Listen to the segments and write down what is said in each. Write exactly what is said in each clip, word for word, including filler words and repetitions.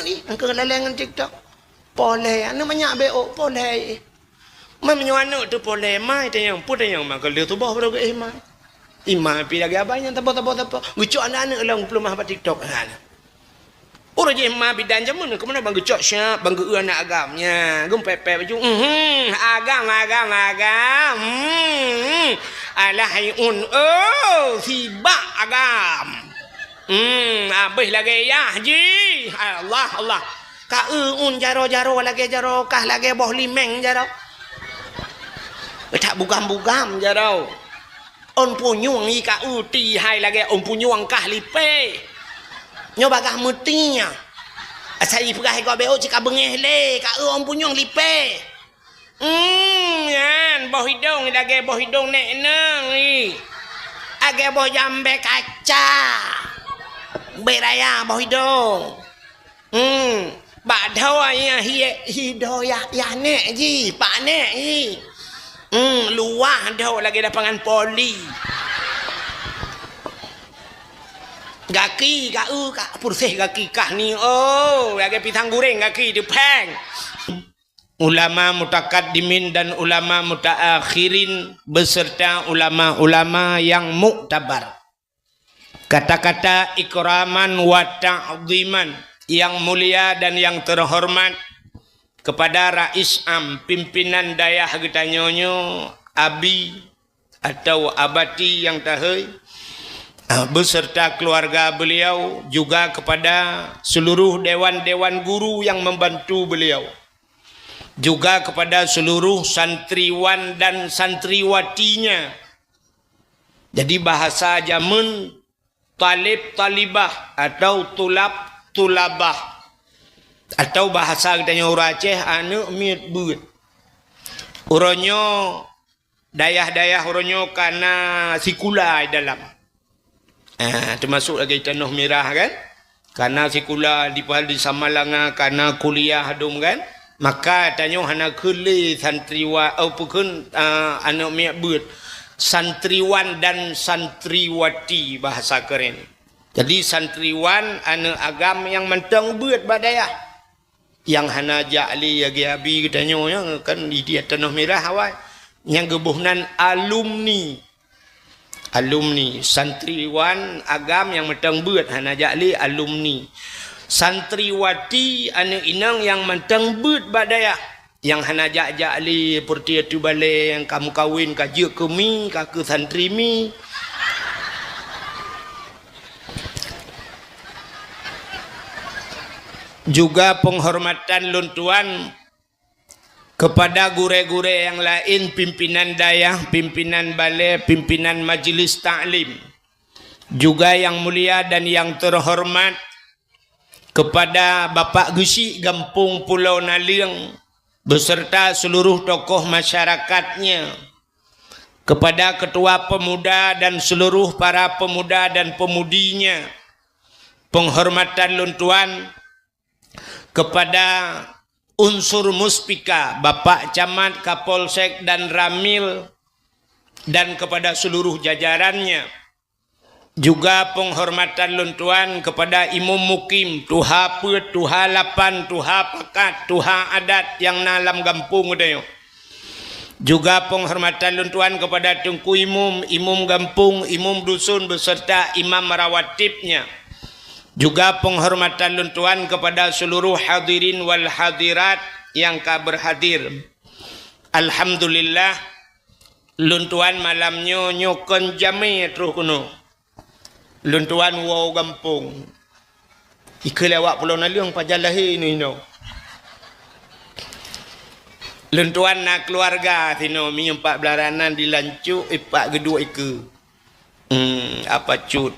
ni, angka laleng ngon TikTok. Poleh, aneuk manyak beo, poleh. Mai meunyoe aneuk teuh poleh, mai tanyong, peue tanyong ma ka lheueh tuboh baru geuéh ma. Ima pi lagèe abai nyan tabo-tabo-tabo. Geucok aneuk-aneuk lom geupeulumah bak TikTok. Ha, nah. Ureueng jih ma bidan jameun, keumeuna ban geucok siap, ban geu-eu aneuk agam. Nya, geumpepet baju. Mhm, agam, agam, agam. Hmm. Alah hai un, oh, sibak agam. Hmm, abéh lagèe yah jih. Allah, Allah. Ka eu un jaroe-jaroe lagèe jaroe kah lagèe boh limeng jaroe. That bugam-bugam jaroe. Ôn punyueng i ka eu ti hai lagèe ôn punyueng kah lipèe. Nyoe bagaih meuti nyan. Asai ipeugah i gob beo cit ka beungèh lé, ka eu ôn punyueng lipèe. Hmm, nyan boh idong lagèe boh idong nèk neung i. Lagèe boh jambèe kaca. Bèk raya boh idong. Hmm, bak dhoe nyan hi, hi dhoe yah, yah nèk jih, pak nèk jih. Hmm, luwah dhoe lagèe lapangan voli. Gaki ka eu ka purséh gaki kah ni, oh, lagèe pisang goreng gaki teupèng. Ulama mutakaddimin dan ulama mutaakhirin beserta ulama-ulama yang muktabar. Kata-kata ikraman wa ta'ziman yang mulia dan yang terhormat kepada Rais Am, pimpinan dayah geutanyoe nyoe, Abi atau Abati yang tahei, ah, beserta keluarga beliau, juga kepada seluruh dewan-dewan guru yang membantu beliau, juga kepada seluruh santriwan dan santriwatinya. Jadi, bahasa jameun talib talibah atau tulab tulabah, atau bahasa geutanyoe ureueng Aceh, aneuk miet beuet. Uroe nyoe, dayah-dayah uroe nyoe ka na sikula di dalam. Ah, teumasuk lagèe Tanoh Mirah kan? Ka na sikula di, di Samalanga, ka na kuliah dum kan? Maka tanyoe hana keu lé santriwa-, oh, peukheun, ah, aneuk miet beuet. Santriwan dan santriwati bahasa keren. Jadi santriwan aneuk agam nyang mantong beuet bak dayah. Nyang hana jak lé lagèe Abi geutanyoe nyan kan di, di Tanoh Mirah awai. Nyang geuboh nan alumni. Alumni, santriwan agam nyang mantong beuet hana jak lé alumni. Santriwati aneuk inong nyang mantong beuet bak dayah. Nyang hana jak-jak lé peureuti ateueh balèe nyang ka meukawen ka jeuet keu mi, ka keu santri mi. Juga penghormatan lôn tuan kepada gurèe-gurèe nyang laén, pimpinan dayah, pimpinan balèe, pimpinan majlis taklim. Juga yang mulia dan yang terhormat kepada Bapak Geuchik Gampông Pulo Naleueng beserta seluruh tokoh masyarakatnya, kepada ketua pemuda dan seluruh para pemuda dan pemudinya, penghormatan lôn tuan kepada unsur muspika, Bapak Camat, Kapolsek, dan Ramil, dan kepada seluruh jajarannya. Juga penghormatan lôn tuan kepada Imum Mukim, tuha peuet, tuha lapan, tuha pakat, tuha adat nyang na lam gampông geutanyoe. Juga penghormatan lôn tuan kepada Teungku Imum, Imum Gampông, Imum Dusun beserta Imam Rawatibnya. Juga penghormatan lôn tuan kepada seluruh hadirin wal hadirat nyang ka berhadir. Alhamdulillah, lôn tuan malam nyoe, nyoe kon jamé troh keunoe. Lôn tuan woe gampông. Ikeu lé awak Pulo Naleueng pajan lahé inoe-inoe. Lôn tuan na keuluwarga sinoe, miyueb pat beularanan di Lancok, ipat geuduek ikeu. Hmm, apa cut.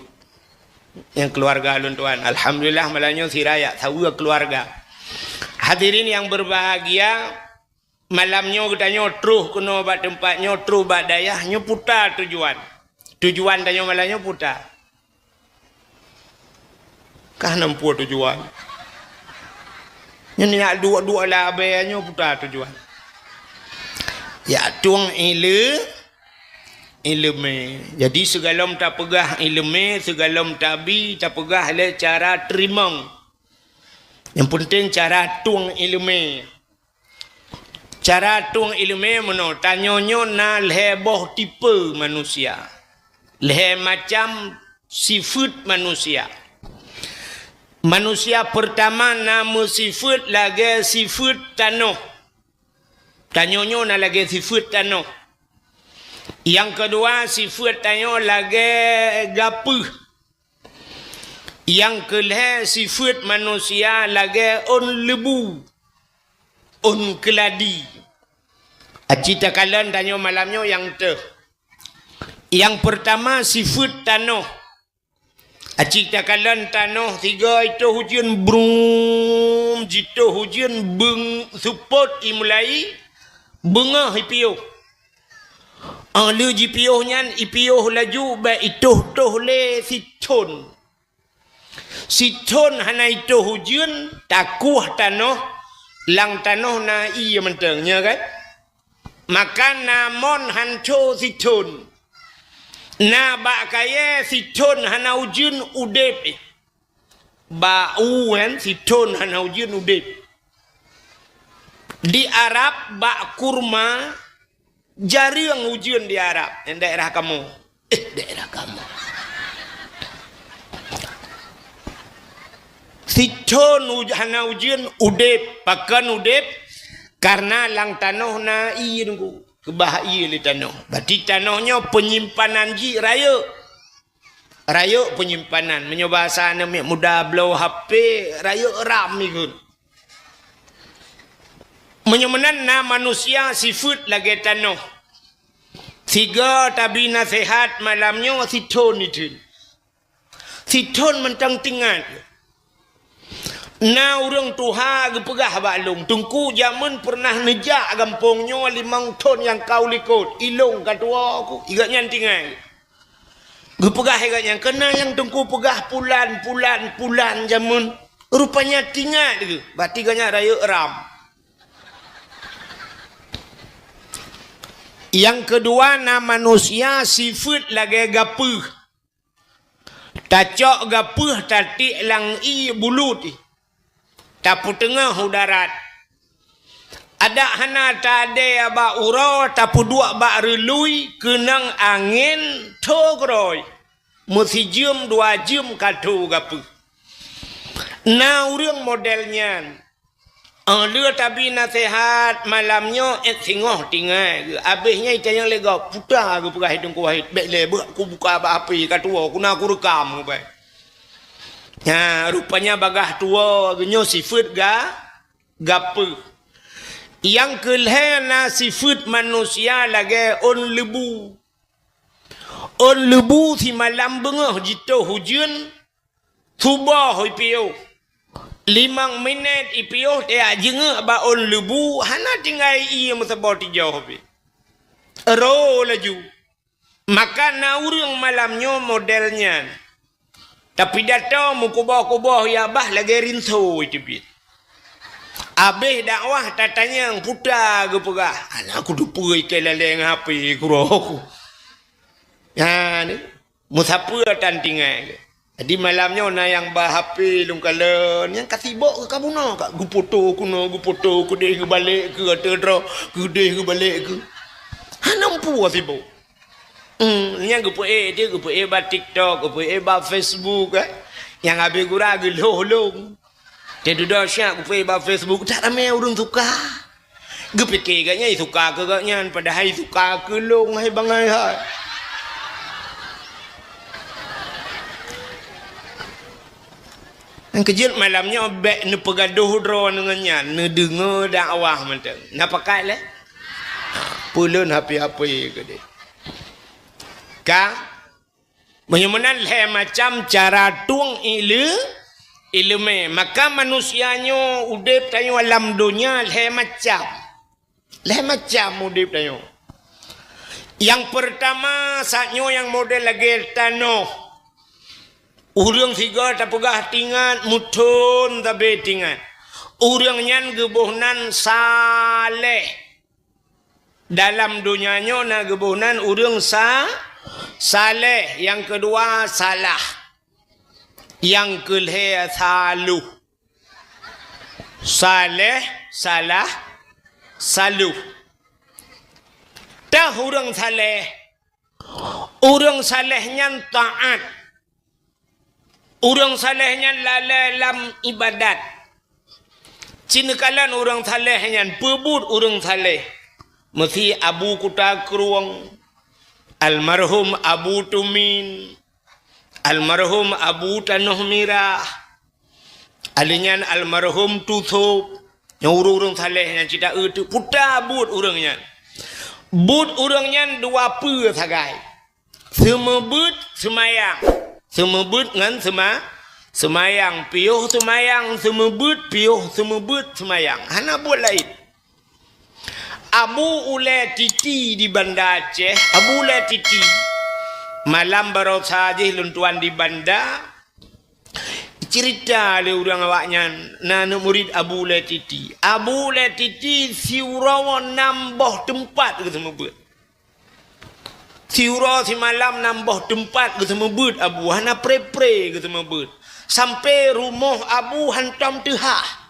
Nyang keuluwarga lôn tuan. Alhamdulillah, malam nyoe sira jak saweue keuluwarga. Hadirin yang berbahagia, malam nyoe geutanyoe troh keunoe bak teumpat nyoe, troh bak dayah nyoe puta tujuan. Tujuan tanyoe malam nyoe puta. Kah na peue tujuan. Nyoe jak duek-duek labée nyoe puta tujuan. Jak tueng ile-, ileumé. Jadi sigohlom tapeugah ileumé, sigohlom tabi, tapeugah lé cara teurimong. Nyang peunteng cara tueng iéleumé. Cara tueng iéleumé meunoe, tanyoe nyoe na lhée boh tipe manusia. Lhée macam sifeuet manusia. Manusia peurtama na meusifeuet lagée sifeuet tanoh. Tanyoe nyoe na lagée sifeuet tanoh. Nyang keudua, sifeuet tanyoe lagée gapeuh. Nyang keulhée, sifeuet manusia lagée ôn leubu, ôn keuladi. Aci takalon tanyoe malam nyoe nyang teuh. Nyang peurtama, sifeuet tanoh. Aci takalon tanoh, sigoe itoh ujeuen, brum, jitoh ujeuen, beung, seupôt imulai, beungoh ipiôh. Óh lheueh jipiôh nyan, ipiôh laju bék itoh-toh lé sithon. Sithon hana itoh ujeuen, takueh tanoh, lam tanoh na ié mantong, nyo kan? Maka na mon hanco sithon. Na bak kayée sithon hana ujeuen udeb. Bak u nyan sithon hana ujeuen udeb. Di Arab bak kurma jareueng ujeuen di Arab, nyang daerah kamoe. Eh, daerah kamoe. Sithon uj-, hana ujeuen udeb, pakon udeb, karena lam tanoh na ié nunggu, keubah ié lé tanoh. Berarti tanoh nyoe peunyimpanan jih rayeuk. Rayeuk peunyimpanan. Meunyoe bahasa aneuk miet muda bloe H P, rayeuk RAM ikot. Meunyoe meunan na manusia sifeuet lagée tanoh. Sigoe tabi naseuhat malam nyoe sithon itheun. Sithon mantong tingat. Na ureuëng tuha geupeugah bak lôn, "Teungku, jameun peureunah neujak gampông nyoe limong thon nyang ka u likot, ilôn ka tuwoe ku." Igak nyan tingai. Geupeugah igak nyan, "Keunan nyang Teungku peugah pulan, pulan, pulan jameun." Rupanya tingat geuh, berarti geuh nyan rayeuk RAM. Nyang keudua na manusia sifeuet lagée gapeuh. Tacok gapeuh tatiek lam ié bulut, tapeuteungoh u darat. Adak hana tadée bak uroe, tapeuduek bak reului, keunong angén tho keudroe. Meusijeuem dua jeuem ka tho gapeuh. Na ureuëng model nyan. Óh lheueh tabi naseuhat malam nyoe ék singoh tingai geuh. Abéh nyan itanyong lé gob, "Peue ta geupeugah Teungku Wahid, bék lé beuh kubuka bak H P ka tuwoe, ku na kureukam ubé." Nyan, rupanya bagaih tuwoe geuh nyoe sifeuet ga-, gapeuh. Nyang keulhée na sifeuet manusia lagée ôn leubu. Ôn leubu simalam beungoh jitoh ujeuen, suboh ipiôh. Limong minét ipiôh tajak jeungeuk bak ôn leubu, hana tinggai ié meusaboh tijoh pih. Ro laju. Maka na ureuëng malam nyoe model nyan. Tapidato meukuboh-kuboh ya bah lagée rinso iteubiet. Abéh dakwah tatanyong, "Peue ta geupeugah?" "Hana kuteupeue, ikei lalée ngon H P kuroe ku." Nyan, meusapeue tan tingai. Jadi malam nyoe na nyang ba H P lôn kalon, nyang ka sibok ka bunoe ka geufoto keunoe, geufoto keudeh geubalek keu ateueh droe, keudeh geubalek keu. Hana meupeue sibok. Hmm, nyang geupeuék jih, geupeuék bak TikTok, geupeuék bak Facebook, eh. Nyang habéh gura geulhoh lôn. Teududoe siat geupeuék bak Facebook, tak ramé ureuëng suka. Geupike gobnyan suka keu gobnyan, padahai suka keu lôn hai bangai hai. Nyang keujeuet malam nyoe bék neupeugadoh droe ngon nyan, neudeungoe dakwah mantong. Na pakat lé? Peulon H P-H P keudeh. Ka? Meunyoe meunan lhée macam cara tueng iéle-, iéleumé. Maka manusia nyoe udeb tanyoe lam donya lhée macam. Lhée macam udeb tanyoe. Nyang peurtama, saat nyoe nyang model lagée tanoh. Ureuëng sigoe tapeugah tingat, meuthon sabe tingat. Ureuëng nyan geuboh nan saleh. Dalam donya nyoe na geuboh nan ureuëng sa-, saleh, nyang keudua salah, nyang keulhée saloh. Saleh, salah, saloh. Tah ureuëng saleh. Ureuëng saleh nyan taát. Ureuëng saleh nyan lalée lam iébadat. Ci neukalon ureuëng saleh nyan, peue buet ureuëng saleh. Meusi Abu Kuta Krueng, almarhum Abu Tumin, almarhum Abu Tanoh Mirah, alheuh nyan almarhum Tusôb. Nyoe ureuëng-ureuëng saleh nyan cit, taeu teuk peue buet ureuëng nyan. Buet ureuëng nyan dua peue sagai. Seumeubeuet seumayang. Seumeubeuet ngon seuma-, seumayang. Piôh seumayang, seumeubeuet, piôh seumeubeuet seumayang. Hana buet laén. Abu Ulée Titi di Banda Aceh, Abu Ulée Titi. Malam baroesa jih lôn tuan di Banda, cerita lé ureuëng awaknyan, na aneuëk murit Abu Ulée Titi. Abu Ulée Titi siuroe nam boh teumpat geuseumeubeuet. Siuroe simalam nam boh teumpat geuseumeubeuet Abu, hana pre-pre geuseumeubeuet. Sampoe rumoh Abu hantom teuhah.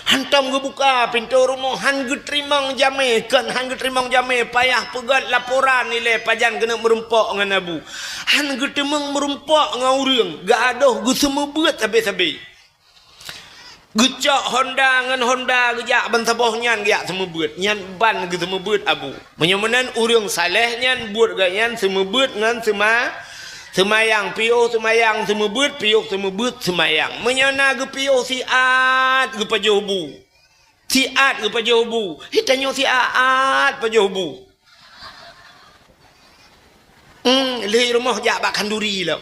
Hantom geubuka pintoe rumoh, han geuteurimong jamé, kon han geuteurimong jamé, payah peugét laporan ilée pajan keuneuk meurumpok ngon Abu. Han geuteurimong meurumpok ngon ureuëng, geuadoh geuseumeubeuet sabe-sabe. Geucok honda ngon honda geujak ban saboh nyan geujak seumeubeuet. Nyan ban geuseumeubeuet Abu. Meunyoe meunan ureuëng saleh nyan buet geuh nyan seumeubeuet ngon seuma-, seumayang, piôh seumayang seumeubeuet, piôh seumeubeuet seumayang. Meunyoe na geupiôh siat geupajoh bu. Siat geupajoh bu. Hi tanyoe siat pajoh bu. Hmm, lheueh rumoh jak bak khanduri lom.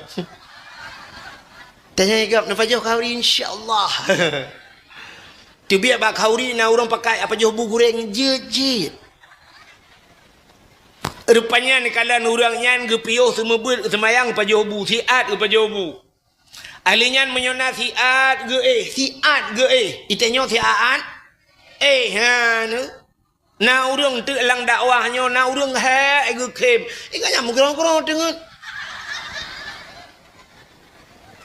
Tanyong gob, "Na pajoh khanduri?" "Insya Allah." Teubiet bak khanduri na ureuëng pakat pajoh bu gureng jeuet-jeuet. Rupanya neukalon ureuëng nyan geupiôh seumeubeuet seumayang pajoh bu, siat geupajoh bu. Ahli nyan meunyoe na siat geuéh, siat geuéh. Itanyoe siat? Eh, ha, neu. Na ureuëng teuk lam dakwah nyoe, na ureuëng hék geukhém. Ingat nyan meugroe-groe teungeut.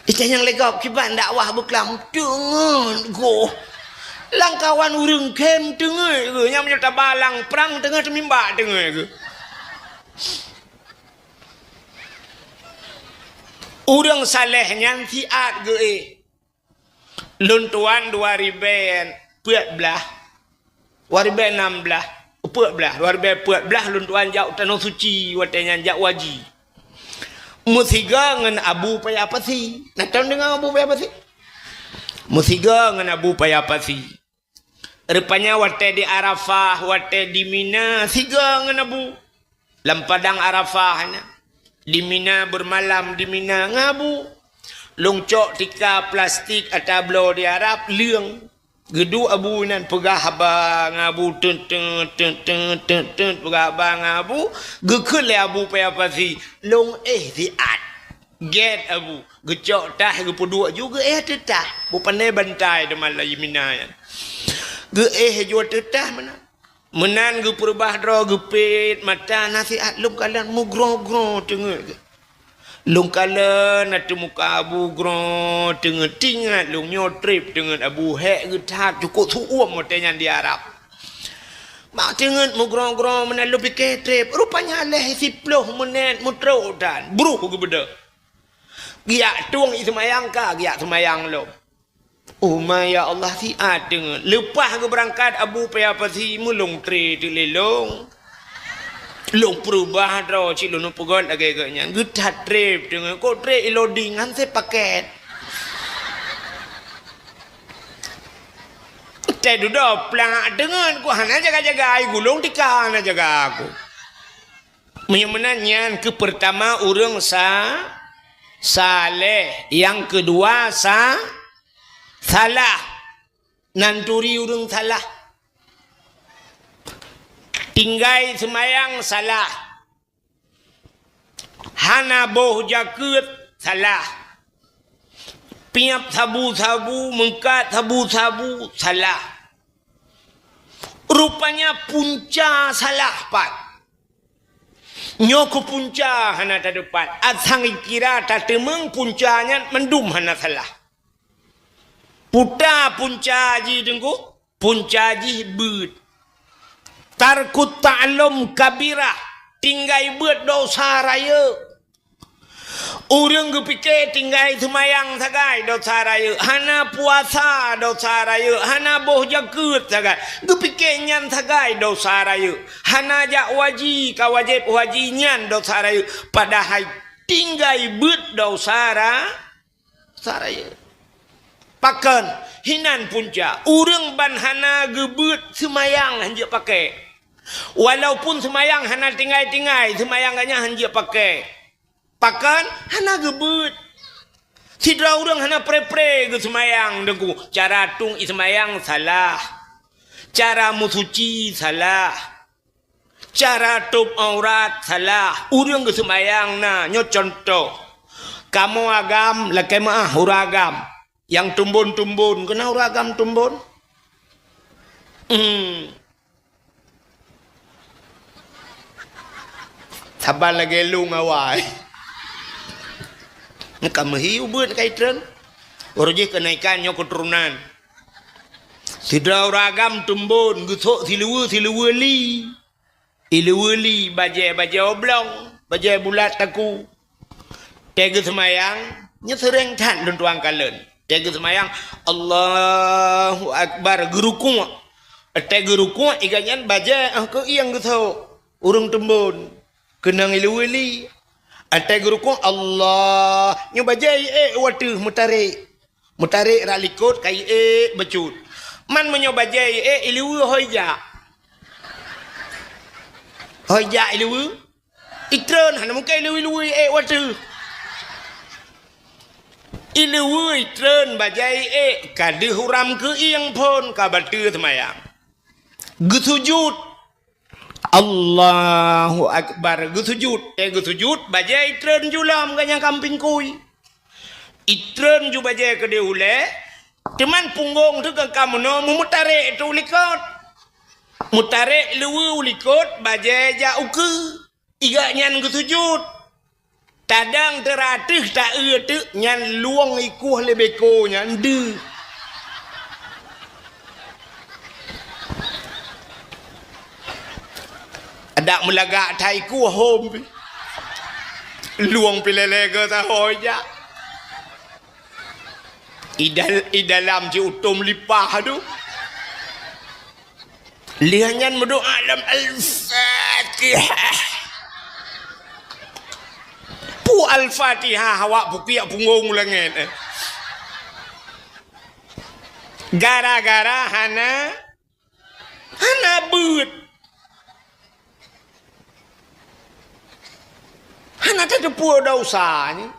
Ita nyang lé gob kiban dakwah beuklam teungeut goh. Lam kawan ureuëng khém teungeut geuh, nyang meunyoe taba lam prang teungeut, mimba teungeut geuh. Ureuëng saleh nyan siat geuéh. Lôn tuan dua ribée peuet blaih, dua ribée nam blaih, peuet blaih, dua ribée peuet blaih lôn tuan jak u Tanoh Suci, watée nyan jak haji. Meusigoe ngon Abu Paya Pasi. Na tom deungoe Abu Paya Pasi? Meusigoe ngon Abu Paya Pasi. Rupanya watée di Arafah, watée di Mina, sigoe ngon Abu. Lam padang Arafah nyan. Di Mina, bermalam di Mina ngon Abu. Lôn cok tika plastik ata bloe di Arab, leueng. Geuduek Abu inan peugah haba ngon Abu, teut, teut, peugah haba ngon Abu. Geukheun lé Abu Paya Pasi, lôn éh siat. Gét Abu, geucok tah geupeuduek ju geuéh ateueh tah. Bupane bantai teuma lam Mina nyan. Geuéh ju ateueh tah meunan. Meunan geupeureubah droe, geupét mata, na siat lôn kalon meugroe-groe teungeut geuh. Lôn kalon ateueh muka Abu groe teungeut, teuingat lôn nyoe treb teungeut Abu, hék geuh that, cukôp su'uem watée nyan di Arab. Bak teungeut meugroe-groe meunan lôn pike treb, rupanya lheueh siploh menit meutrok tan, bruh geubeudôh. Geujak tueng ié seumayang ka, geujak seumayang lom. Oh ma ya Allah, siat teungeut. Leupah geubeurangkat Abu Paya Pasi, meulôn treb teuk lé lôn. Lôn peureubah droe cit lôn peugét lagée geuh nyan. Geuthat treb teungeut, kok treb iloding han sé paket. Teududoe plak teungeut, ku hana jaga-jaga, ai gulong tika hana jaga aku. Meunyoe meunan nyan keupeurtama ureuëng sa-, saleh, nyang keudua sa-, salah. Nan turi ureuëng salah. Tinggai seumayang salah. Hana boh jakeuet salah. Piep sabu-sabu, meukat sabu-sabu salah. Rupanya punca salah pat. Nyoe keuh punca hana tateupat. Asai kira tateumeung punca nyan mandum hana salah. Peue ta punca jih Teungku? Punca jih beuet. Tarkut ta'allum kabirah, tinggai beuet dosa rayeuk. Ureuëng geupike tinggai seumayang sagai dosa rayeuk, hana puasa dosa rayeuk, hana boh jakeuet sagai, geupike nyan sagai dosa rayeuk, hana jak waji ka wajéb waji nyan dosa rayeuk, padahai tinggai beuet dosa ra-, dosa rayeuk. Pakon, hinan punca, ureuëng ban hana geubeuet seumayang hanjeuet pakai. Walaupun seumayang hana tinggai-tinggai, seumayang geuhnyan hanjeuet pakai. Pakon, hana geubeuet. Sidroe ureuëng hana pre-pre geuseumayang Teungku, cara tueng ie seumayang salah. Cara meusuci salah. Cara tôb aurat salah. Ureuëng geuseumayang na, nyoe cuntoh. Kamoe agam lakée meuáh ureuëng agam. Nyang tumbon-tumbon, keunan ureuëng agam tumbon? Hmm. Saban lagée lueng awai. Ka meuhi ubeuet ka itreun. Uroe jih keunaikan nyoe keuturonan. Sidroe ureuëng agam tumbon geusok siluweue-siluweue li. Iluweue li bajée-bajée oblong, bajée bulat taku. Tée geuseumayang, nyoe seuréng that lôn tuan kalon. Tée geuseumayang, Allahu Akbar, geurukuk. Tée geurukuk, iga nyan bajée, ah, keu ieng geusok. Ureuëng tumbon, keunong iluweue li. Tée geurukuk, Allah, nyoe bajée iék u ateueh meutarek. Meutarek rak likot ka iék bacut. Man meunyoe bajée iék iluweue hôi jak. Hôi jak iluweue. Itreun hana mungken iluweue-luweue iék u ateueh. Iluweue itreun bajée iék ka deuh uram keu ieng phon ka bateue seumayang. Geusujut. Allahu Akbar. Geusujut. Eh, geusujut, bajée itreun ju lom geuhnyan kampéng kui. Itreun ju bajée keudeh ulée, teuman punggong teuh ka meunoe meumeutarek teuh u likot. Meutarek luweue u likot, bajée jak ukeue. Iga nyan geusujut. Tadang teuratéh ta-eu teuk nyan luwong ikueh lé beko nyan deuh. Adak meulagak that ikueh hom pih. Luwong pih lé-lé geuh tahôi jak. Idal-, idalam jiutom lipah tu. Lheueh nyan meudoa lam Al-Fatihah. Pu Al-Fatihah awak pukiak punggong u langét, eh. Gara-gara hana, hana beuet. Hana tateupeue dosa nyoe.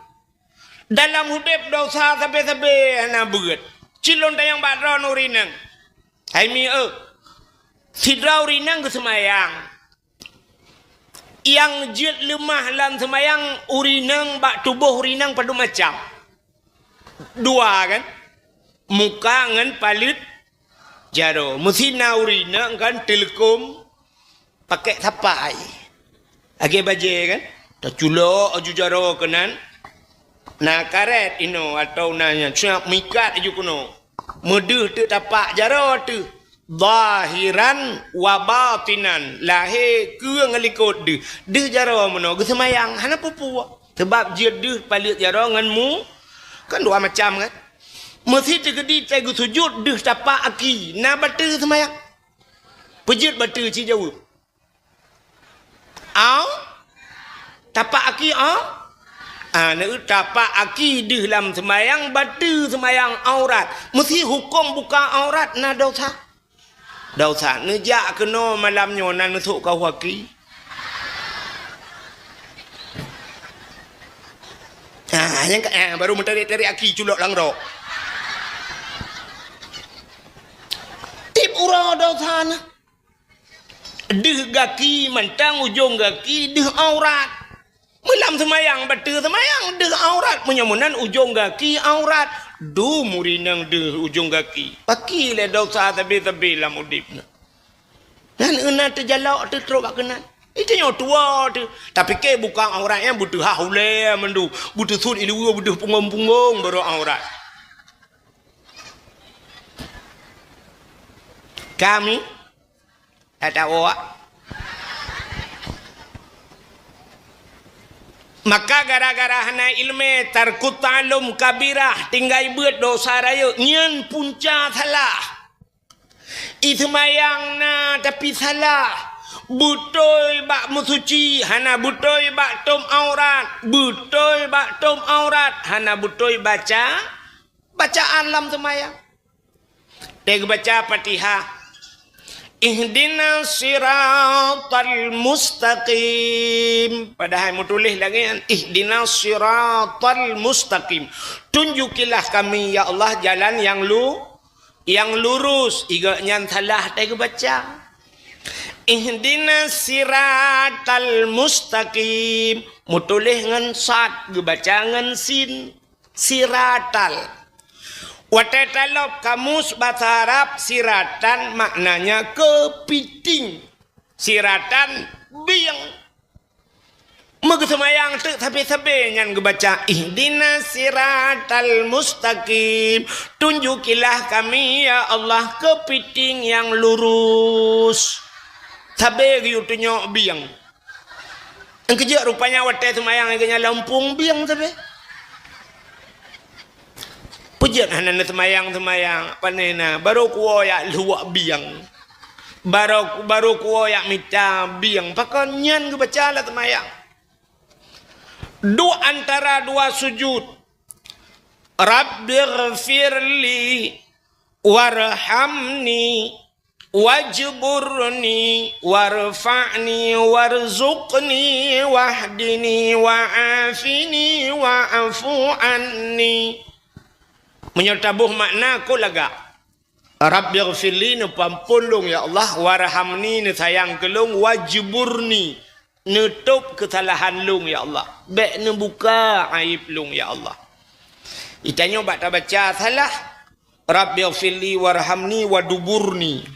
Dalam udeb dosa sabe-sabe hana beuet. Cilon tayang bak droeneuh ureueng inong. Hai mi eu. Sidroe ureueng inong geuseumayang. Nyang jeuet leumah lam seumayang ureueng inong bak tuboh ureueng inong padum macam. Dua kan? Muka ngon paleuet jaroe. Meusi na ureueng inong kan teuleukom pakék sapai. Lagée bajée kan? Taculok aju jaroe keunan. Na karet inoe atau na nyan, siap meuikat aju keunoe. Meudeuh teuk tapak jaroe teuh. Zahiran wa batinan. Lahé keue ngon likot deuh. Deuh jaroe meunoe geuseumayang, hana peue-peue. Sabab jeuet deuh paleuet jaroe ngon mu, kan dua macam kan? Meusi teukeudi teuh geusujut deuh tapak aki, na bateue seumayang. Peujeuet bateue ci jaweueb. Au? Tapak aki, au? Ah, na eu tapak aki deuh lam seumayang, bateue seumayang aurat. Meusi huköm buka aurat na dosa. Dosa. Neujak keunoe malam nyoe na neusok kawah aki. Ah, nyang ka, ah, baru meutarek-tarek aki culok lam rok. Tiep uroe dosa na. Deuh gaki mantong ujong gaki deuh aurat. Meulam seumayang, bateue seumayang deuh aurat. Meunyoe meunan ujong gaki aurat. Dum ureueng inong deuh ujong gaki. Paki lé dosa sabe-sabe lam udeb nyoe. Nyan euna teujalok teuh trok bak keunan. Itu nyoe tuwoe teuh. Tapike buka aurat nyan beuteuhah ulée mandum. Beuteusuet iluweue beudeuh punggong-punggong baru aurat. Kami, tak tahu awak. Maka gara-gara hana iéleumé, tarkut ta'allum kabirah, tinggai beuet dosa rayeuk, nyan punca salah. Iseumayang na tapi salah. Beutôi bak meusuci, hana beutôi bak tom aurat. Beutôi bak tom aurat, hana beutôi baca bacaan lam seumayang. Teubaca Fatihah. Ihdinas siratal mustaqim. Padahai meutuléh lagée nyan, ihdinas siratal mustaqim. Tunjukilah kami, ya Allah, jalan yang lu-, yang lurus. Iga nyan salah teubaca. Ihdinas siratal mustaqim. Meutuléh ngon sad, geubaca ngon sin. Siratal. Watée talop kamus basa Arab, siratan maknanya keupiting. Siratan bieng. Meugeuseumayang teuk sabe-sabe nyan geubaca, ihdinas siratal mustaqim. Tunjukilah kami, ya Allah, keupiting nyang lurus. Sabe geuyue tunyok bieng. Nyang keujeuet rupanya watée seumayang geuhnyan lampung bieng sabe. Peujeuet hana neuseumayang-seumayang, pane na, barô kuwoe jak luwak bieng. Barô, barô kuwoe jak mita bieng. Pakon nyan geubaca lam seumayang. Duek antara dua sujud. Rabbighfirli warhamni wajburni warfa'ni warzuqni wahdini wa'afini wa'fu anni. Meunyoe taboh makna, kon lagak. Rabbighfirli, neupeuampôn lôn, ya Allah, warhamni, neusayang keu lôn, wajburni, neutôb keusalahan lôn, ya Allah. Bék neubuka aéb lôn, ya Allah. Itanyoe bak tabaca salah. Rabbighfirli warhamni waduburni.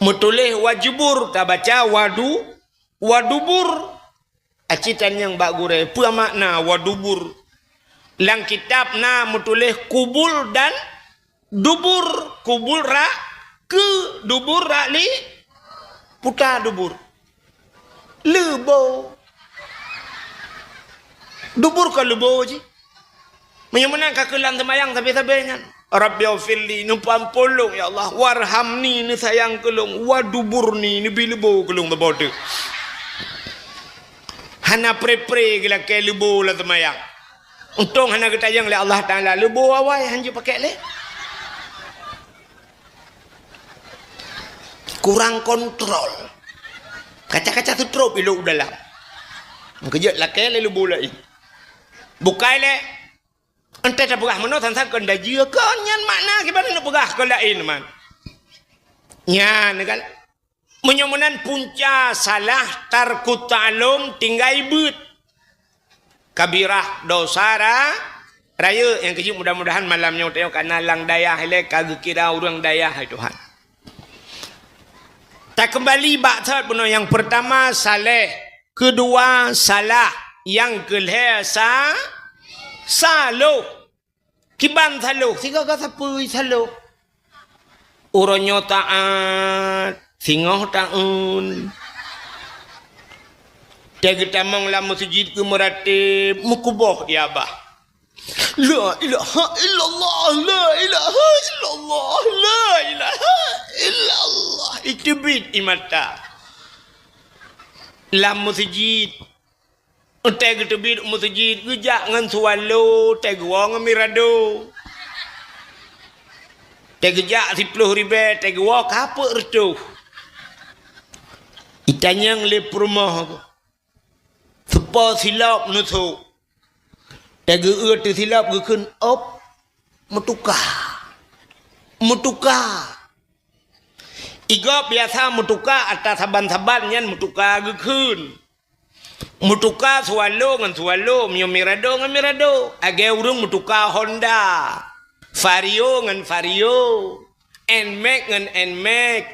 Meutuléh wajbur, tabaca wadu-, wadubur. Aci tanyong bak gurée, peue makna wadubur? Lam kitab na meutuléh kubul dan dubur. Kubul rak keu, dubur rak li, puta dubur. Leubo. Dubur kon leubo jih. Meunyoe meunan ka keu lam seumayang sabe-sabe nyan. Rabbighfirli, neupeuampôn lôn, ya Allah. Warhamni, neusayang keu lôn. Waduburni, neubi leubo keu lôn saboh teuk. Hana pre-pre geulakée leubo lam seumayang. Untông hana geutanyong lé Allah Taala, leubo awai hanjeuet pakék lé. Kurang kontrol. Kaca-kaca teutrôp ilôk u dalam. Meukeujeuet lakée lé leubo laén. Bukai lé. Entée tapeugah meunoe, sang-sang keu dajeue, kon nyan makna kiban neupeugah keu laén man. Nyan kan. Meunyoe meunan punca salah tarkut ta'allum, tinggai beuet. Kabirah, dosa ra-, rayeuk. Nyang keujeuet, mudah-mudahan malam nyoe tanyoe ka na lam dayah ilée, ka geukira ureuëng dayah, hai Tuhan. Takeumbali bak that bunoe, nyang peurtama saléh, keudua salah, nyang keulhée sa-, saloh. Kiban saloh, sigoe ka sapeue saloh. Uroe nyoe taát, singoh taeun. Tée geutamong lam meuseujid geumeuratéb, meukuboh ié babah. La ilaha illallah, la ilaha illallah, la ilaha illallah. Iteubiet ié mata. Lam meuseujid, Tée geuteubiet u meuseujid, geujak ngon swallow, tée geuwoe ngon mirado. Tée geujak siplôh ribée, tée geuwoe ka peuet reutôh. Itanyong lé peurumoh, seupo silop neusôk. Tée geueu teusilop geukheun ôb, meutuka. Meutuka. Igob biasa meutuka ata saban-saban nyan meutuka geukheun. Meutuka swallow ngon swallow, meunyoe mirado ngon mirado. Lagée ureuëng meutuka Honda, Vario ngon Vario, Nmax ngon Nmax.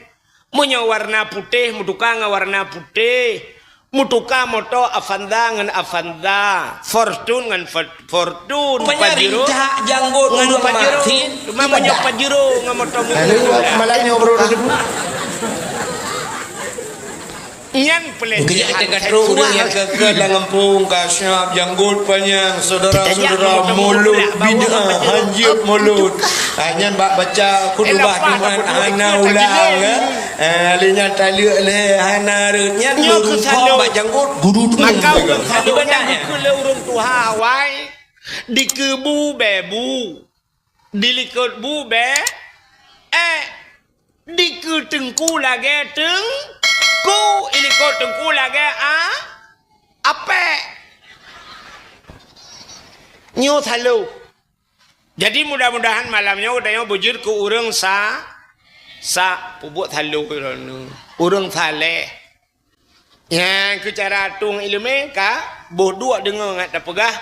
Meunyoe warna putéh, meutuka ngon warna putéh. Meutuka moto Avanza ngon Avanza, Fortuner ngon For-, Fortuner, Pajero. Pemerintah janggut ngon ureueng Pajero. Masin. Cuma meunyoe Pajero ngon moto. Lalu malam ni ngobrol dulu. Nyan pelecehan seksual. Kejak teuka trok ureueng nyang keu-keu lam gampông, ka siap janggut panyang, saudara-saudara, mulut bid'ah, hanjeuet mulut. Ah, nyan bak baca khutbah Jumat hana ulang, eh. Ah, lé nyan taleuek lé hana reuet. Nyan nyoe keu saleuem bak janggut, guru tu. Maka ureueng saleuem nyan dikeue lé ureueng tuha awai, dikeue bu bèe bu, dilikot bu bèe, eh, dikeue teungku lagèe teungku, ilikot teungku lagèe a-, apèk. Nyoe saleuem. Jadi, mudah-mudahan malam nyoe geutanyoe beujeuet keu ureueng sa-, sa-, peubuet saleuem, ureueng saleh. Nyang keu cara tueng ileumèe ka boh duek deungoe ngat tapeugah,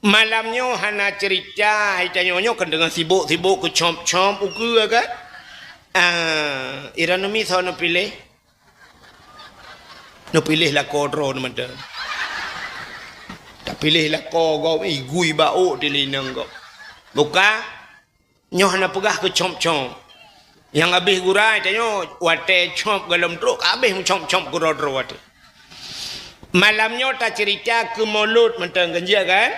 malam nyoe hana ceurita, hai tanyoe nyoe kan deungon sibok-sibok keu com-com ukeue kan. Ah, iran numi soe neupiléh? Neupiléh lakoe droe mantong. Tapiléh lakoe gob, igui baok di linong gob. Buka, nyoe hana peugah keu com-com. Nyang abéh gura tanyoe watèe com golom trok, ka abéh meucom-com keudroe-droe watèe. Malam nyoe taceurita keu Maulud mantong ganjeuet kan?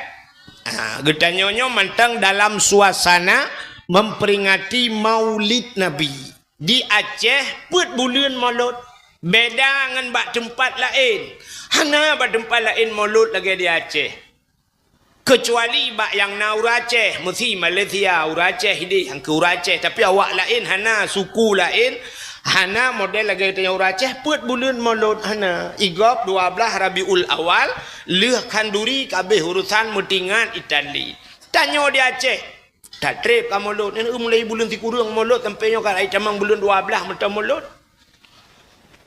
Ha, geutanyoe nyoe mantong dalam suasana memperingati Maulid Nabi. Di Aceh peuet buleuen Maulud. Beda ngon bak teumpat laén. Hana bak teumpat laén Maulud lagèe di Aceh. Keucuali bak nyang na ureueng Aceh, meusi Malaysia, ureueng Aceh idéh nyang keu ureueng Aceh, tapi awak laén hana, suku laén hana model lagèe geutanyoe ureueng Aceh, peuet buleuen Maulud hana. Igob dua blaih Rabiul Awal, lheueh khanduri ka abéh urosan meutingat Itali. Tanyoe di Aceh, tatrép ka Maulud, nyan mulai buleuen sikureueng Maulud sampai nyoe ka ai tamong buleuen dua blaih mantong Maulud.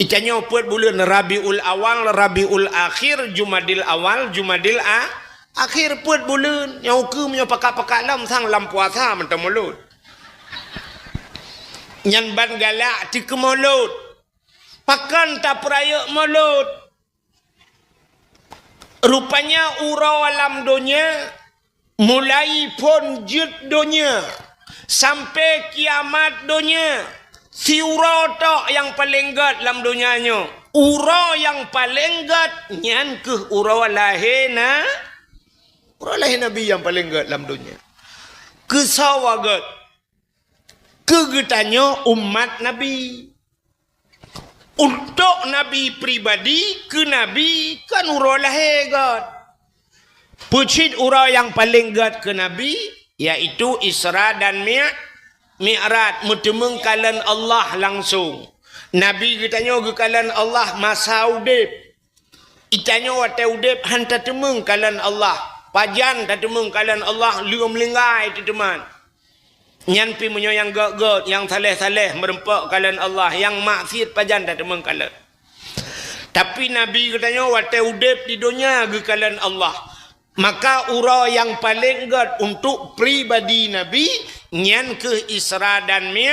Itanyoe peuet buleuen, Rabiul Awal, Rabiul Akhir, Jumadil Awal, Jumadil A-, Akhir, peuet buleuen. Nyang ukeue meunyoe pakat-pakat lom sang lam puasa mantong Maulud. Nyan ban galak teuh keu Maulud. Pakon tapeurayeuk Maulud? Rupanya uroe lam donya, mulai phon jeuet donya sampai kiamat donya, siuroe tok nyang paleng gèt lam donya nyoe. Uroe nyang paleng gèt nyan keuh uroe lahé na-, uroe lahé Nabi nyang paleng gèt lam donya. Keu soe gèt? Keu geutanyoe umat Nabi. Untuk Nabi pribadi, keu Nabi kan uroe lahé gèt. Peucit uroe nyang paleng gèt keu Nabi, yaitu Isra dan Mi-, Mi'raj, meuteumeung kalon Allah langsong. Nabi geutanyoe geukalon Allah masa udép. Itanyoe watèe udép han tateumeung kalon Allah. Pajan tateumeung kalon Allah, lheueh meuninggai teuteuman. Nyan pih meunyoe nyang gèt-gèt, nyang saleh-saleh meureumpok kalon Allah, nyang maksiet pajan tateumeung kalon. Tapi Nabi geutanyoe watèe udép di donya geukalon Allah. Maka uroe nyang paleng gèt untuk pribadi Nabi, nyan keuh Isra dan Mi-,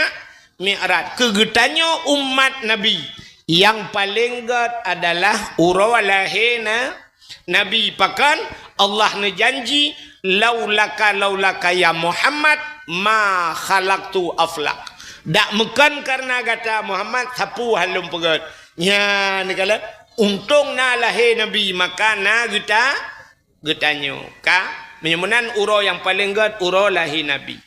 Mi'raj. Keu geutanyoe umat Nabi, nyang paleng gèt adalah uroe lahé na-, Nabi. Pakon? Allah neujanji, "Laulaka, laulaka ya Muhammad, ma khalaqtul aflak." Dak meukon kareuna gata Muhammad, sapeue han lôn peugèt. Nyan neukalon, untông na lahé Nabi, maka na geuta-, geutanyoe. Ka? Meunyoe meunan uroe nyang paleng gèt, uroe lahé Nabi.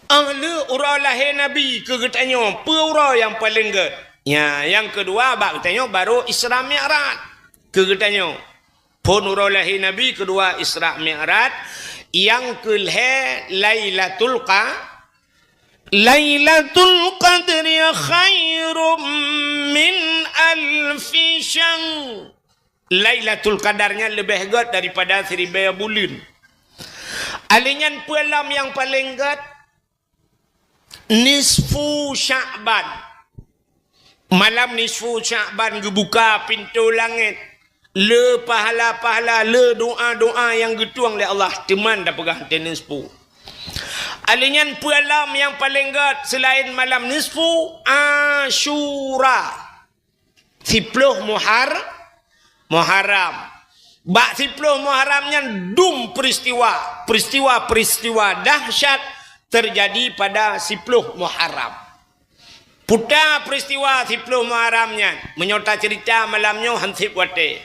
Ah lheueh uroe lahé Nabi keu geutanyoe, peue uroe nyang paleng gèt? Nya, nyang keudua bak geutanyoe baru Isra Mi'raj keu geutanyoe. Phon uroe lahé Nabi, keudua Isra Mi'raj, nyang keulhèe Lailatul Qa-, Lailatul Qadri khairum min alfi syahr. Lailatul Qadar nyan leubeh gèt daripada siribèe buleuen. Alèh nyan peue lom nyang paleng gèt? Nisfu Sya'ban. Malam nisfu Sya'ban geubuka pintoe langèt. Le pahala-pahala, le doa-doa nyang geutueng lé Allah, teuma tapeugah teuh nisfu. Alèh nyan peue lom nyang paleng gèt seulaén malam nisfu? Asyura. Siploh Muhar-, Muharram. Bak siploh Muharram nyan dum peristiwa, peristiwa-peristiwa dahsyat terjadi pada siploh Muharram. Peue ta peristiwa siploh Muharram nyan, meunyoe taceurita malam nyoe hanseb watée.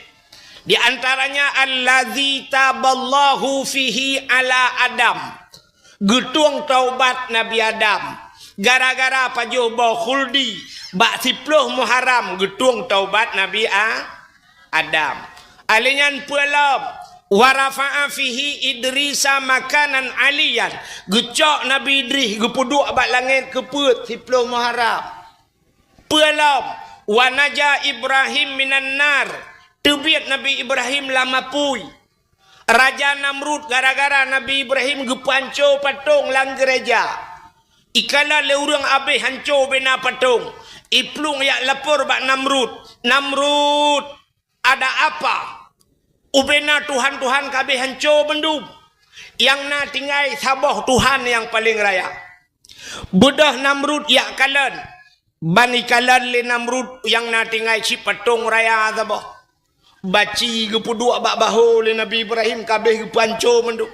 Di antaranya, "Allazi taballahu fihi ala Adam." Geutueng taubat Nabi Adam. Gara-gara pajoh boh khuldi, bak siploh Muharram geutueng taubat Nabi A-, Adam. Alèh nyan peue lom, "Wa rafa'a fihi Idrisa makanan aliyan." Geucok Nabi Idris geupeuduek bak langét keu peuet siploh Muharram. Peue lom, "Wa naja Ibrahim minan nar." Teubiet Nabi Ibrahim lam apui. Raja Namrud gara-gara Nabi Ibrahim geupeuhanco patong lam gereja. Ikalon lé ureuëng abéh hanco bena patong. Iplueng jak lapor bak Namrud. "Namrud, ada apa? Ubena tuhan-tuhan ka abéh hanco bandum. Nyang na tinggai saboh Tuhan nyang paleng raya." Beudôh Namrud jak kalon. Ban ikalon lé Namrud nyang na tinggai cit patong raya saboh. Baci geupeuduek bak bahô lé Nabi Ibrahim ka abéh geupeuhanco mandum.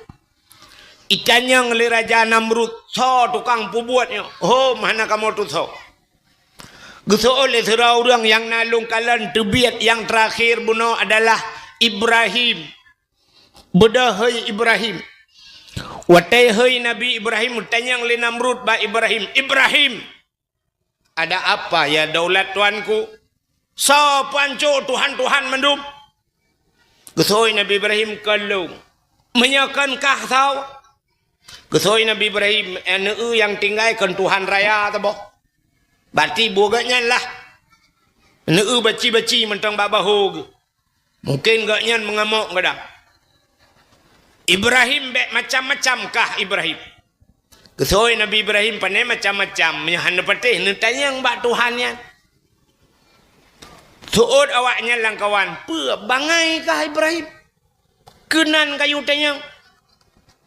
Itanyong lé Raja Namrud, "Soe tukang peubuet nyoe? Hom hana kamoe tusoe?" Geuseuôt lé sidroe ureuëng nyang na lôn kalon teubiet nyang teurakhé bunoe adalah Ibrahim. Beudôh hôi Ibrahim. Watée hôi Nabi Ibrahim, geutanyong lé Namrud bak Ibrahim, "Ibrahim, ada apa ya daulat tuanku? Soe peuhanco tuhan-tuhan mandum?" Geuseuôt Nabi Ibrahim, "Kon lôn." "Meunyoe kon kah soe?" Geuseuôt Nabi Ibrahim, "Aneuëk nyang tinggai kon tuhan raya saboh." Berarti buet gobnyan lah. Aneuëk baci-baci mantong bak bahô geuh. Mungken gobnyan meungamok gadang. "Ibrahim, bék macam-macam kah Ibrahim." Geuseuôt Nabi Ibrahim, "Pane macam-macam, meunyoe hana patéh neutanyong bak Tuhan nyan." Seuôt awaknyan lam kawan, "Peue bangai kah Ibrahim? Keunan kayue tanyong."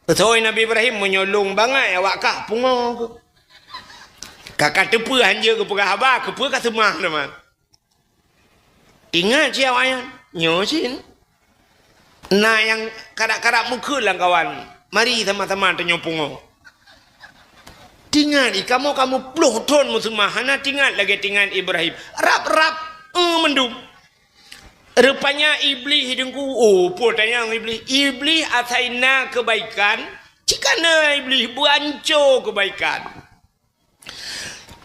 Geuseuôt Nabi Ibrahim, "Meunyoe lôn bangai, awak kah pungoe keuh." Ka ka teupeue hanjeuet geupeugah haba, keupeue ka seumah teuma. Ingat cit awaknyan, nyoe cit. Na nyang karab-karab meukeue lam kawan, mari sama-sama tanyoe pungoe. Ingat, i kamoe ka meuploh thon meuseumah, hana ingat lagée ingat Ibrahim. Rab-rab, eh, mandum. Rupanya Iblih deungku, oh, peue tanyong Iblih. Iblih asai na keubaikan, cit ka na Iblih beuanco keubaikan.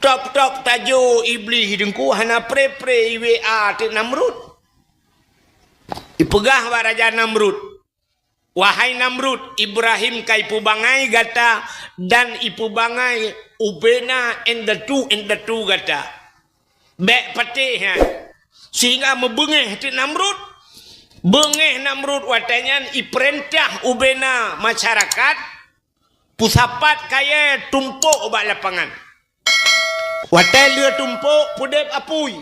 Top-top tajok Iblih deungku hana pre-pre i W A teuk Namrud. Ipeugah bak Raja Namrud, "Wahai Namrud, Ibrahim ka ipeubangai gata dan ipeubangai ubena indatu-indatu gata. Bék patéh nyan." Sehingga meubeungéh teuk Namrud. Beungéh Namrud watée nyan ipeurintah ubena masyarakat peusapat kayée tumpok bak lapangan. Watée lheueh tumpok, peudeb apui.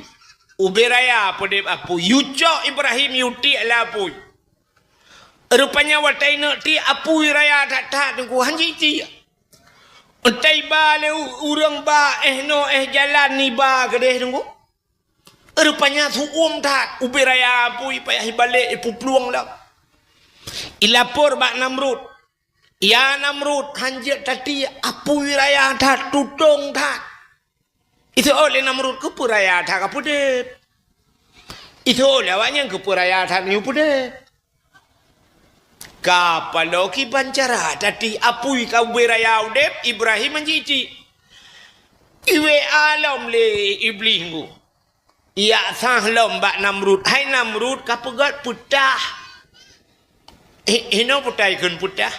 Ubé raya peudeb apui. Yucok Ibrahim yutiek lam apui. Rupanya watée ineuk tiek apui raya that-that teungku, han jitiek. Entah iba lé u-, ureuëng ba éh noe éh jalan iba keudeh teungku. Rupanya su'uem that, ubé raya apui payah ibalek ipeuplueng lam. Ilapor bak Namrud. "Ya Namrud, hanjeuet tatiek apui raya that, tutong that." Iseuôt lé Namrud, "Keupeue raya that ka peudeb?" Iseuôt lé awaknyan, "Keupeue raya that nyoe peudeb?" Ka paloe kiban cara tatiek apui ka ubé raya udeb, Ibrahim han jitiek. I W A lom lé Iblih ngu. Ijak sah lom bak Namrud. "Hai Namrud, ka peugét peutah." "Hi-, hinoe peutah ikheun peutah?"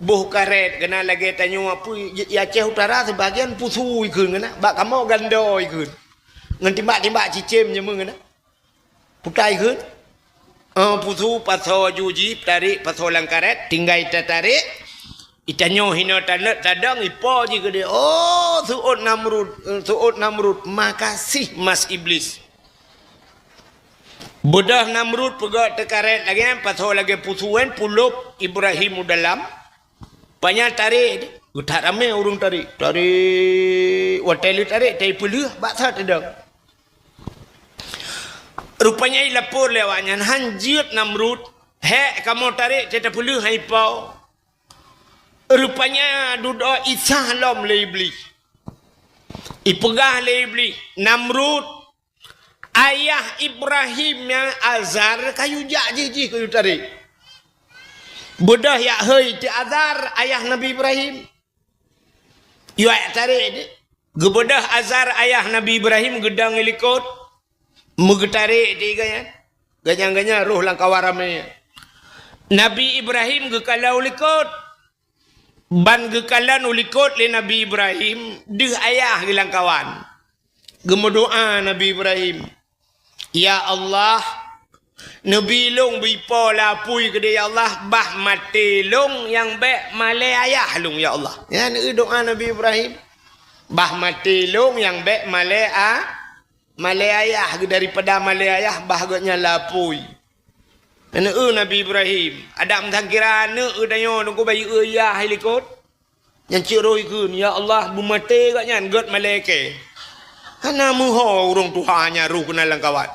"Boh karet keunan lagée tanyoe apui, i Aceh Utara sibagian pusu ikheun keunan, bak kamoe gando ikheun. Ngon timbak-timbak cicém nyeumeung keunan. Peutah ikheun?" "Oh, pusu pasoe aju jih, tarek pasoe lam karet, tinggai tatarek." Itanyoe hinoe taneuk tadong, ipo jih keudeh. Oh, seuôt Namrud, eh, seuôt Namrud, makasih mas Iblis. Beudôh Namrud peugét teukaret lagée nyan, pasoe lagée pusuan, pulop Ibrahim u dalam. Panya tarek, geutak ramé ureuëng tarek. Tarek, watée lheueh tarek, tai peuleueh, bak sa tadong. Rupanya ilapor lé awaknyan, "Han jeuet Namrud, hék kamoe tarek teuh tapeuleueh hai po." Rupanya dudoe isah lom lé Iblih. Ipeugah lé Iblih, "Namrud, ayah Ibrahim nyan Azar kayue jak jih-jih kayue tarek." Beudôh yak hôi teuh Azar ayah Nabi Ibrahim. Yue tarek deh. Geubeudôh Azar ayah Nabi Ibrahim geudong i likot. Meugeutarek teuh gobnyan. Gobnyan-gobnyan roh lam kawan ramé. Nabi Ibrahim geukalon u likot. Ban geukalon u likot lé Nabi Ibrahim, deuh ayah geuh lam kawan. Geumeudoá Nabi Ibrahim, "Ya Allah, neubi lôn bri po lé apui keudéh, ya Allah, bah maté lôn nyang bék malée ayah lôn, ya Allah." Nyan doá Nabi Ibrahim. "Bah maté lôn nyang bék malée a-, malée ayah, daripada malée ayah bah gobnyan lé apui." Aneuk Nabi Ibrahim, adak meusangkira aneuk geutanyoe teungku bayeue yah i likot. Nyan cit roh ikheun, "Ya Allah, beumaté gobnyan gét malée kée." Hana meuho ureuëng tuha nyan roh keunan lam kawan.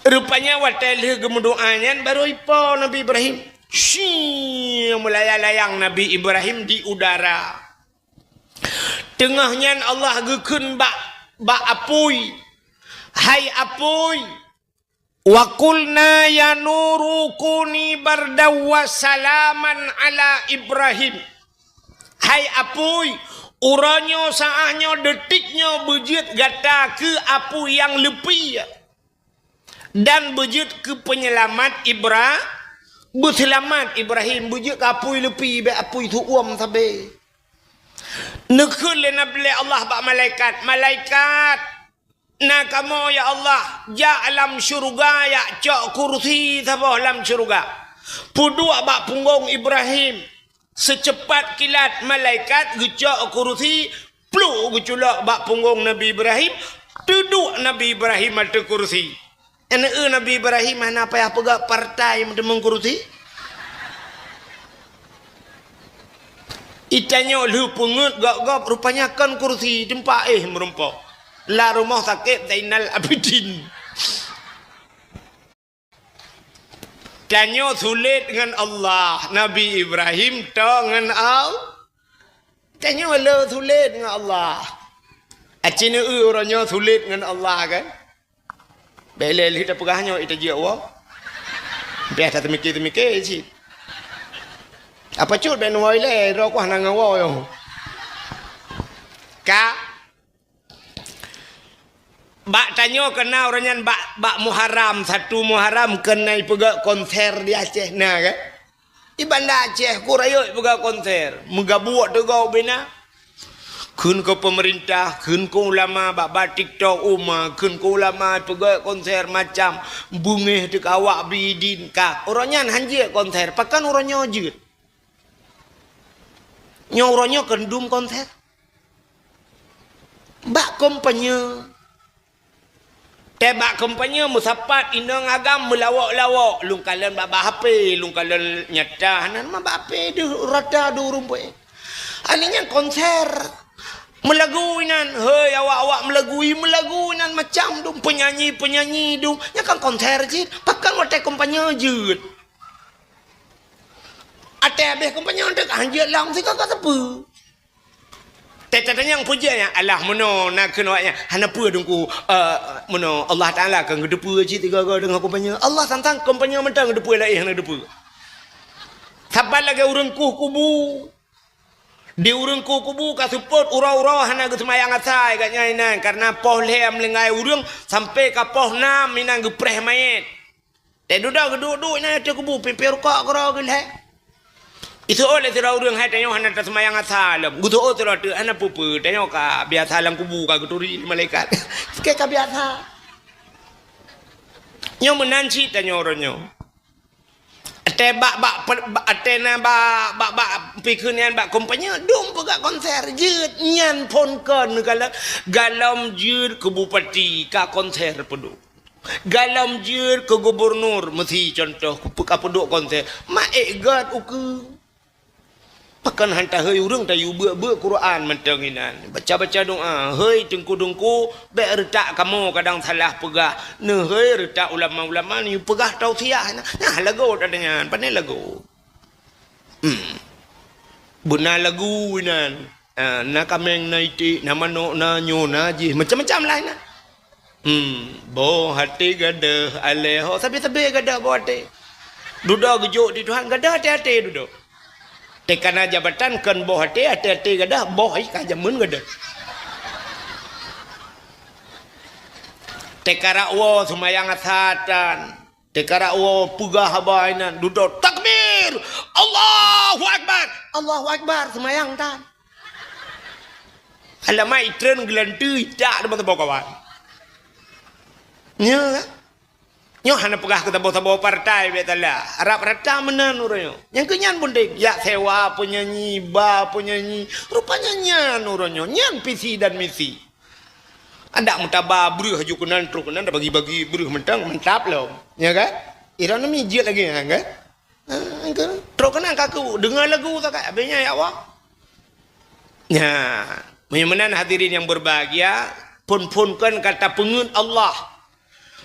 Rupanya watée lheueh geumeudoá nyan barô ipo Nabi Ibrahim. Syii, meulayang-layang Nabi Ibrahim di udara. Teungoh nyan Allah geukheun bak, bak apui, "Hai apui, wa qulna ya nuru kuni bardan wa salaman ala Ibrahim." Hai apui, uroe nyoe, saát nyoe, deutik nyoe beujeuet gata keu apui nyang leupie. Dan beujeuet keu peunyeulamat Ibra-, beuseulamat Ibrahim, beujeuet keu apui leupie, bék apui teuuem sabe. Neukheun lé Nabi, lé Allah bak malaikat, "Malaikat, na kamoe, ya Allah, jak lam syeuruga, jak cok kursi saboh lam syeuruga. Peuduek bak punggong Ibrahim." Seuceupat kilat malaikat geucok kursi, pluk geuculok bak punggong Nabi Ibrahim, teuduek Nabi Ibrahim ateueh kursi. Aneuk Nabi Ibrahim hana payah peugah partai meuteumèe kursi. Itanyoe lheueh peungeuet gob-gob, rupanya kon kursi, teumpat éh meurumpok. Lam rumoh sakét Zainal Abidin. Tanyoe sulet ngon Allah, Nabi Ibrahim toe ngon Allah. Tanyoe le sulet ngon Allah. Aci neu uroe nyoe sulet ngon Allah kan? Bèk lé lheueh tapeugah nyoe ita jeuet woe. Biasa teumike-teumike cit. Apa cut bèk nuwoe lé, droe kuah na ngon woe nyoe. Ka Bak tanyoe keuna uroe nyan bak, bak Muharram, satu Muharram keuna ipeugah konser di Aceh na kan? Di Banda Aceh, ku rayeuk ipeugah konser. Meugabuek teugau bina. Kheun keu pemerintah, kheun keu ulama, bak, bak TikTok uma, kheun keu ulama ipeugah konser macam beungéh teuka awak bidin ka. Uroe nyan hanjeuet konser, pakon uroe nyoe jeuet. Nyoe uroe nyoe keundum konser. Bak kompanye. Teuh bak kompanye meusapat inong agam meulawok-lawok. Lôn kalon bak, bak H P, lôn kalon nyata. Hana mah bak H P deuh rata dua rumpok. Ani nyan konser. Meulagu inan, hei awak-awak meulagu, i meulagu inan macam dum penyanyi-penyanyi dum. Nyan kan konser cit. Pakon watèe kompanye jeuet. Até habéh kompanye deuh hanjeuet lam sigoe ka sapeue. Teuh tatanyong peue jeuet nyan, alah meunoe na keunoe nyan, hana peue Teungku, eh, meunoe Allah Taala ka geuteupeue cit sigoe-goe deungon kompanye. Allah sang-sang kompanye mantong geuteupeue laén hana geuteupeue. Saban lagèe ureueng kueh kubu. Di ureueng kueh kubu ka seupôt uroe-uroe hana geuseumayang asai gobnyan inan, kareuna poh lhèe meuninggai ureueng sampoe ka poh nam inan geupreh manyét. Teuh dudoe geuduek-duek inan ateueh kubu, pimpéh rukok keudroe geulhèe. Iseuôt lé sidroe ureueng, "Hai, tanyoe hana taseumayang asa lom." Geuseuôt sidroe teuk, "Hana peue-peue, tanyoe ka biasa lam kubu ka geuturi malaikat." Sikét ka biasa. Nyoe meunan cit tanyoe uroe nyoe. Até bak, bak, bak, até na bak, bak, bak, pikeu nyan bak kompanye, dum peugah konser, jeuet nyan phon kon galak, galom jeuet keu bupati, ka konser peuduek. Galom jeuet keu gubernur, meusi contoh, keu, ka peuduek konser. Mak ék gèt ukeue. Pakon han tahôi ureuëng tayue beuet-beuet Quran mantong inan. Baca-baca doa, hôi teungku-teungku, bék reutak kamoe kadang salah peugah. Neuhôi reutak ulama-ulama neuyue peugah tausiah. Nah, lagu tadi nyan, pane lagu. Hmm. Beuna lagu inan. Ah, na kaméng, na iték, na manok, na nyoe, na jih, macam-macam lah inan. Hmm, boh até gadôh, aléh ho, sabe-sabe gadôh boh até. Dudoe geujok di Tuhan, gadôh até-até dudoe. Teuka na jabatan kon boh até, até-até gadôh, boh ih ka jameun gadôh. Teuka rak woe seumayang asar tan. Teuka rak woe peugah haba inan, dudoe takbir, Allahu Akbar, Allahu Akbar, seumayang tan. Alamak, itreun geulanteue, itak teuma saboh kawan. Nyoe kan? Nyoe hana peugah keu saboh-saboh partai, bék salah. Rab rata meunan uroe nyoe. Nyang keu nyan peunteng. Jak sewa penyanyi, ba penyanyi. Rupanya nyan uroe nyoe. Nyan visi dan misi. Adak meutaba breuh aju keunan, trok keunan, tabagi-bagi breuh mantong, mantap lom. Ya kan? Ira nami jeuet lagi, ya kan? Ha, kan? Trok keunan kaku, deungoe lagu sagai, habis nyan ya Allah. Nah, meunyoe meunan hadirin yang berbahagia, phon-phon kon kata peungeut Allah.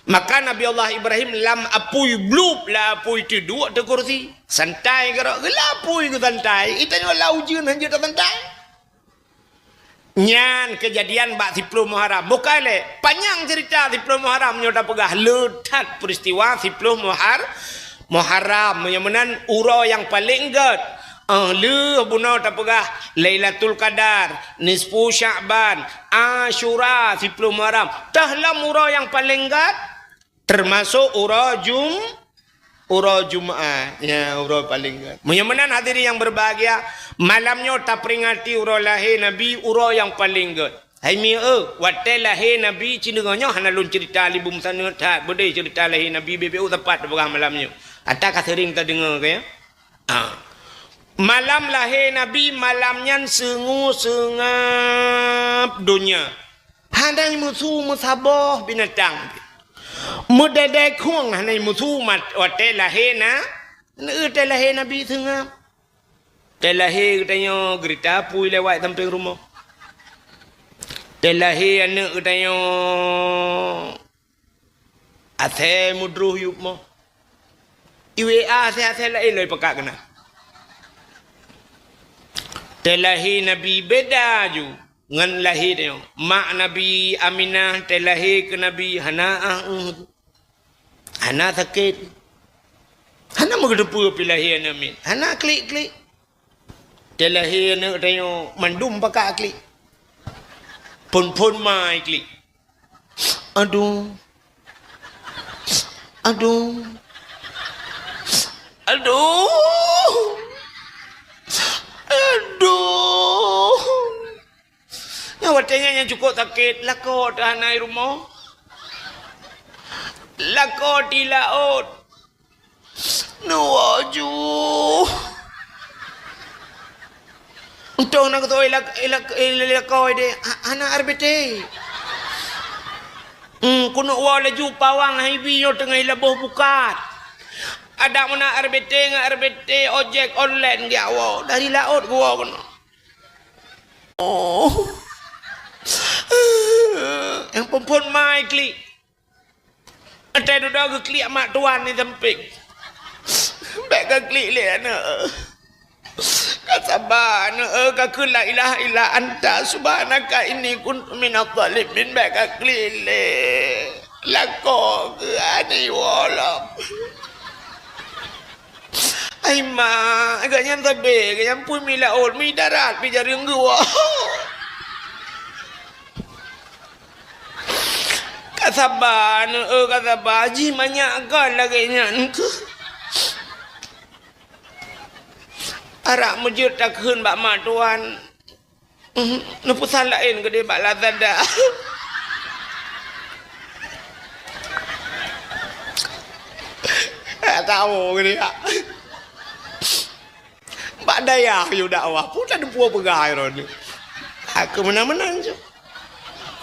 Maka Nabi Allah Ibrahim lam apui blub, lam apui teuh duek ateueh kursi. Santai keudroe, geulah apui geuh santai. Itanyoe lam ujeuen hanjeuet tasantai. Nyan keujadian bak siploh Muharram. Bukai lé, panyang ceurita siploh Muharram nyoe tapeugah. Le that peuristiwa siploh Muhar-, Muharram. Meunyoe meunan uroe nyang paleng gét. Eh, lheueh bunoe tapeugah Lailatul Qadar, Nisfu Sya'ban, Asyura, siploh Muharram. Teuh lom uroe nyang paleng gét. Teumasok uroe Jum-, uroe Jumat. Ya, uroe paleng gét. Meunyoe meunan hadirin yang berbahagia, malam nyoe taperingati uroe lahé Nabi, uroe nyang paleng gét. Hai mi eu, watée lahé Nabi, ci deungoe nyoe hana lôn ceurita libum saneut that, beudée ceurita lahé Nabi, beu-beu teumpat tapeugah malam nyoe. Ata ka seuring tadeungoe, ka, ya? Ah. Malam lahé Nabi, malam nyan seungue seungab donya. Hana meusu meusaboh binatang. Meudedai khueng hana meusu mat-, watée lahé na, watée lahé Nabi seungab. Watée lahé geutanyoe geurita apui lewat sampéng rumoh. Watée lahé aneuëk geutanyoe asée meudroh yup moh. I W A asée-asée laén lom ipakat keunan. Teulahé Nabi beda ju ngon lahé tanyoe. Mak Nabi Aminah teulahé keu Nabi hana ah, eh, hana sakét. Hana meugeuteupeue pih lahé aneuëk miet. Hana klik-klik. Teulahé aneuëk tanyoe mandum pakat klik. Phon-phon mai klik. Aduh. Aduh. Aduh. Aduh. Nyan watée nyan nyang cukôp sakét, lakoe teuh hana i rumoh. Lakoe di laôt. Neuwoe ju. Untông na geutôi lak-, lak-, lakoe deh, ha-, hana R B T. Hmm, keuneuk woe laju pawang hai bi nyoe teungoh laboh bukat. Adak meunan R B T ngon R B T ojek online geujak woe, dari laôt geuwoe keunoe. Oh. Nyang phon-phon mai klik. Watée dudoe geuklik mak tuan di sampéng. Bék ka klik lé aneuëk. Ka saba aneuëk, ka kheun la ilaha illa anta subhanaka inni kuntu minadh dhalimin, bék ka klik lé. Lakoe keu ani wolom. Ai mak, gobnyan sabe, gobnyan pui mi laôt, mi darat, pi jareueng geuwoe. Ka saba, aneuëk, ka saba, jih manyak kon lagée nyan keuh. Arak meujeuet takheun bak mak tuan. Mhm, neupesan laén keudeh bak Lazada. Tak tahu keudeh, ya. Bak dayah yue dakwah, peue tateupeue peugah droeneuh. Aku meunan-meunan ju.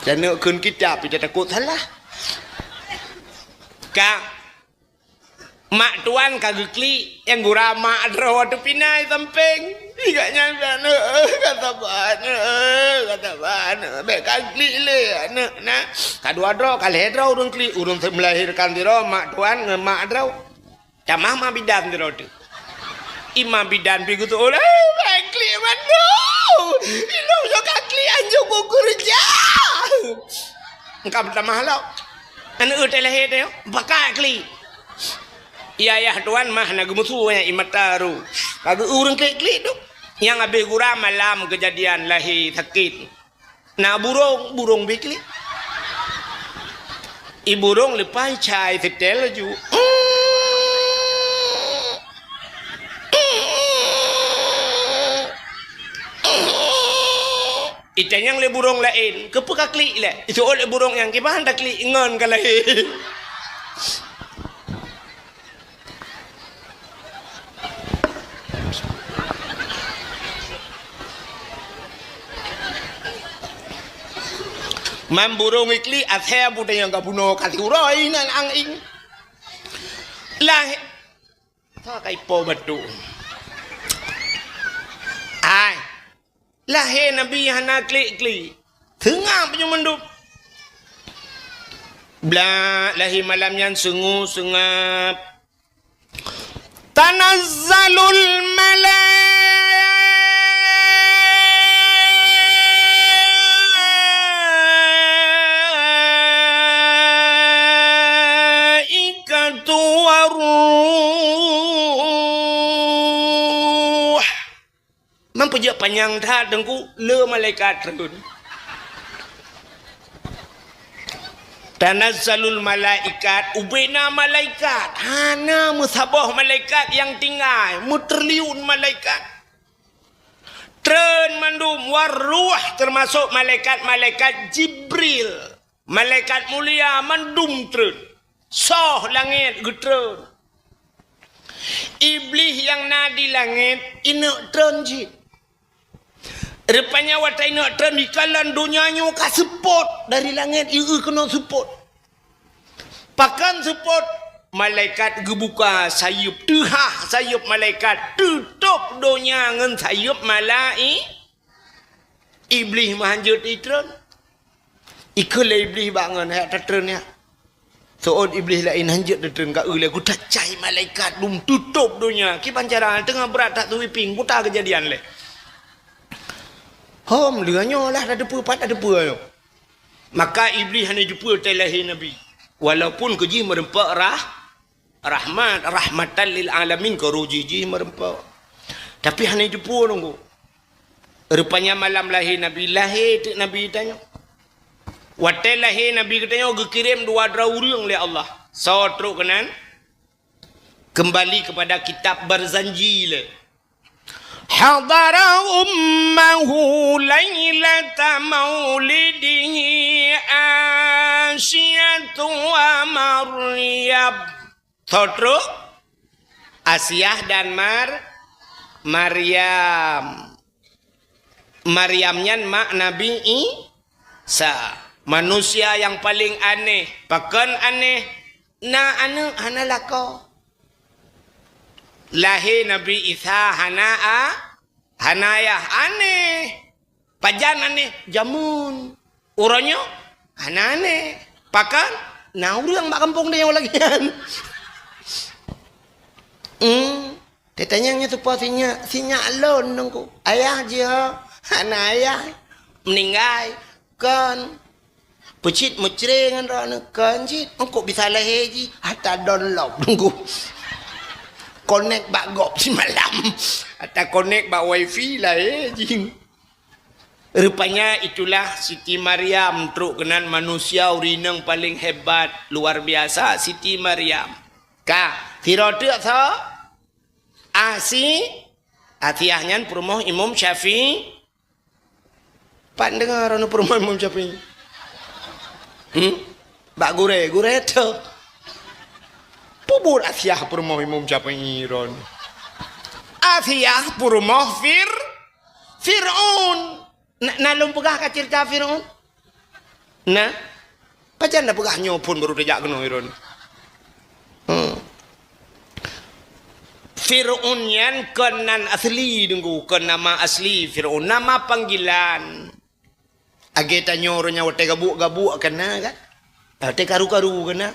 Taneuk kheun kitab, pih tatakot salah. Ka. Mak tuan ka geuklik, nyang gura mak droe ateueh pinai sampéng. Gobnyan, "Aneuk, ka saban, aneuk, ka saban, aneuk. Bèk ka klik lé, aneuk, na." Ka dua droe, ka lhèe droe ureueng klik, ureueng melahirkan sidroe, mak tuan ngon mak droe. Tamah ma bidan sidroe teuh. I ma bidan pih geuseuôt, "Eh, bèk klik mandum. Ilôn nyoe ka klik anjong kuku reujang." Engka meutamah lom. Aneuk teuh lahé teuh, pakat klik. Yah, yah tuan mah na geumeusu nyan i mata ru. Ka geu ureueng klik-klik tu. Nyang habéh gura malam keujadian lahé sakét. Na burông, burông bèk klik. I burông leupah cai seutèl laju. Itanyong lé burông laén, "Keupeue ka klik lé?" Iseuôt lé burông nyan, "Kiban taklik ngon ka lahé." Man burông iklik, asèe bu tanyong ka bunoe ka siuroe inan angin. Lahé, sa ka ipo batuk. Ai. Lahé Nabi hana klik-klik. Seungab nyoe mandum. Blah, lahé malam nyan seungue-seungab. Tanazzalul malaikatu war ruh. Man peujeuet panyang that Teungku, le malaikat treun. Tanazzalul malaikat, ubena malaikat. Hana meusaboh malaikat nyang tinggai, meutriliun malaikat. Treun mandum, war ruh, teumasok malaikat-malaikat Jibril. Malaikat mulia mandum treun. Soh langét geutreun. Iblih nyang na di langét, ineuk treun cit. Rupanya watèe ineuk treun, ikalon donya nyoe ka seupôt dari langét, ieu keunoe seupôt. Pakon seupôt? Malaikat geubuka sayeuep, teuhah sayeuep malaikat, teutôp donya ngon sayeuep malai-, Iblih meuhan jeuet itreun. Ikheun lé Iblih bak ngon, "Hai tatreun nyak." Seuôt Iblih laén han jeuet tatreun ka eu lé, geuta cai malaikat dum tutôp donya. Kiban cara teungoh brat that sweeping, buta keujadian lé. Hom, lheueh nyoe lah tateupeue, pat tateupeue nyoe. Maka Iblih hana jiteupeue teuh lahé Nabi. Walaupun keu jih meureumpok rah-, Rahmat, rahmatan lil alamin, keu roh jih jih meureumpok. Tapi hana jiteupeue nunggu. Rupanya malam lahé Nabi, lahé teuk Nabi tanyoe. Watèe lahé Nabi geutanyoe geukirém dua droe ureueng lé Allah. Soe trok keunan? Kembali kepada kitab Barzanji lé. Hadara ummahu lailata maulidihi Asiyatu wa Maryam. Soe trok? Asiah dan Mar-, Maryam. Maryam nyan mak Nabi Isa. Manusia nyang paleng aneh. Pakon aneh? Na aneuk hana lakoe. Lahé Nabi Isa hana a-, hana ayah. Aneh. Pajan aneh? Jameun. Uroe nyoe hana aneh. Pakon? Na ureueng bak gampông tanyoe lagèe nyan. Hmm. Tatanyong nyoe teupeue si nyak, si nyak lôn nunggu. Ayah jih ho? Hana ayah. Meuninggai. Kon. Peucit meucre ngon droeneuh, kon cit. Engkok bisa lahé jih, ata download nunggu. Connect bak gob simalam. Ata connect bak wifi lahé jih. Rupanya itulah Siti Maryam trok keunan, manusia ureueng inong paleng hebat, luar biasa Siti Maryam. Ka, sidroe teuk soe? Asi-, Asiah nyan peurumoh Imam Syafi'i. Pat deungoe droeneuh peurumoh Imam Syafi'i? Hmm? Bak gurèe, gurèe teuh. Peue buet Asiah peurumoh Imam Syafi'i droeneuh? Asiah peurumoh Fir-, Fir'aun. Na, na lôn peugah ka ceurita Fir'aun? Na? Pajan na peugah nyoe phon baru tajak keunoe droeneuh. Hmm. Fir'aun nyan kon nan asli, Teungku, kon nama asli Fir'aun, nama panggilan. Lagèe tanyoe ureueng nyang watèe gabuk-gabuk ka na kan? Watèe karu-karu ka na?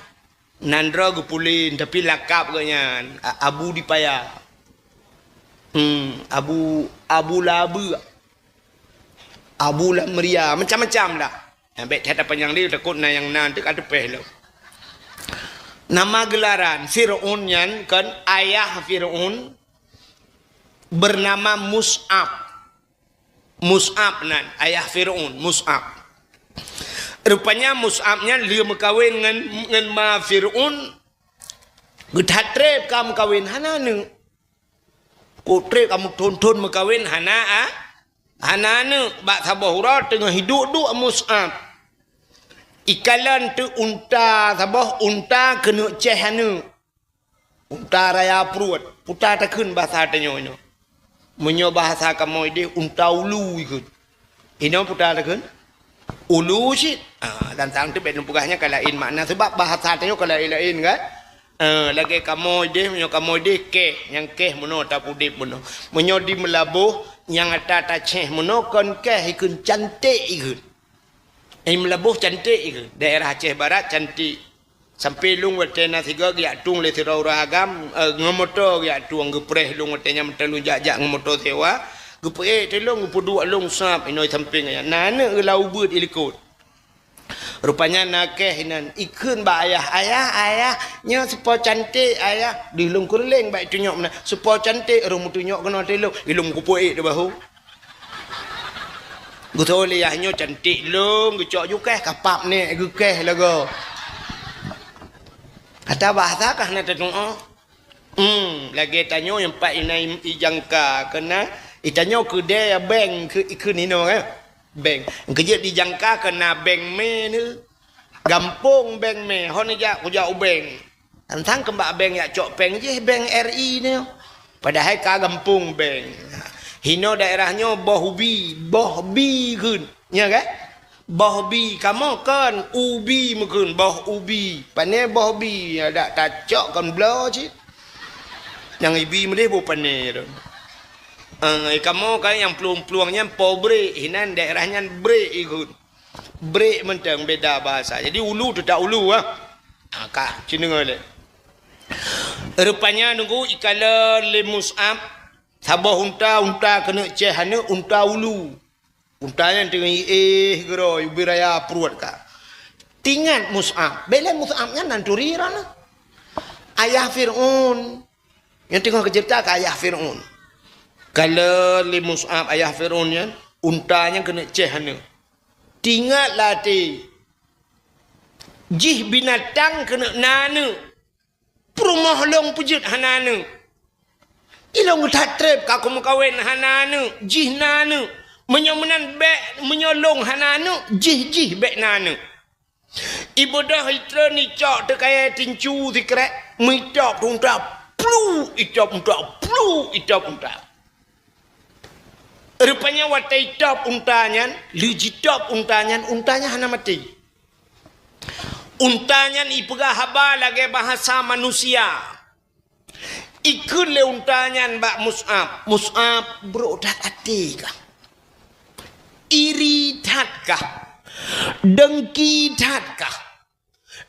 Nan droe geupulen, tapi lakab geuh nyan A-, Abu Dipaya. Hmm, Abu, Abu Labeuk. Abu Lamria, macam-macam lah. Nah, bèk that panyang lé, takot na nyang na teuk ka teupèh lom. Nama gelaran Fir'aun nyan kan, ayah Fir'aun bernama Mus'ab. Mus'ab nan, ayah Fir'aun, Mus'ab. Rupanya Mus'ab nyan lheueh meukawen ngon, ngon ma Fir'aun, geuthat trép ka meukawen, hana aneuk. Kok trép ka meuthon-thon meukawen, hana a-, hana aneuk. Bak saboh uroe teungoh hidup duek Mus'ab. Ikalon teuk unta saboh, unta keuneuk cèh aneuk. Unta raya pruet. Peue takheun bahasa tanyoe nyoe? Meunyoe bahasa kamoe deh, unta ulu ikheun. Inoe peue takheun? Ulu cit. Ah, dan sang teuk bèk neupeugah nyan ka laén makna, sabab bahasa tanyoe ka laén-laén kan? Eh, lagèe kamoe deh, meunyoe kamoe deh kèh, nyang kèh meunoe tapudép meunoe. Meunyoe di Meulaboh, nyang ata tacèh meunoe kon kèh ikheun, cantik ikheun. Di Meulaboh cantik ikheun. Daerah Aceh Barat cantik. Sampai lôn watèe na sigoe geujak tueng lé sidroe ureueng agam, eh, ngon moto geujak tueng, geupreh lôn watèe nyan, meuteulôn jak-jak ngon moto sewa, geupeuék teulông, geupeuduek lôn sab inoe sampéng ayah. Na aneuk geulau beuet ilikot. Rupanya na kèh inan, ikheun bak ayah, "Ayah, ayah, nyoe si Po Cantik, ayah." Di lôn keureuleng bak itunyok meunan, "Si Po Cantik," rhung meutunyok keunoe teulông, ilông geupeuék di bahu. Geutoh lé yah nyoe cantik lom, geucok ju kèh, kapap nèk geukèh lagoe. Ata bahasa kah na tatu'oh? Hmm, lagèe tanyoe nyang pat inan ijangka keunan, itanyoe keudè beng keu, keu ninoe kan? Beng. Keujeuet dijangka keunan beng mè nyoe. Gampông beng mè, hon jak kujak u beng. Tantang keumbak beng jak cok péng jih, beng R I nyoe. Padahai ka gampông beng. Hinoe daerah nyoe boh ubi, boh bi kheun. Nya kan? Boh bi, kamoe kon ubi meukheun, boh ubi. Pané boh bi, adak tacok kon bloe cit. Nyang ibi meudeh boh pané tu. Ah, kamoe kan nyang plueng-plueng nyan po brek, hinan daerah nyan brek ikheun. Brek mantong beda bahasa. Jadi ulu teutap ulu ah. Ha, ka, ci deungoe lé. Rupanya nunggu ikalon lé Mus'ab, saboh unta, unta keuneuk ceh aneuk, unta ulu. Unta nyan teungoh iéh geurôi ubé raya pruet ka. Tingat Mus'ab, bèk lé Mus'ab nyan nan turi droeneuh. Ayah Fir'aun. Nyang teungoh geuceurita keu ayah Fir'aun. Kalon lé Mus'ab ayah Fir'aun nyan, unta nyan keuneuk ceh aneuk. Tingat latée, jih binatang keuneuk na aneuk. Peurumoh lôn peujeuet hana aneuk. Ilôn geuthat treb ka kumeukawen hana aneuk, jih na aneuk. Meunyoe meunan bèk, meunyoe lôn hana aneuk, jih, jih bèk na aneuk. Ibeudôh itreun icok teukayée tincu sikrek, meutôb unta, plu, itôb unta, plu, itôb unta. Rupanya watée itôb unta nyan, lheueh jitôb unta nyan, unta nyan hana maté. Unta nyan ipeugah haba lagée bahasa manusia. Ikheun lé unta nyan bak Mus'ab, "Mus'ab, brok that até kah? Iri that kah? Dengki that kah?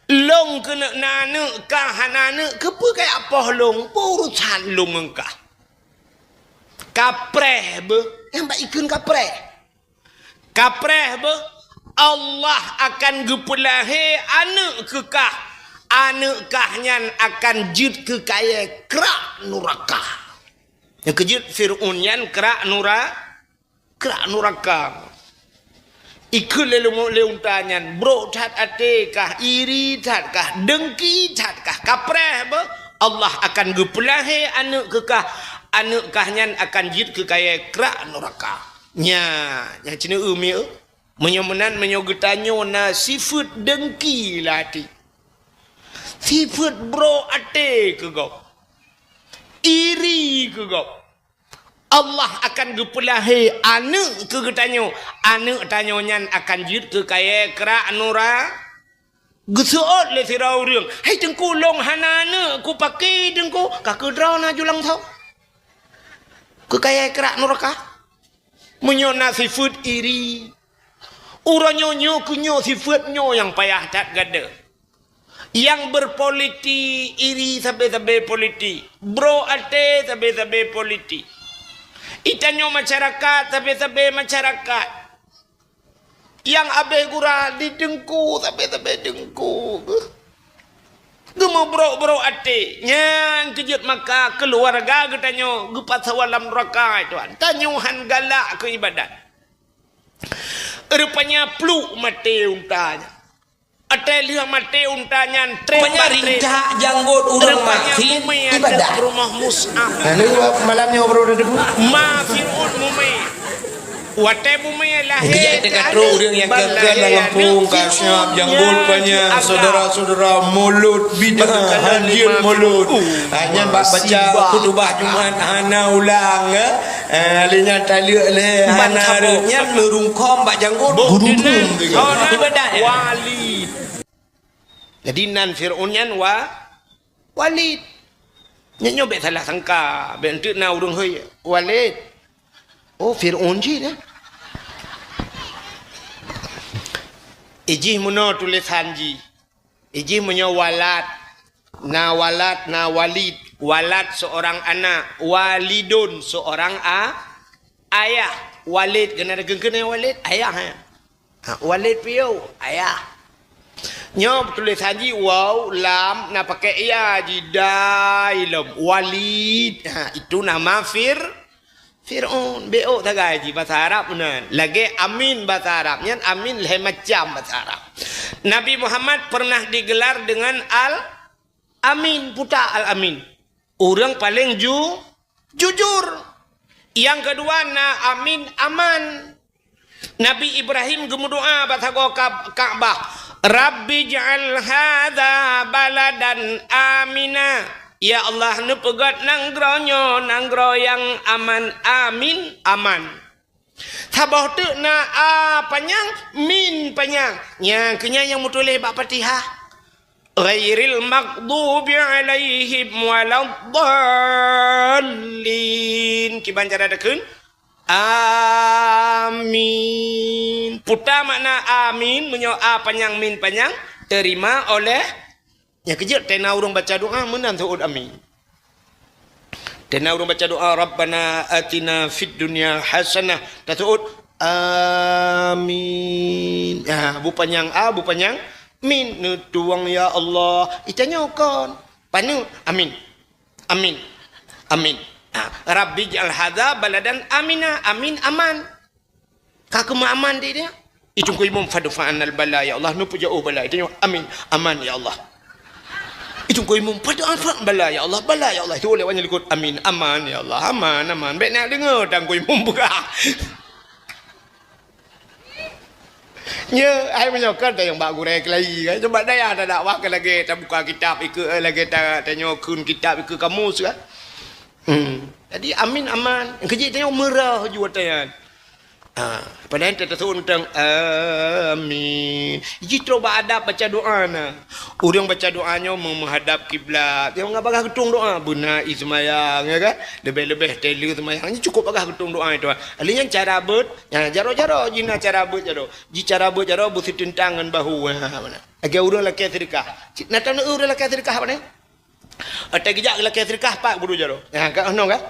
Lôn keuneuk na aneuk kah hana aneuk, keupeue kajak poh lôn? Peue urusan lôn ngon kah?" Kapreh beuh, nyang bak ikheun kapreh. Kapreh beuh, Allah akan geupeulahé aneuk keu kah. Aneuk kah nyan akan jeuet keu kayée krak nuraka. Nyang keujeuet Fir'aun nyan krak nura-, krak nuraka. Ikheun lé leumo-, lé unta nyan, brok that até kah, iri that kah, dengki that kah, kapreh beuh, Allah akan geupeulahé aneuk keu kah, aneuk kah nyan akan jeuet keu kayée krak nuraka. Nya, nyang ceuneuk eu mieu. Meunyoe meunan, meunyoe geutanyoe na sifeuet dengki lam até, sifeuet brok até keu gob, iri keu gob, Allah akan geupeulahé aneuk keu geutanyoe. Aneuk tanyoe nyan akan jeuet keu kayée krak nura-, Geuseuôt lé sidroe ureuëng, "Hai Teungku, lôn hana aneuk, kupaké Teungku?" "Ka keudroe na julang tho." Keu kayèe krak nuraka. Meunyoe na sifeuet iri, uroe nyoe, nyoe keu nyoe sifeuet nyoe nyang payah that gata. Nyang berpolitik iri sabe-sabe politik, bro até sabe-sabe politik. Itanyoe masyarakat sabe-sabe masyarakat. Nyang abéh gura di teungku sabe-sabe teungku. Geumeubrok-brok até, nyan keujeuet maka keuluwarga geutanyoe geupasoe lam nuraka, Tuhan. Tanyoe han galak keu ibadat. Rupanya pluek maté unta nyan. Até lheueh maté unta nyan, treb. Rupanya rincak janggot ureueng maté ibadat. Rupanya bumé ada rumoh Mus'ab. Lalu malam nyoe baru ada debu. Ma Fir'aun bumé. Watèe bumé lahé. Kejak teuka trok ureueng nyang keu-keu lam gampông, ka siap janggot panyang, syedara-syedara, mulod bid'ah, hanjeuet mulod. Nyan bak baca khutubah Jumat hana ulang, eh. Eh, lé nyan taleuek lé hana reueng nyan meurungkôm bak janggot. Gurungkôm. Ibadat, ya. Wali. Jadi nan Fir'aun nyan wa-, Walid. Nyan nyoe bèk salah sangka, bèk enteuk na ureueng hôi, Walid. Oh, Fir'aun jih nyan. Ijih meunoe tulésan jih. Ijih meunyoe walad, na walad, na walid. Walad seorang anak, walidun seorang a-, ayah. Walid, keuneuk geukheun walid, ayah, ya. Ha, Walid piôh, ayah. Nyoe tulésan jih waw, lam, na pakè ya jih, dai lom. Walid. Ha, itu nama Fir-, Fir'aun. Beuôt sagai jih basa Arab meunan. Lagèe Amin basa Arab. Nyan Amin lhèe macam basa Arab. Nabi Muhammad pernah digelar dengan Al-Amin, puta Al-Amin. Ureueng paleng ju-, jujur. Nyang keudua na Amin, aman. Nabi Ibrahim geumeudoa bak sagoe Ka-, Ka'bah, "Rabbi ij'al hadza baladan amina." Ya Allah, neupeugöt nanggroe nyoe nanggroe nyang aman, amin, aman. Saboh teuk na a panyang, min panyang. Nyang keu nyan nyang meutuléh bak Fatihah. Ghairil maghdubi 'alaihim waladdallin. Kiban cara takheun? Amin. Puta makna amin, meunyoe a panyang, min panyang, terima oleh. Nyang keujeuet, teuh na ureueng baca doa, meunan seuôt amin. Teuh na ureueng baca doa, "Rabbana atina fid dunya hasanah." Taseuôt, "Amin." Ha, bu panyang a, bu panyang min. Neutuwang, "Ya Allah." Itanyoe kon. Paneuk, "Amin. Amin. Amin." Ha, "Rabbi ij'al hadza baladan amina." Amin, aman. Ka keumeuaman di dia. Itungku imum fadfa'anal bala, ya Allah. Neupeujeuet bala. Itanyoe, amin. Aman, ya Allah. Itungku imum fadfa'anal bala, ya Allah. Bala, ya Allah. Itu oleh awaknyan likot. Amin. Aman, ya Allah. Aman, aman. Bèk na deungö tangku imum peugah. Nya, ai meunyoe kan tayong bak gurèe keulayi kan. Cuba dayah tadakwah kan lagèe tabuka kitab ikeue, eh, lagèe ta-, tanyoe kheun kitab ikeue kamus kan. Hmm. Jadi amin aman. Keujeuet tanyoe meurah ju watèe nyan. Ha, padahai teuteusôn teuntang amin. Jih trok bak adab baca doa na. Ureueng baca doa nyoe meuhadap kiblat. Nyang nggak bagah geutueng doa, beuna i seumayang, ya kan? Leubeh-leubeh telu seumayang. Nyoe cukup bagah geutueng doa itu. Ahli nyan cara beuet, ya, jaroe-jaroe jih na cara beuet jaroe. Jih cara beuet jaroe beuseuteuntang ngon bahu. Ha, mana? Lagèe ureueng lakèe seudeukah. Cit na taneuk ureueng lakèe seudeukah apa ni? Até geujak lakèe seudeukah pat guru jaroe. Ya, ka noh kan?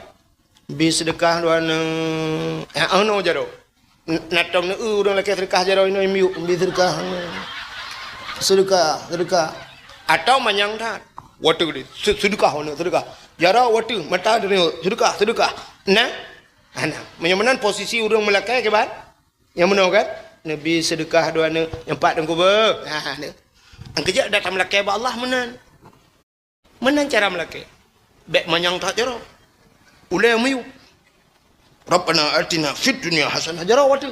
Bi seudeukah dua neu. Ya, oh, no, jaroe. N-, natong neu ureueng lakèe seudeukah jaroe inoe miyueb, bi seudeukah. Seudeukah, seudeukah. Atau manyang that. Watèe geude. Se-, seudeukah, oh, no, seudeukah. Jaroe watèe, mata deuh, seudeukah, seudeukah. Nah? Nah, nah. Meunyoe meunan posisi ureueng meulakèe kiban? Nyang meunoe kan? Neubi seudeukah dua neu, nyang pat teungku beuh. Nah, nah. Nyang keujeuet datang meulakèe bak Allah meunan. Meunan cara meulakèe. Bèk manyang that jaroe. Ulèe miyueb. Rabbana atina fid dunya hasanah jaroe watèe.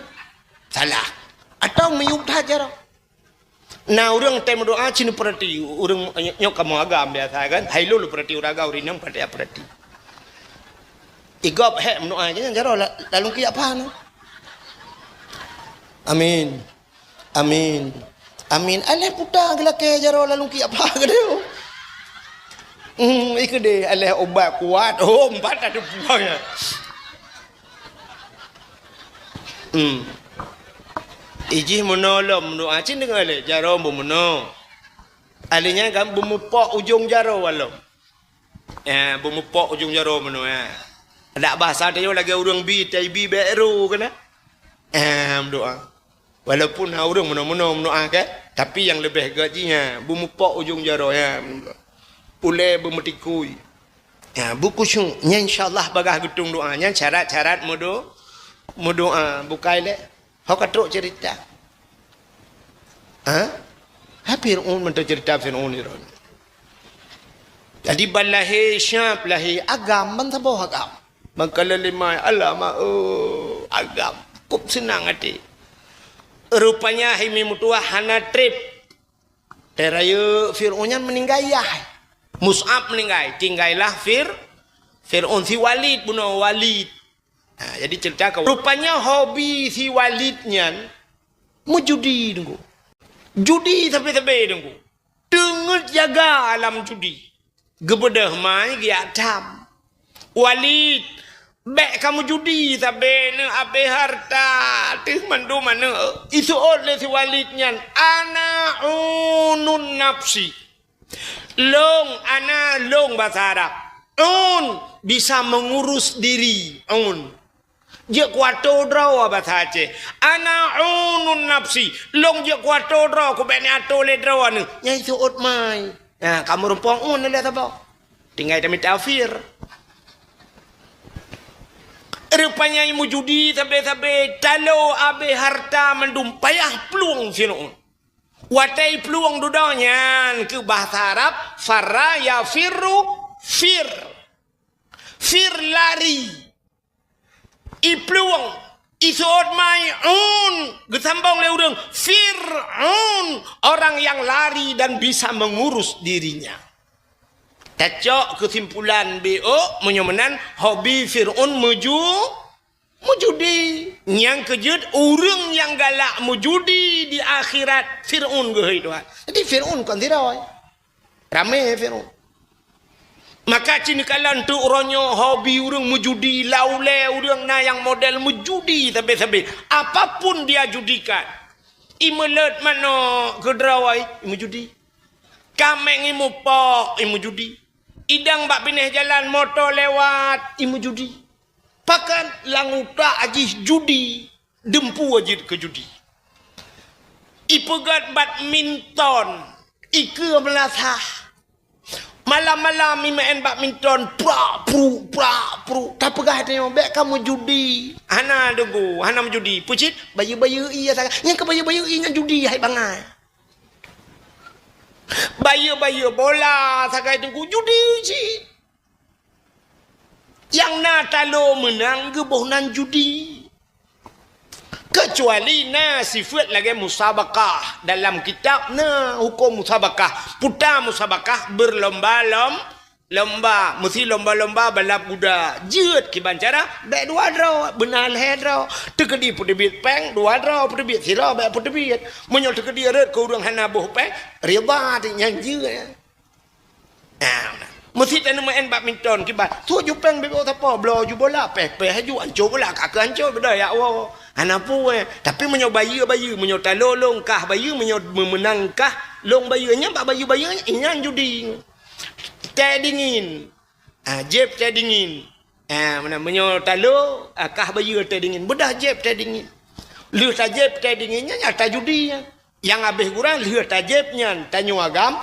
Salah. Atau miyueb that jaroe. Na ureueng tém doa cit neupeurati, ureueng nyoe kamoe agam biasa kan. Hai lôn peurati ureueng agam, ureueng inong payah peurati. Igop hék meudoa nyan jaroe la-, lalong keu jak pah nyoe. Amin. Amin. Amin. Alah puta geulakèe jaroe lalong kiak pah geude. Hmm, ikeu deh, alah ubat kuat. Oh, empat ada buang ya. Hmm. Ijih meunoe lom meudoa, cit deungoe lé, jaroe beumeunoe. Alèh nyan kan beumupok ujong jaroe lom. Ya, beumupok ujong jaroe meunoe, ya. Dak bahasa tanyoe lagèe ureueng bi, tai bi bèk ru keunan. Eh, meudoa. Walaupun na ureueng meunoe-meunoe meudoa kan, tapi nyang leubeh gèt jih nyan, beumupok ujong jaroe nyan. Ulèe beumeutikui. Ya, beukhusyuk. Nyan insya Allah bagaih geutueng doa. Nyan syarat-syarat meudo-, meudoa. Bukai lé. Ho ka trok cerita. Ha? Ha Fir'aun mantong cerita Fir'aun nyoe. Jadi ban lahé siap lahé agam ban saboh agam. Maka lé limai alamak, oh, agam. Kop seunang até. Rupanya hai mi meutuah hana trép. Teurayeuk Fir'aun nyan meuninggai yah. Mus'ab meuninggai, tinggailah Fir-, Fir'aun si Walid bunoe Walid. Ha, jadi cerita ka. Rupanya hobi si Walid nyan meujudi deungku. Judi sabe-sabe deungku. Teungeut jaga alam judi. Geubeudôh mai geujak tham. Walid, bèk kamoe judi sabe neuh abéh hareuta teuh mandum aneuk. Iseuôt lé si Walid nyan, "Ana unun nafsi." Long, ana long basa Arab. Un, bisa mengurus diri. Un. Jeuet kuato droe basa Aceh. Ana unun nafsi. Long jeuet kuato droe, kubèk neuato lé droe neuh. Nyan iseuôt mai. Ha, kamoe rumpong un lé saboh. Tinggai tamita Fir. Rupanya meujudi sabe-sabe talo abéh hareuta mandum payah plueng Fir'aun. Watèe plueng dudoe nyan keu bahasa Arab, farra yafirru fir. Fir lari. Iplueng, iseuôt mai un, geusambong lé ureueng, Fir'aun, orang yang lari dan bisa mengurus dirinya. Tacok keusimpulan B O, meunyoe meunan, hobi Fir'aun meuju-, meujudi. Nyang keujeuet, ureueng nyang galak meujudi di akhirat, Fir'aun geuhôi Tuhan. Jadi Fir'aun kon sidroe. Ramé Fir'aun. Maka cit neukalon teuk uroe nyoe hobi ureueng meujudi, lam ulèe ureueng na nyang model meujudi sabe-sabe. Apapun dia judikan. Imeuleuet manok keudroe, imeujudi. Kaméng imupok, imeujudi. Idang bak binéh jalan moto lewat, imeujudi. Pakon lam utak jih judi. Deumpu jeuet keu judi. Ipeugèt badminton, ikeue meulasah. Malam-malam imeu'en badminton, prak, pruk, prak, pruk. Tapeugah tanyoe, bèk kamoe judi. Hana deungku, hana meujudi. Peue cit? Bayeue-bayeue ie sagai. Nyang keu bayeue-bayeue ie nyan judi hai bangai. Bayeue-bayeue bola sagai deungku, judi cit. Nyang na talo meunang geuboh nan judi. Keucuali na sifeuet lagèe musabakah. Dalam kitab na hukôm musabakah. Puta musabakah beurlomba-lom-, lomba. Meusi lomba-lomba balap kuda. Jeuet kiban cara, bèk dua droe, beuna lhèe droe. Teukeudi peuteubiet pèng, dua droe peuteubiet, sidroe bèk peuteubiet. Meunyoe teukeudi rhot keu ureueng hana boh pèng, ridha nyan jeuet. Nah, meusi taneuk meu'en badminton kiban. Su ju pèng bebo sapo, bloe ju bola, pèh-pèh ju, anco bola, ka keu anco, beudôh ya Allah. Hana peue. Tapi meunyoe bayeue-bayeue, meunyoe talo long kah bayeue, meunyoe meumeunang kah long bayeue, nyan bak bayeue-bayeue nyan judi. Teh dingin. Ah, jép teh dingin. Ah, meunan meunyoe talo, ah, kah bayeue teh dingin. Beudôh jép teh dingin. Lheueh tajép teh dingin nyan, nyan tajudi nyan. Nyang habéh gura lheueh tajép nyan tanyoe agam,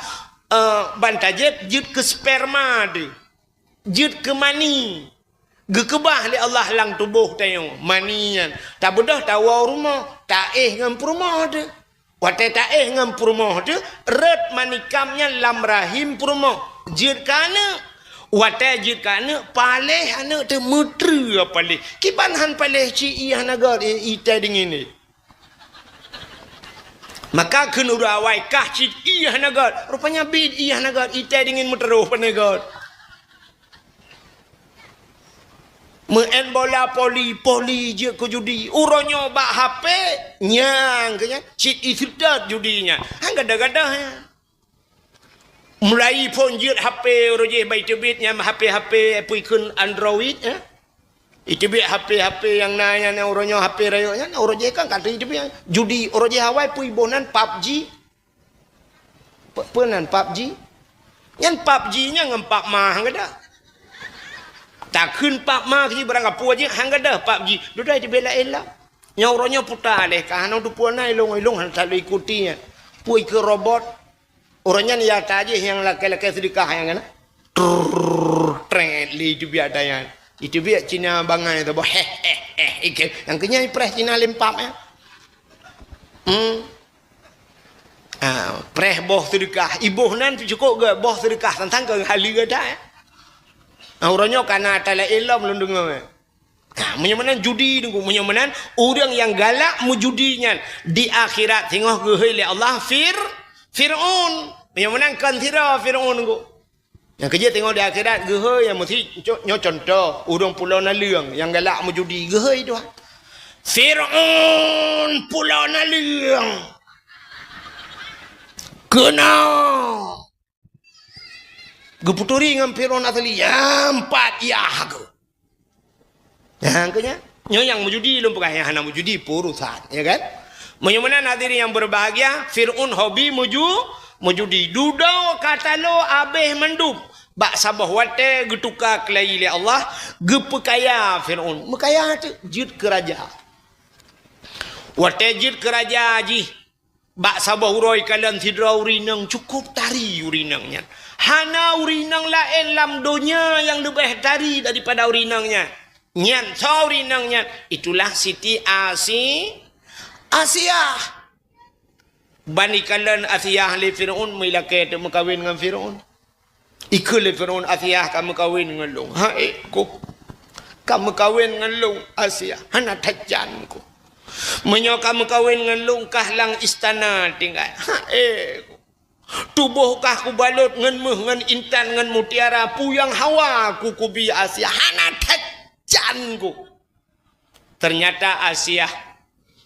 eh, ban tajép jeuet keu sperma teuh. Jeuet keu mani. Geukeubah lé Allah lam tuboh tanyoe mani nyan. Tabeudôh tawoe rumoh, taéh ngon peurumoh teuh. Watèe taéh ngon peurumoh teuh, rhot mani kam nyan lam rahim peurumoh. Jeuet keu aneuk. Watèe jeuet keu aneuk, paléh aneuk teuh meutreue paléh. Kiban han paléh cit ie hana göt, i-, i teh dingin nyan. Maka kheun ureueng awai kah cit ie hana göt. Rupanya bit ie hana göt, i teh dingin meuteurôh pane göt. Meu'en bola poli, poli jeuet keu judi. Uroe nyoe bak H P, nyang keu nyan, cit iseutôt judi nyan. Han gadôh-gadôh nyan. Mulai phôn jeuet H P uroe jih bai teubiet nyan H P-H P peue kheun Android, eh? Iteubiet H P-H P nyang na nyan, nyang uroe nyoe H P rayeuk nyan, uroe jih kan ka iteubiet. Judi, uroe jih awai peue iboh nan, PUBG. Pe-, peue nan PUBG? Nyan PUBG nyan ngon Pak Ma han gadôh. Takheun Pak Ma keu barang kapeue jih han gadôh PUBG. Dudoe iteubiet laén lah. Nyoe uroe nyoe puta lé ka hana teupeue na ilong-ilong hana taleuikuti nyan. Peue ikeue robot. Uroe nyan ya tajih nyang lakée-lakée seudeukah nyang keunan. Trrrr, trét, lé iteubiet ata nyan. Iteubiet Cina bangai saboh, heh, heh, heh, ikeu. Nyang keu nyan ipreh Cina lempap nyan. Hmm. Ah, preh boh seudeukah. Iboh nan cukôp geu boh seudeukah, sang-sang keu haleue ata, eh. Ah, uroe nyoe ka na ata laén lom lôn deungoe, eh. Ha, meunyoe meunan judi, Teungku. Meunyoe meunan, ureuëng nyang galak meujudi nyan di akhirat singoh geuhôi lé Allah Fir-, Fir'aun. Meunyoe meunan kon sidroe Fir'aun, Teungku. Nyang keujeuet singoh di akhirat geuhôi nyang meusi co-, nyoe contoh, ureuëng Pulo Naleueng nyang galak meujudi geuhôi Tuhan. Fir'aun Pulo Naleueng. Keunoe. Geupeuturi ngon Fir'aun asli, nyan pat yah geuh. Nyan keuh nyan. Nyoe nyang meujudi lôn peugah, nyang hana meujudi peue urusan, ya kan? Meunyoe meunan hadirin yang berbahagia, Fir'aun hobi meuju-, meujudi. Dudoe ka talo abéh mandum. Bak saboh watée geutuka keulayi lé Allah, geupeukaya Fir'aun. Meukaya teuk jeuet keu raja. Watée jeuet keu raja jih, bak saboh uroe ikalon sidroe ureuëng inong cukôp tari ureuëng inong nyan. Hana ureuëng inong laén lam donya nyang leubeh tari daripada ureuëng inong nyan. Nyan soe ureuëng inong nyan? Itulah Siti Asi-, Asiah. Ban ikalon Asiah lé Fir'aun, meulakée teuk meukawen ngon Fir'aun. Ikheun lé Fir'aun, "Asiah ka meukawen ngon lôn." "Hai, Teungku. Ka meukawen ngon lôn, Asiah." "Hana that jan, Teungku. Meunyoe ka meukawen ngon lôn, kah lam istana tinggai." "Hai, Teungku. Tuboh kah kubalot ngon méuh, ngon intan, ngon mutiara, peue nyang hawa ku kubi Asiah." "Hana that jan, Teungku." Ternyata Asiah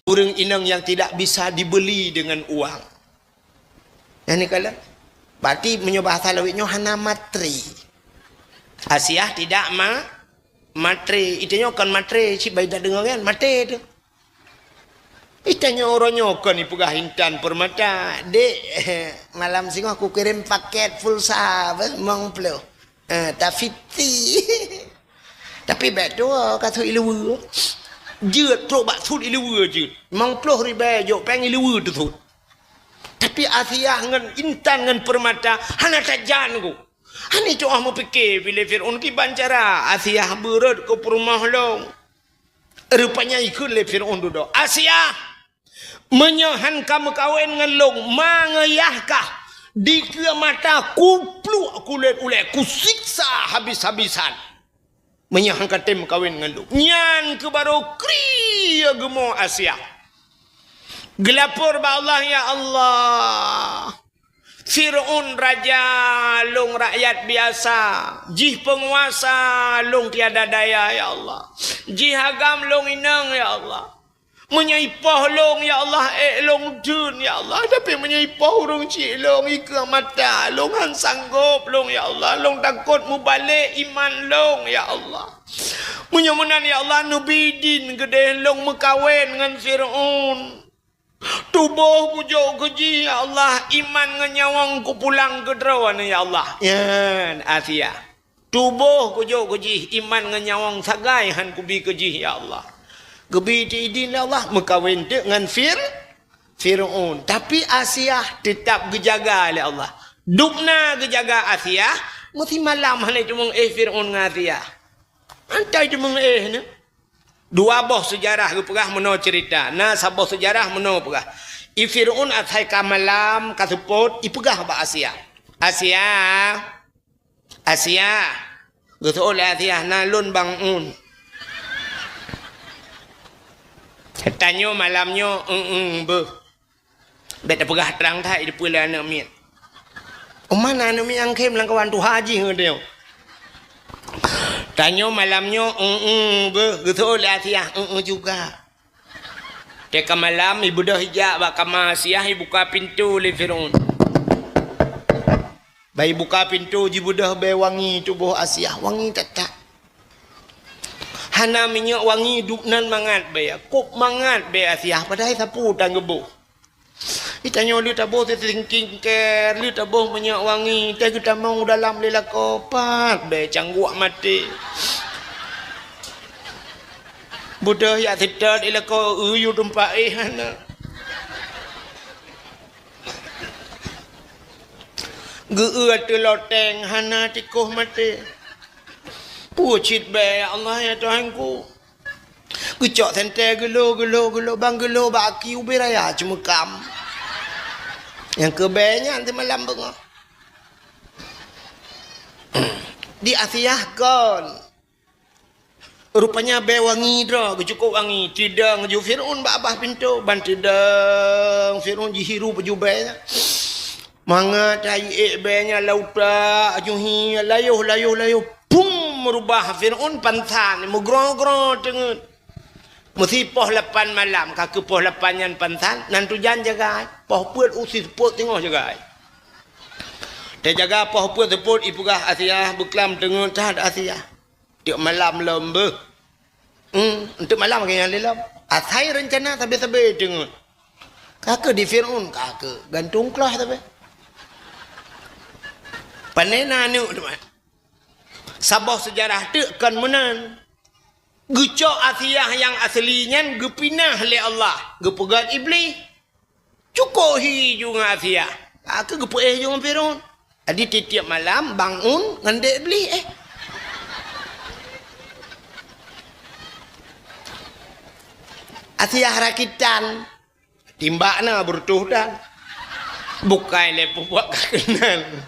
ureuëng inong yang tidak bisa dibeli dengan uang. Nyan keuh lah. Berarti meunyoe bahasa lawét nyoe hana matre. Asiah tidak ma-, matre. Itanyoe kon matre, cit bah dak deungoe kan, matre tu. Itanyoe uroe nyoe kon ipeugah intan permata. "Dek, malam singoh kukirém paket pulsa, beh, limong ploh." Eh, tafiti. Tapi bék tuwoe ka sut iluweue. Jeuet trok bak sut iluweue jeuet. Limong ploh ribée jok péng iluweue teusut. Tapi Asiah ngon intan ngon permata hana that jan, Teungku. Hana cok ah meupike bilé Fir'aun kiban cara Asiah beurot keu peurumoh lôn. Rupanya ikheun lé Fir'aun dudoe, "Asiah, meunyoe han ka meukawen ngon lôn, ma ngon yah kah dikeue mata kupluek kulét ulée, kusiksa habis-habisan. Meunyoe han ka tem meukawen ngon lôn." Nyan keuh barô krie geumo Asiah. Geulapor bak Allah, "Ya Allah, Fir'aun raja, lôn rakyat biasa. Jih peunguasa, lôn tiada daya, ya Allah. Jih agam lôn inong, ya Allah. Meunyoe ipoh lôn, ya Allah, ék lôn dum, ya Allah. Tapi meunyoe ipoh ureuëng chik lôn, ikeue mata lôn, han sanggop lôn, ya Allah. Lôn takot mubalek iman lôn, ya Allah. Meunyoe meunan, ya Allah, neubi idin keudeh lôn meukawen ngon Fir'aun. Tuboh kujok keu jih, ya Allah, iman ngon nyawöng kupulang keu droeneuh, ya Allah." Nyan Asiah. "Tuboh kujok keu jih, iman ngon nyawöng sagai han kubi keu jih, ya Allah." Geubi teuk idin lé Allah, meukawen teuk ngon Fir-, Fir'aun. Tapi Asiah teutap geujaga lé Allah. Dubna geujaga Asiah, meusimalam hana teumeu'éh Fir'aun ngon Asiah. Antai teumeu'éh nyoe. Dua boh seujarah geupeugah meunoe ceurita. Na saboh seujarah meunoe peugah, i Fir'aun asai ka malam, ka seupôt, ipeugah bak Asiah, "Asiah, Asiah." Geuseuôt lé Asiah, "Na lôn, Bang Un." "Tanyoe malam nyoe, eng-eng beuh." Bék tapeugah trang that, i deupeue lé aneuk miet. Uma na aneuk miet nyang khém lam kawan tuha jih ngon tanyoe. "Tanyoe malam nyoe, eng-eng beuh," geuseuôt lé Asiah, "Eng-eng juga." Teuka malam, ibeudôh ijak bak kama Asiah, ibuka pintoe lé Fir'aun. Bah ibuka pintoe, jibeudôh bée wangi tuboh Asiah, wangi that-that. Hana minyeuk wangi, duek nan mangat bèe. Kôb mangat bèe Asiah, padahai sapeue tan geuboh. Di tanyoe lheueh taboh seutingkingker, lheueh taboh minyeuk wangi, teuh geutamong u dalam lé lakoe, pat bèe cangguek maté. Beudôh jak seutôt i lakoe, eu yue teumpat éh hana. Geu-eu ateueh loteng hana, tikoh maté. Peue cit bèe, ya Allah, ya Tuhanku. Geucok sentée geulo, geulo, geulo, ban geulo bak aki ubé raya ceumeukam. Nyang keu bèe nyan teumalam beungoh. Di Asiah kon. Rupanya bèe wangi droe, geucukôp wangi. Teudong ju Fir'aun bak babah pintoe, ban teudong Fir'aun jihiru baju bèe nyan. Mangat taék bèe nyan lam utak, aju hi, layoh, layoh, layoh. Pum, meurubah Fir'aun pansan, meugroe-groe teungeut. Meusi poh lapan malam, ka keu poh lapan nyan pansan, nan tujan jagai. Poh peuet u si seupôt teungoh jagai. Teujaga poh peuet seupôt, ipeugah Asiah, beuklam teungeut that Asiah. Tiep malam lom beuh. Hmm, untuk malam lagèe nyan lé lom. Asai reuncana sabe-sabe teungeut. Ka keu di Fir'aun, ka keu gantung kloh sabe. Pane na aneuk teuma. Saboh seujarah teuk kon meunan. Geucok Asiah nyang asli nyan geupinah lé Allah, geupeugöt Iblih. Cukôp hi ju ngon Asiah. Ka keu geupeuéh ju ngon Fir'aun. Jadi tiep-tiep malam bangun ngon dek Iblih, eh. Asiah rakitan. Timbak na beureutoh dan. Bukai lé peubuet ka keunan.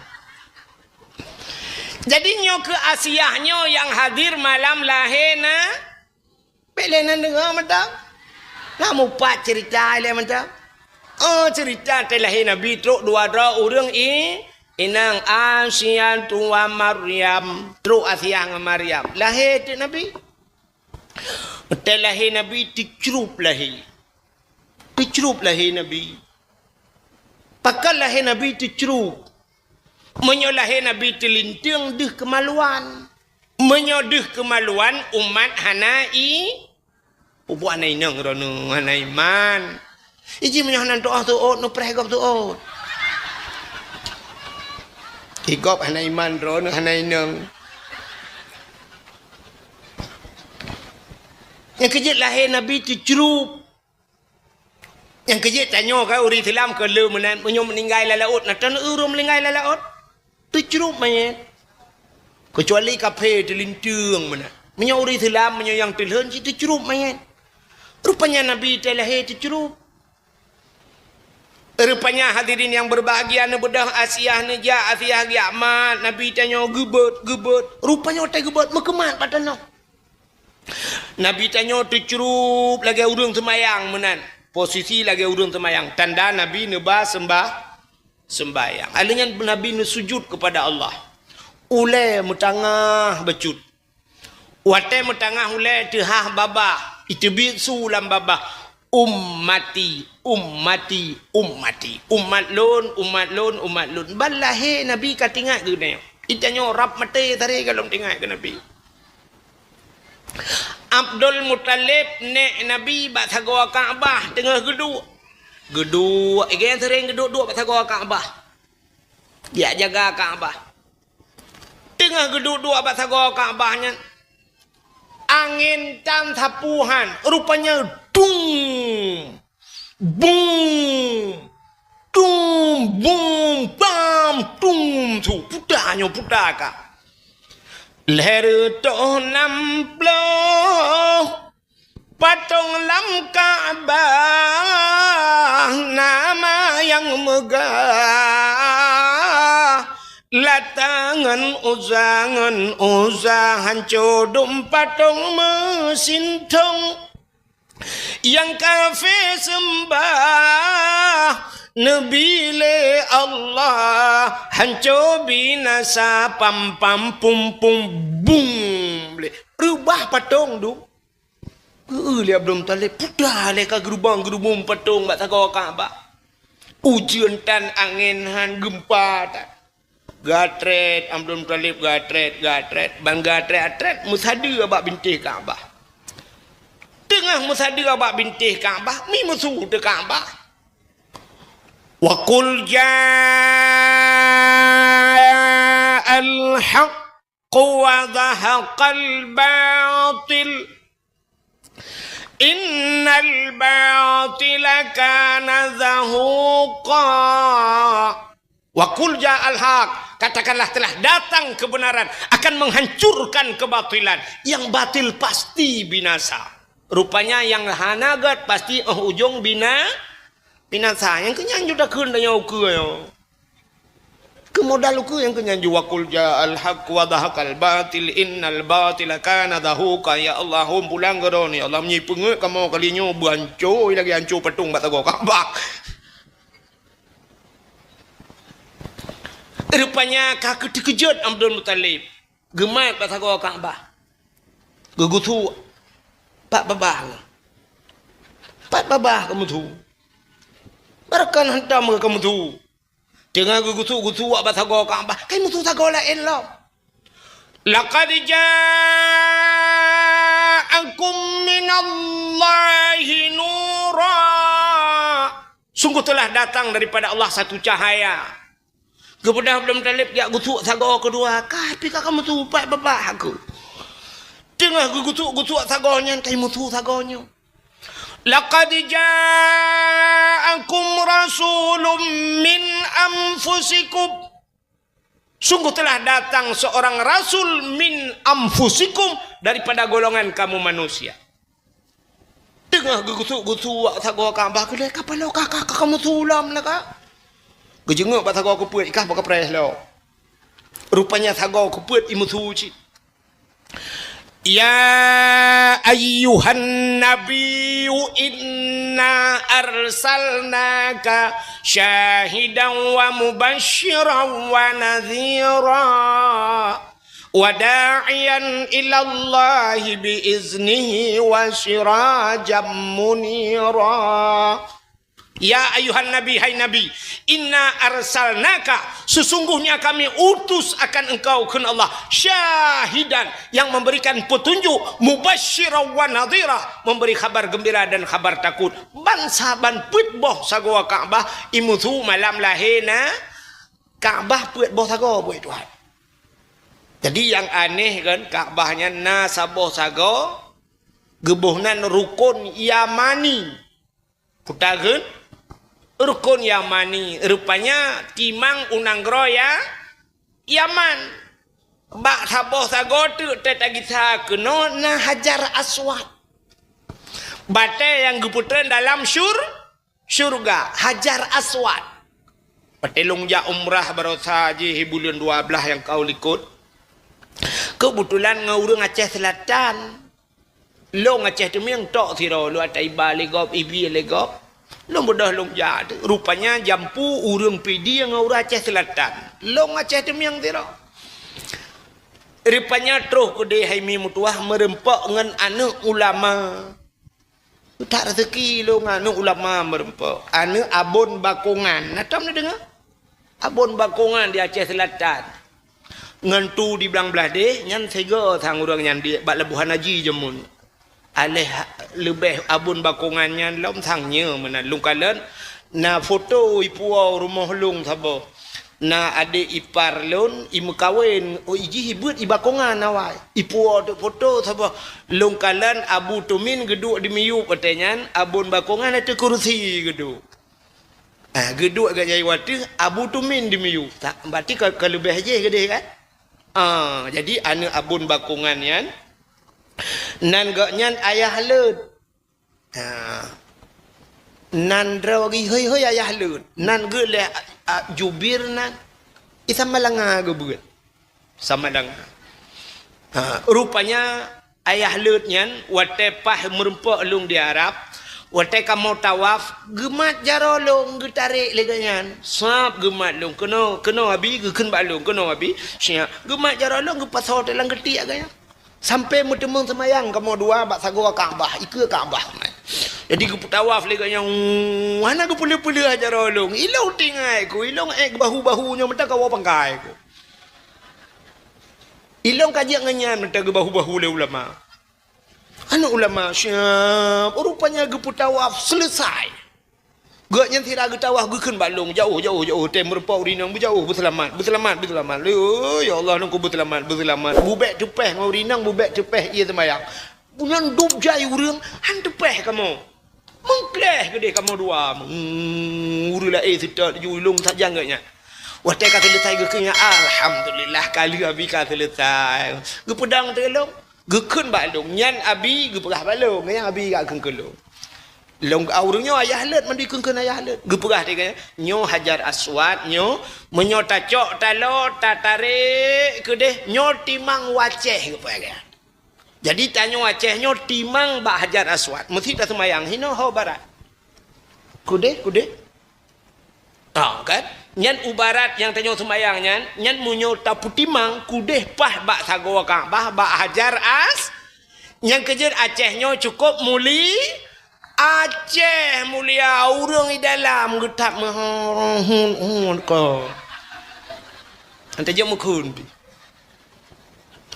Jadi nyoe keu Asiah nyoe nyang hadir malam lahé na. Bék lé nan deungoe mantong. Na mupat cerita ilèe mantong. Oh, cerita teuh lahé Nabi trok dua droe ureueng i-, inong Asiah tua Maryam. Trok Asiah ngon Maryam. Lahé teuk Nabi. Teuh lahé Nabi teucrup lahé. Teucrup lahé Nabi. Pakon lahé Nabi teucrup? Meunyoe lahé Nabi teulinteung deuh keumaluan. Meunyoe deuh keumaluan, umat hana i-, peubuet hana inong droeneuh, hana iman. Iji meunyoe hana tu'oh seuôt, neupreh gob seuôt. I gob hana iman droeneuh, hana inong. Nyang keujeuet lahé Nabi teucrup. Nyang keujeuet tanyoe ka ureueng Islam keu le meunan, meunyoe meuninggai lam laôt, na tan ureueng meuninggai lam laôt? Teucrup manyét. Keucuali kafé teulinteung meunan. Meunyoe ureueng Islam, meunyoe nyang teulheueh cit teucrup manyét. Rupanya Nabi teuh lahé teucrup. Rupanya hadirin yang berbahagia, neubeudôh Asiah neujak, Asiah geujak mat, Nabi tanyoe geubeuet, geubeuet. Rupanya watèe geubeuet meukeumat bak tanoh. Nabi tanyoe teucrup lagèe ureueng seumayang meunan. Posisi lagèe ureueng seumayang. Tanda Nabi neuba seumbah-, seumbahyang. Alheuh nyan Nabi neusujut keupada Allah. Ulèe meutangah bacut. Watèe meutangah ulèe teuhah babah, iteubiet su lam babah. Ummati, ummati, ummati. Umat lôn, umat lôn, umat lôn. Ban lahé Nabi ka teuingat keu nyoe. Itanyoe rab maté taré gohlom teuingat keu Nabi. Abdul Muthalib, nèk Nabi bak sagoe Ka'bah teungoh geuduek. Geuduek, igèe seuréng geuduek-duek bak sagoe Ka'bah. Geujak jaga Ka'bah. Teungoh geuduek-duek bak sagoe Ka'bah nyan, angén tan sapeue han, rupanya dung! Bum! Tum! Bum! Bam! Tum! Su, puta nyoe, puta ka. Lhèe reutôh nam ploh patong lam Ka'bah, nama nyang meugah. Lata ngon Uzza, ngon Uzza, hanco dum patong meusintong. Nyang kafé seumbah neubi lé Allah, hanco binasa, pam pam pum pum bum lé. Reubah patong dum. Geu-eu lé Abdul Muthalib, puta lé ka geurubong-geurubong patong bak sagoe Ka'bah. Ujeuen tan, angén han, geumpa tan. Gatrét, Abdul Muthalib gatrét, gatrét, ban gatrét-gatrét meusadeue bak bintéh Ka'bah. Teungoh meusadeue bak bintéh Ka'bah, mi musu teuh Ka'bah. Wa qul ja'al haqqu wa zahaqal batil. Innal batila kana zahuqa. Wa qul ja'al haq, katakanlah telah datang kebenaran akan menghancurkan kebatilan. Yang batil pasti binasa. Rupanya yang hana gét pasti óh ujong bina-, binasa. Nyang keu nyan ju takheun tanyoe ukeue nyoe. Keu modal ukeue nyang keu nyan ju wa qul ja'al haq wa zahaqal batil innal batila kana zahuqa. Ya Allah, hom pulang keu droeneuh. Ya Allah, meunyoe peungeuet kamoe kali nyoe beuhanco lagèe hanco patong bak sagoe Ka'bah. Rupanya ka teukeujot Abdul Muthalib. Geumat bak sagoe Ka'bah. Geugusuk pat babah. Pat babah ka musu. Barakan hantam ka musu. Teungoh geugusuk-gusuk bak sagoe Ka'bah. Ka musu sagoe laén lom. Laqad ja'akum minallahi nura. Sungguh telah datang daripada Allah satu cahaya. Geupeugah Abdul Muthalib jak gusuk sagoe keudua, ka pih ka musu pat babah aku. Teungoh geugusuk-gusuk sagoe nyan, ka musu sagoe nyoe. Laqad ja'akum rasulun min anfusikum. Sungguh telah datang seorang rasul min anfusikum, daripada golongan kamu manusia. Teungoh geugusuk-gusuk bak sagoe Ka'bah keudeh, ka paloe ka, ka, ka, ka musu lom na ka. Geujeungok bak sagoe keupeuet, ikah bak kapreh lom. Rupanya sagoe keupeuet imusu cit. Ya ayyuhan nabiyyu inna arsalnaka syahidan wa mubasysyiran wa nadhira wa da'iyan ilallahi bi iznihi wa sirajan munira. Ya ayyuhan nabi, hai Nabi, inna arsalnaka, sesungguhnya kami utus akan engkau, kheun Allah, syahidan, yang memberikan petunjuk, mubasysyiran wa nadhira, memberi khabar gembira dan khabar takut. Ban saban peuet boh sagoe Ka'bah imusu malam lahé na Ka'bah, peuet boh sagoe, buet Tuhan. Jadi nyang aneh kan, Ka'bah nyan na saboh sagoe, geuboh nan rukon Yamani. Peue takheun? Rukon Yamani, rupanya timang u nanggroe Ya-, Yaman. Bak saboh sagoe teuk teuh tagisa keunoe na Hajar Aswad. Batée nyang geupeutreun dalam syur-, syurga, Hajar Aswad. Watée lôn jak umrah baroesa jih buleuen dua blaih nyang ka likot, keubeutulan ngon ureuëng Aceh Seulatan. Lôn Aceh Teumieng tok sidroe, lôn ata iba lé gob, ibi lé gob. Lôn beudôh lôn jak, rupanya jampu ureuëng Pidie ngon ureuëng Aceh Seulatan. Lôn Aceh Teumieng sidroe. Rupanya troh keudeh hai mi meutuwah meureumpok ngon aneuëk ulama. That raseuki lôn ngon aneuëk ulama meureumpok. Aneuëk Abon Bakongan. Na tom neudeungoe? Abon Bakongan di Aceh Seulatan. Ngon tu di Blang Blahdeh, nyan sigoe sang ureuëng nyan di bak Labuhan Haji jameun. Aléh leubeh Abon Bakongan nyan lom sang nyoe meunan. Lôn kalon na foto ipuwoe rumoh lôn saboh. Na adék ipar lôn imeukawen, oh, ijih ibeuet i Bakongan awai. Ipuwoe teuk foto saboh. Lôn kalon Abu Tumin geuduek di miyueb watée nyan, Abon Bakongan ateueh kurusi geuduek. Ah, geuduek geuh jai wateueh Abu Tumin di miyueb. Tak, berarti ka, ka leubeh jih keudeh kan? Ah, jadi aneuëk Abon Bakongan nyan, nan gobnyan ayah leuet. Ah. Nan droe geuh hôi-hôi ayah leuet. Nan geuh lé, ah, jubir nan. Isa malanga geubeuet. Sama dengan. Ha, rupanya ayah leuet nyan watée paih meureumpok lôn di Arab, watée kamoe tawaf, geumat jaroe lôn geutarek lé gobnyan. Sab geumat lôn, keunoe, keunoe Abi, geukheun bak lôn, keunoe Abi. Siap, geumat jaroe lôn geupasoe teuh lam keutiek gobnyan. Sampai meuteumeung seumayang kamoe dua bak sagoe Ka'bah, ikeue Ka'bah. Jadi geupeutawaf lé gobnyan, hana geupeuleueh-peuleueh jaroe lôn. Ilôn tinggai ku, ilôn ék geubahu-bahu nyoe meuta kawoe pangkai ku. Ilôn ka jeuet ngon nyan meuta geubahu-bahu lé ulama. Aneuk ulama siap, rupanya geupeutawaf selesai. Gobnyan sira geutawaf geukheun bak lôn, jauh, jauh, jauh, tem meureumpok ureueng inong, beujauh, beuseulamat, beuseulamat, beuseulamat. Oh, ya Allah, nungku beuseulamat, beuseulamat. Bubek teupeh ngon ureueng inong, bubek teupeh ie seumayang. Bunoe dub jai ureueng, han teupeh kamoe. Meukleh keudeh kamoe dua. Hmm, ureueng laén seutôt ju ilong sajan geuh nyan. Watèe ka selesai geukheun nyan, alhamdulillah, ka lheueh abi ka selesai. Geupeudong teulông, geukheun bak lông. Nyan abi geupeugah bak lông, nyan abi ka kheun keu lông. Lông, ah, ureueng nyoe ayah leuet, mandum kheun-kheun ayah leuet. Geupeugah lé geuh, nyoe Hajar Aswad, nyoe, meunyoe tacok taloe, tatarek keudeh, nyoe timang u Aceh geupeugah. Jadi tanyoe Aceh nyoe timang bak Hajar Aswad, meusti taseumayang hinoe ho barat. Keudeh, keudeh. Ha, kan? Nyan u barat nyang tanyoe seumayang nyan, nyan meunyoe tapeutimang keudeh paih bak sagoe Ka'bah, bak Hajar As-, nyang keujeuet Aceh nyoe cukôp muli-, Aceh mulia, ureueng di dalam geutap meuhon-hon ko. Ante jeuet meukhon pih.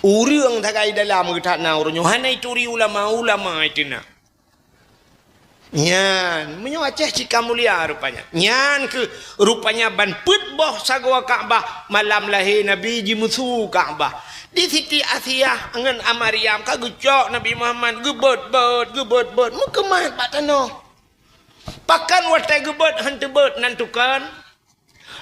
Ureueng sagai dalam geutak na ureueng nyoe, hana ituri ulama-ulama itu na. Nyan, meunyoe Aceh cit ka mulia rupanya. Nyan keuh rupanya ban peuet boh sagoe Ka'bah malam lahé Nabi jimeusu Ka'bah. Di Siti Asiah ngon Maryam ka geucok Nabi Muhammad geubeuet-beuet, geubeuet-beuet, meukeumah bak tanoh. Pakon watèe geubeuet han teubeuet nan tukon?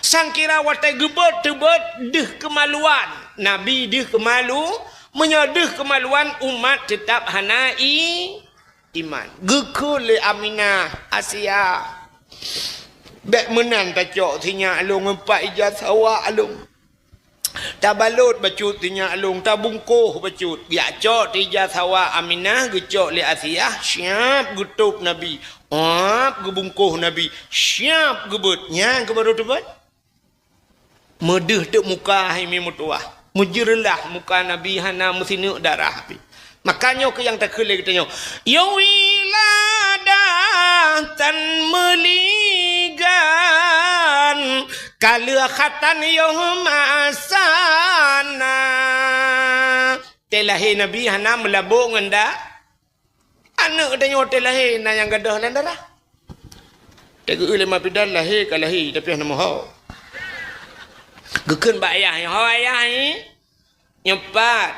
Sangkira watèe geubeuet teubeuet deuh keumaluan. Nabi deuh keumalu, meunyoe deuh keumaluan umat teutab hana i-, iman. Geukheun lé Aminah, Asia, "Bèk meunan tacok sinyak lôn ngon pat ija sawa lôn. Tabalot bacut sinyak lôn, tabungkoh bacut." Geujak cok teuh ija sawa Aminah, geucok lé Asiah, siap geutôb Nabi. Ap, geubungkoh Nabi, siap geubeuet. Nyan keuh barô teubeuet. Meudeuh teuk muka hai mi meutuwah. Meujeureulah muka Nabi hana meusineuk darah pih. Maka nyoe keuh nyang takheun lé geutanyoe. Yoh wiladah tan meuligan, ka lheueh khatan yoh masa na. Teuh lahé Nabi hana meulabok ngon da-, Aneuk tanyoe watèe lahé na nyang gadôh lam darah. Tageuh lé ma bidan lahé ka lahé, tapi hana meuho. Geukheun bak ayah, "Ho ayah, nyoe pat,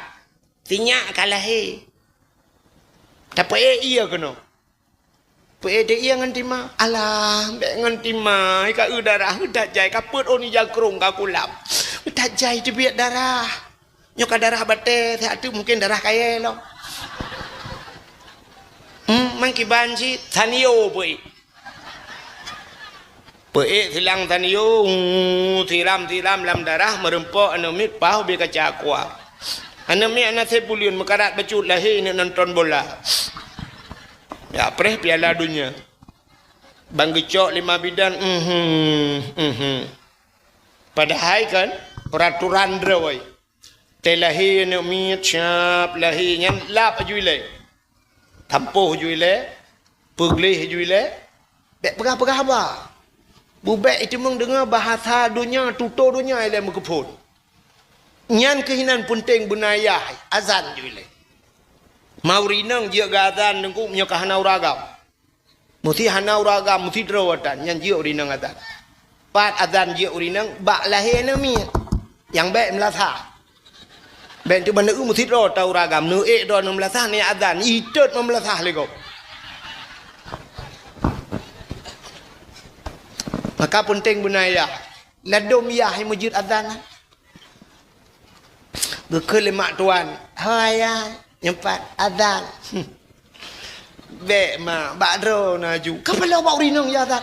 sinyak ka lahé." Tapeuék ie keunoe. Peuék ie ngon tima. "Alah, bèk ngon tima, ka eu darah, eu that jai, ka peuet ôn ija krông ka kulam. Eu that jai teubiet darah." Nyoe ka darah batèe, siat teuk mungken darah kayèe lom. Hmm, mangkiban cit, Sanyo peuék. Peuék silang Sanyo, uh, siram-siram lam darah, meureumpok aneuk miet paih ubé kaca aqua. Aneuk miet hana sép buleuen meukarat bacut lahé neuk nonton bola. Ya, preh Piala Dunia. Ban geucok lé ma bidan, mhm, mhm. Padahai kan, peraturan droe. Teuh lahé aneuk miet, siap lahé nyan lap aju ilèe. Tampôh aju ilèe, peugleh aju ilèe, bèk peugah-peugah haba. Bubèk iteumeung deungoe bahasa donya, tutoe donya ilèe meukeupon. Nyan keuh inan peunteng beuna ayah, azan aju ilèe. Ma ureueng inong jeuet geuazan teungku meunyoe ka hana ureueng agam. Meusti hana ureueng agam, meusti droe atan, nyan jeuet ureueng inong azan. Pat azan jeuet ureueng inong, bak lahé aneuk miet. Nyang bèk meulasah. Bèk teuk ban neu meusti droe ta ureueng agam, neuék droe neu meulasah, neuék azan, itot neu meulasah lé gob. Maka peunteng beuna ayah. Ladôm yah meujeuet azan. Geukheun lé mak tuan, "Hai, ya, nyoe pat azan." "Bèk, mak, bak droe na ju." "Ka paloe bak ureueng inong ya azan?"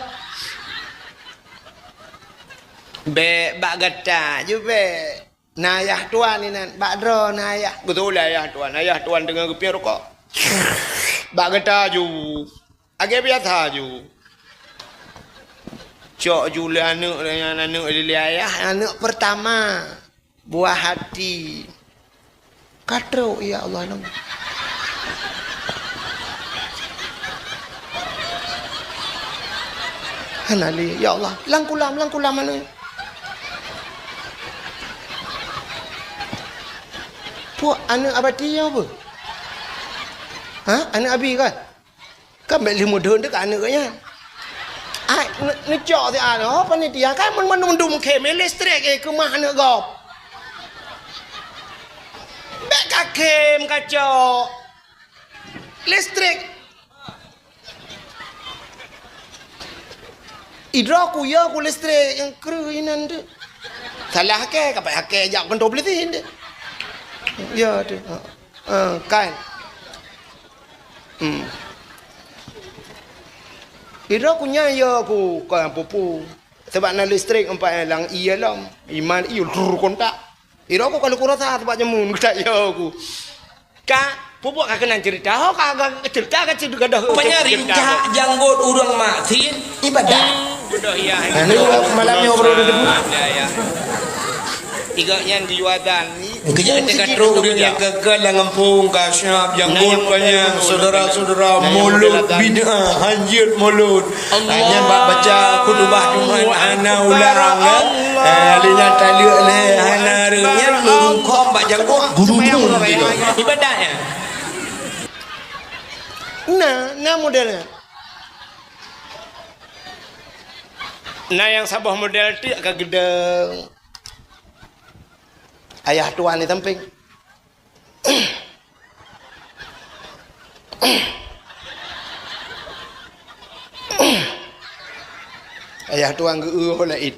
"Bèk, bak gata ju, bèk. Na ayah tuan inan, bak droe na ayah." Geutulak ayah tuan, ayah tuan teungoh geupiep rukok. "Bak gata ju." Lagèe biasa ju. Cok ju lé aneuk, aneuk lé ayah, aneuk pertama. Buah hati. Ka trok, ya Allah, lom. Hana lé, ya Allah. Lam kulam, lam kulam aneuk. Puak aneuk abati nyoe beuh. Ha? Aneuk Abi kan? Kan bèk lheueh mudhon teuka aneuk geuh nyan. Ai, ne-, neucok siat, oh, panitia, kan mandum-mandum khém, eh, listrik, eh, keumah aneuk gob. Bèk ka khém, ka cok. Listrik. Idroe ku, ya ku listrik nyang kreueh inan tu. Salah hakèe, ka payah hakèe jak keuntô polisi tu. Ya tu. Ha. Ha, kan. Hmm. Idroe ku nyan ya ku, kon pupu. Sabab na listrik empat lam ié lom. Iman ié drrr kontak. Idroe ku kalau ku rasa sabab jameun geutak ya ku. Ka, pupuk ka keunan cerita. Ho ka, ka cerita ka cerita dah. Rupanya cerita rincak janggot ureueng maksiet ibadah. Bodoh ya. Nah, ni malam ni ngobrol dulu. Ya, ya. Tiga nyan geuyue azan. Kejap teuka trok ureueng nyang gagal lam gampông ka siap janggot banyak, saudara-saudara, mulod bid'ah, hanjeuet mulod. Nyan bak baca khutubah Jumat hana ulang, eh. Eh, lé nyan taleuek lé hana reueng nyan meurungkôm bak janggoh gurundung gitu. Ibadat nyan. Nah, nah model nyan. Nah nyang saboh model tu ka geudong. Ayah tuan di samping. Ayah tuan geu-eu laén.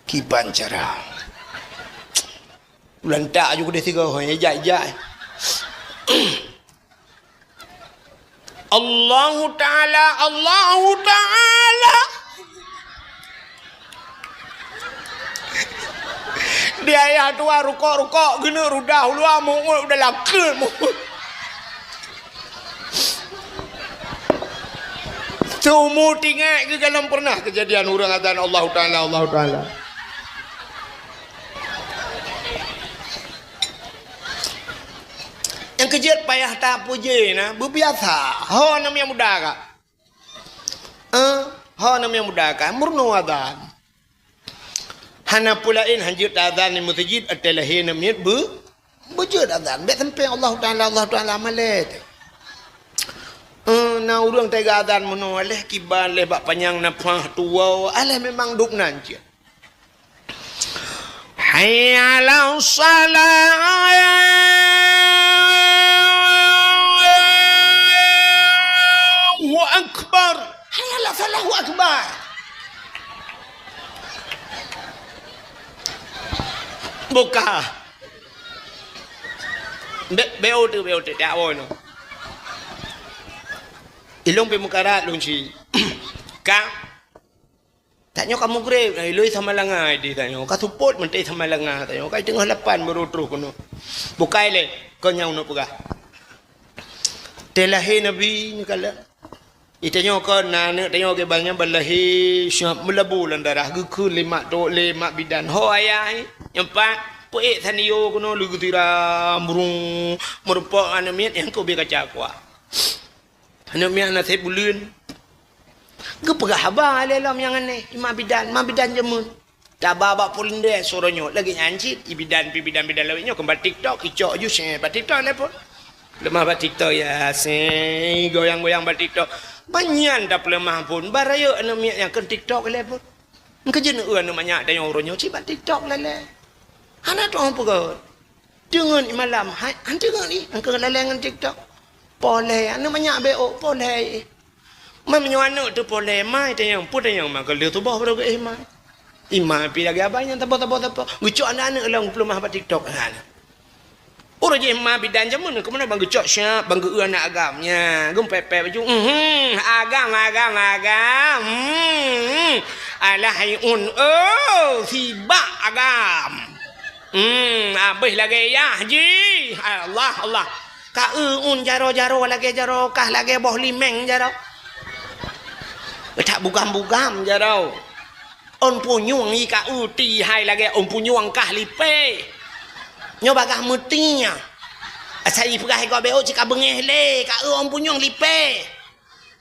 Kiban cara. Lantak aju keudeh sigoe, hoi, ijak-ijak. Allahu Ta'ala, Allahu Ta'ala. Di ayah tuan rukok-rukok, geuneuk rudah uluwa, mu'ut udah lakeuet, mu'ut. Seumu tinggai geugalom pernah kejadian ureueng azan Allahu Ta'ala, Allahu Ta'ala. Nyang keujeuet payah tapuji na, beubiasa. Ho aneuk miet muda ka. Eh, ho aneuk miet muda ka, meurunoe azan. Hana peue laén, hanjeuet azan di meuseujid, até lahé aneuk miet beu-, beujeuet azan. Bèk sampéng Allahu Ta'ala, Allahu Ta'ala malèe teuh. Eh, na ureueng teuga azan meunoe, aléh kiban, aléh bak panyang nafah tuwoe, aléh memang dub nan cit. Hayya 'alas shalah. Allahu Akbar. Hayya 'alas shalah. Allahu Akbar. Buka. Be-, beu tu, beu tu, tak awoe nyoe. Ilôn pih meukarat lôn cit. Ka Tanyoe ka mugreb, iloi Samalanga di tanyoe. Ka seupôt mantong Samalanga tanyoe. Ka teungoh lapan baru troh keunoe. Bukai lé, kon nyang uneuk peugah. Teuh lahé Nabi nyoe kalon. Di tanyoe kon na aneuk tanyoe kiban nyan ban lahé siap meulabu lam darah geukheun lé mak tok, lé mak bidan. Ho ayah, eh, nyang pat, peuék sandio keunoe lé geutira murung, meurumpok aneuk miet nyang keu bie kaca kuah. Aneuk miet hana sép buleuen. Geupeugah haba lé lom nyang aneh, i ma bidan, ma bidan jameun. Taba bak polindeh suroe nyoe, lagèe nyan cit, i bidan pi bidan-bidan lawét nyoe, keu bak TikTok, icok ju sè bak TikTok lé phon. Peuleumah bak TikTok, ya, sè, goyang-goyang bak TikTok. Ban nyan tapeuleumah phon, ban rayeuk aneuk miet nyang kheun TikTok lé phon. Engkeu jeuet neueu aneuk manyak tanyoe uroe nyoe cit bak TikTok lé lé. Hana tu'oh peugöt. Teungeut i malam, hai, han teungeut i, han keu lalèe ngon TikTok. Polè, aneuk manyak beuh, polè. Meunyoe aneuk teuh polè, mai tanyong, peue tanyong, ma keu lheueh tuboh baru geuéh mai. I ma pi lagèe abai nyan, saboh, saboh, saboh. Geucok aneuk-aneuk lom peuleumah bak TikTok. Ha, nah. Uroe jih ma bidan jameun, keumeunyoe ban geucok siap, ban geueu aneuk agam. Nya, geumpèe-pèe baju. Mhm, agam, agam, agam. Hmm. Alah, hai un, oh, sibak agam. Hmm, abéh lagèe yah jih. Allah, Allah. Ka eu un jaroe-jaroe lagèe jaroe kah lagèe boh limeng jaroe. That bugam-bugam jaroe. Ôn punyueng i ka eu ti hai lagèe ôn punyueng kah lipèe. Nyoe bagaih meuti nyan. Asai ipeugah i gob beuh cit ka beungèh lé, ka eu ôn punyueng lipèe.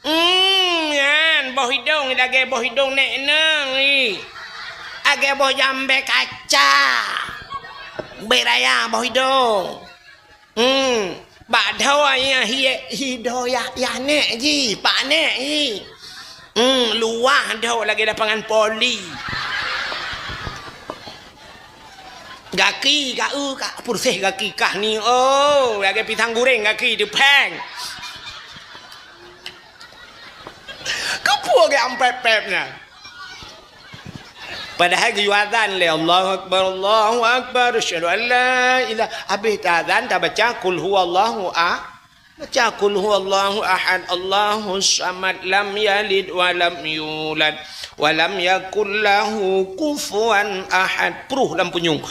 Hmm, nyan, boh idong lagèe boh idong nèk nang, ih. Lagèe boh jambèe kaca. Bèk raya boh idong. Hmm. Bak dhoe nyan hi, hi dhoe yah, yah nèk jih, pak nèk jih. Hmm, luwah dhoe lagèe lapangan voli. Gaki, ka eu, ka peureséh gaki kah ni. Oh, lagèe pisang goreng gaki teupèng. Keupeue geuh ampép-pép nyan? Padahai geuyue azan lé, "Allahu Akbar, Allahu Akbar, asyhadu an la ilaha," habéh taazan tabaca, "Qul huwallahu a-," baca, "Qul huwallahu ahad, Allahus samad, lam yalid wa lam yulad, wa lam yakul lahu kufuwan ahad." Pruh lam punyueng.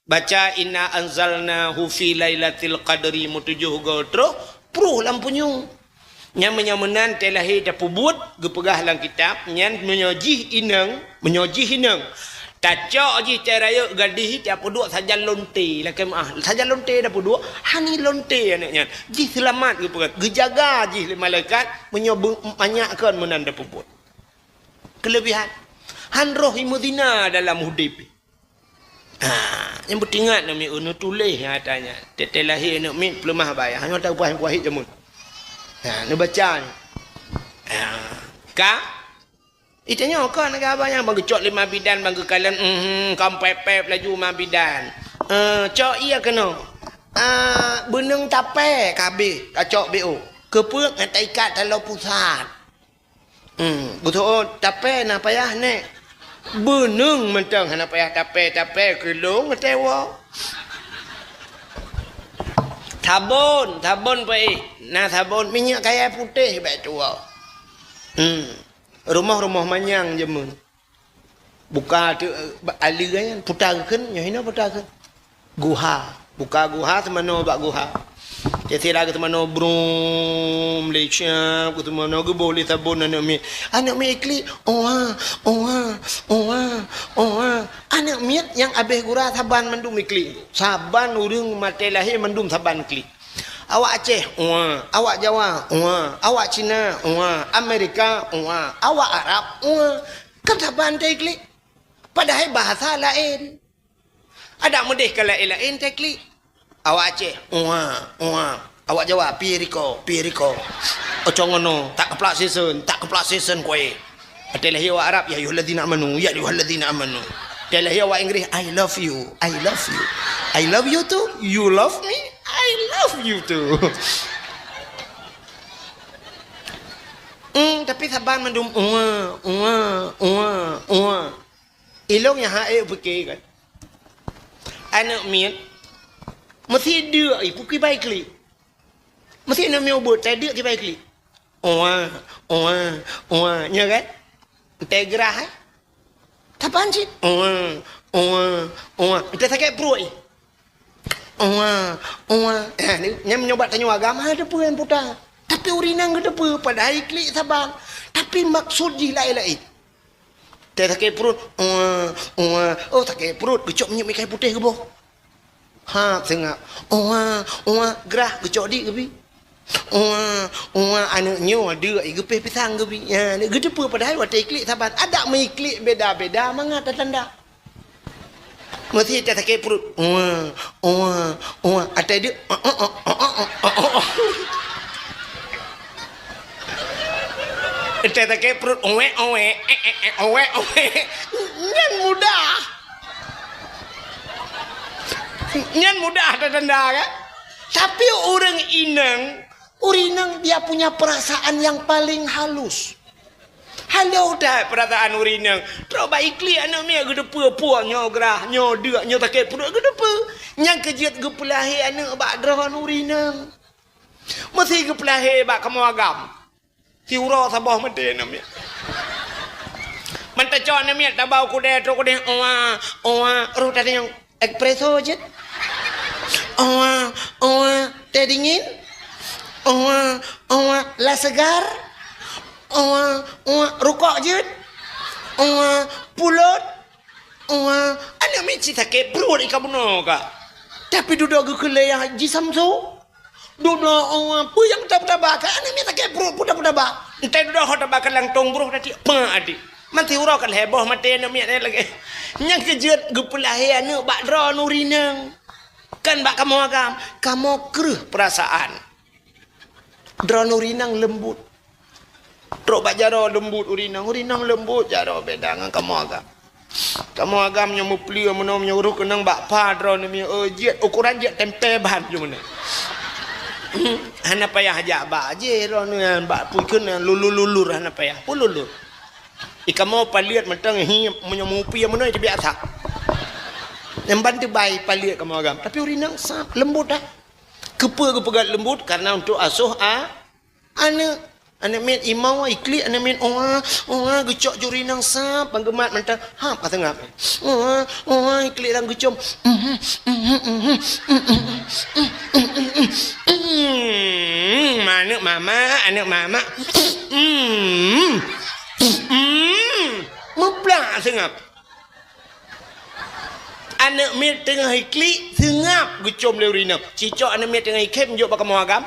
Baca, "Inna anzalnahu fi lailatil qadri," meutujoh goe troh, pruh lam punyueng. Nyan meunyoe meunan tée lahé tapeubuet, geupeugah lam kitab, nyan meunyoe jih inong, meunyoe jih inong, tacok jih tée rayeuk gadih, tapeuduek sajan lonte, lakée meu'ah, sajan lonte tapeuduek, hani lonte aneuk nyan. Jih seulamat geupeugah, geujaga jih lé malaikat, meunyoe beu-, manyak kon meunan tapeubuet. Keuleubihan, han roh imeuzina dalam udeb. Ha, nyang beutingat aneuk miet, neutuléh nyang ata nyan. Tée-tée lahé aneuk miet peuleumah bak ayah, nyoe tapeugah nyang kuwahit jameun. Ha, neubaca nyoe. Ha, ka? Itanyoe ka nangka abah nyan, ban geucok lé ma bidan, ban geukalon, mhm, ka pép-pép laju ma bidan. Eh, cok ie keunoe. Ah, beuneueng tapée ka habéh, ka cok B O. Keupeue ngon taikat taloe pusat. Hmm, beutôi, tapée na payah, Nék. Beuneueng mantong hana payah tapée, tapée keu lôn watée woe. Sabon, sabon peuék. Na sabon, minyeuk kayée putéh bék tuwoe. Hmm. Rumoh-rumoh manyang jameun. Buka teuk, eh, aleue nyan, puta geukheun, nyoe hinoe puta geukheun. Guha. Buka guha, teumanoe bak guha. Cit sira geuteumanoe brum, lé siab, geuteumanoe geuboh lé sabon aneuk miet. Aneuk miet iklik, oa, oa, oa, oa. Aneuk miet nyang abéh gura saban mandum iklik. Saban ureuëng maté lahé mandum saban klik. Awak Aceh, oa. Awak Jawa, oa. Awak Cina, oa. Amerika, oa. Awak Arab, oa. Kan saban teu iklik. Padahai bahasa laén. Adak meudeh ka laén-laén teu klik. Awak Aceh, "Uwa, uwa." Awak Jawa, "Piye riko, piye riko." Ocongono, tak keuplak sisen, tak keuplak sisen kué. Watée lahé awak Arab, "Ya ayyuhalladzina amanu, ya ayyuhalladzina amanu." Watée lahé awak Inggris, "I love you, I love you." "I love you too? You love me? I love you too." Hmm, tapi saban mandum, "Uwa, uwa, uwa, uwa." Ilong nyang hana ék pike kan. Aneuk miet, meusi deuk i, pike bai klik. Meusi aneuk miet ubeut, tai deuk kibai klik. Oa, oa, oa, nya kan? Teugrah, eh? Tapan cit? Oa, oa, oa. Teu sakét pruet i. Oa, oa. Eh, ni, nyan meunyoe bak tanyoe agam, ha, teupeue nyang puta. Tapi ureuëng inong geuteupeue, padahai klik saban. Tapi maksud jih laén-laén. Teu sakét pruet, oa, oa. Oh, sakét pruet, geucok minyeuk meukai putéh geuboh. Ha, seungab. Oa, oa, grah, geucok di geubi. Oa, oa, aneuk nyoe deuk i geupéh pisang geubi. Ya, geuteupeue padahai watée iklik saban. Adak meuiklik beda-beda mangat tanda. Meusi teu sakét pruet. Oa, oa, oa. Atai deuk. Teu sakét pruet. Oe, oe. Eh, eh, eh, oe, oe. Nyan mudah. Nyan mudah tanda kan? Tapi ureuëng inong, ureuëng inong dia punya perasaan yang paling halus. Halo that peurasaan ureuëng inong. Trok bak iklik aneuk miet geuteupeue, puang nyoe grah, nyoe deuk, nyoe sakét pruet geuteupeue. Nyang keu jeuet geupeulahé aneuk bak droe ureuëng inong. Meusi geupeulahé bak kamoe agam. Siuroe saboh maté aneuk miet. Mantong cok aneuk miet tabau kudée trok kudée, oa, oa, roh tadi nyang Espresso jeuet. Oa, oa, teh dingin. Oa, oa, la segar. Oa, oa, rukok jeuet. Oa, pulot. Oa, aneuk miet cit sakét pruet i ka bunoe ka. Tapi dudoe geukeulée jisamso. Dudoe, oh, peue nyang taba-taba? Ka aneuk miet sakét pruet, peue taba-taba? Entah dudoe ho taba ka langtong broh tadi. Apa adik? Mantong uroe ka lhée boh maté aneuk miet lagée. Nyang keu jeuet geupeulahé aneuk bak droe ureuëng inong. Kan bak kamoe agam, kamoe kreueh peurasaan. Droeneuh ureueng inong leumbot. Trok bak jaroe leumbot ureueng inong, ureueng inong leumbot jaroe beda ngon kamoe agam. Kamoe agam nyoe meupleue meunoe meunyoe ureueng keunong bak pha droeneuh miyueb, eh, jeuet ukuran jeuet tempe ban jeuet meunoe. Hana payah jak bak jih droeneuh nyan, bak pui keunan lulur-lulur hana payah. Pun lulur. I kamoe paleuet mantong hi meunyoe meupie meunoe teubiasa. Nyang ban teubai paleuet kamoe agam. Tapi ureueng inong sab leumbot dah. Keupeue geupeugah leumbot? Karena untuk asoh a-, aneuk. Aneuk miet imau iklik aneuk miet oa, oa geucok juri nang sab bang geumat mantong. Hap ka seungap. Oa, oa iklik lam geucom. Hmm, aneuk mama, aneuk mama. Hmm. Hmm. Muplak seungap. Aneuk miet teungoh iklik, seungap geucom lé ureueng inong. Cicok aneuk miet teungoh ikhem jok bak kamoe agam.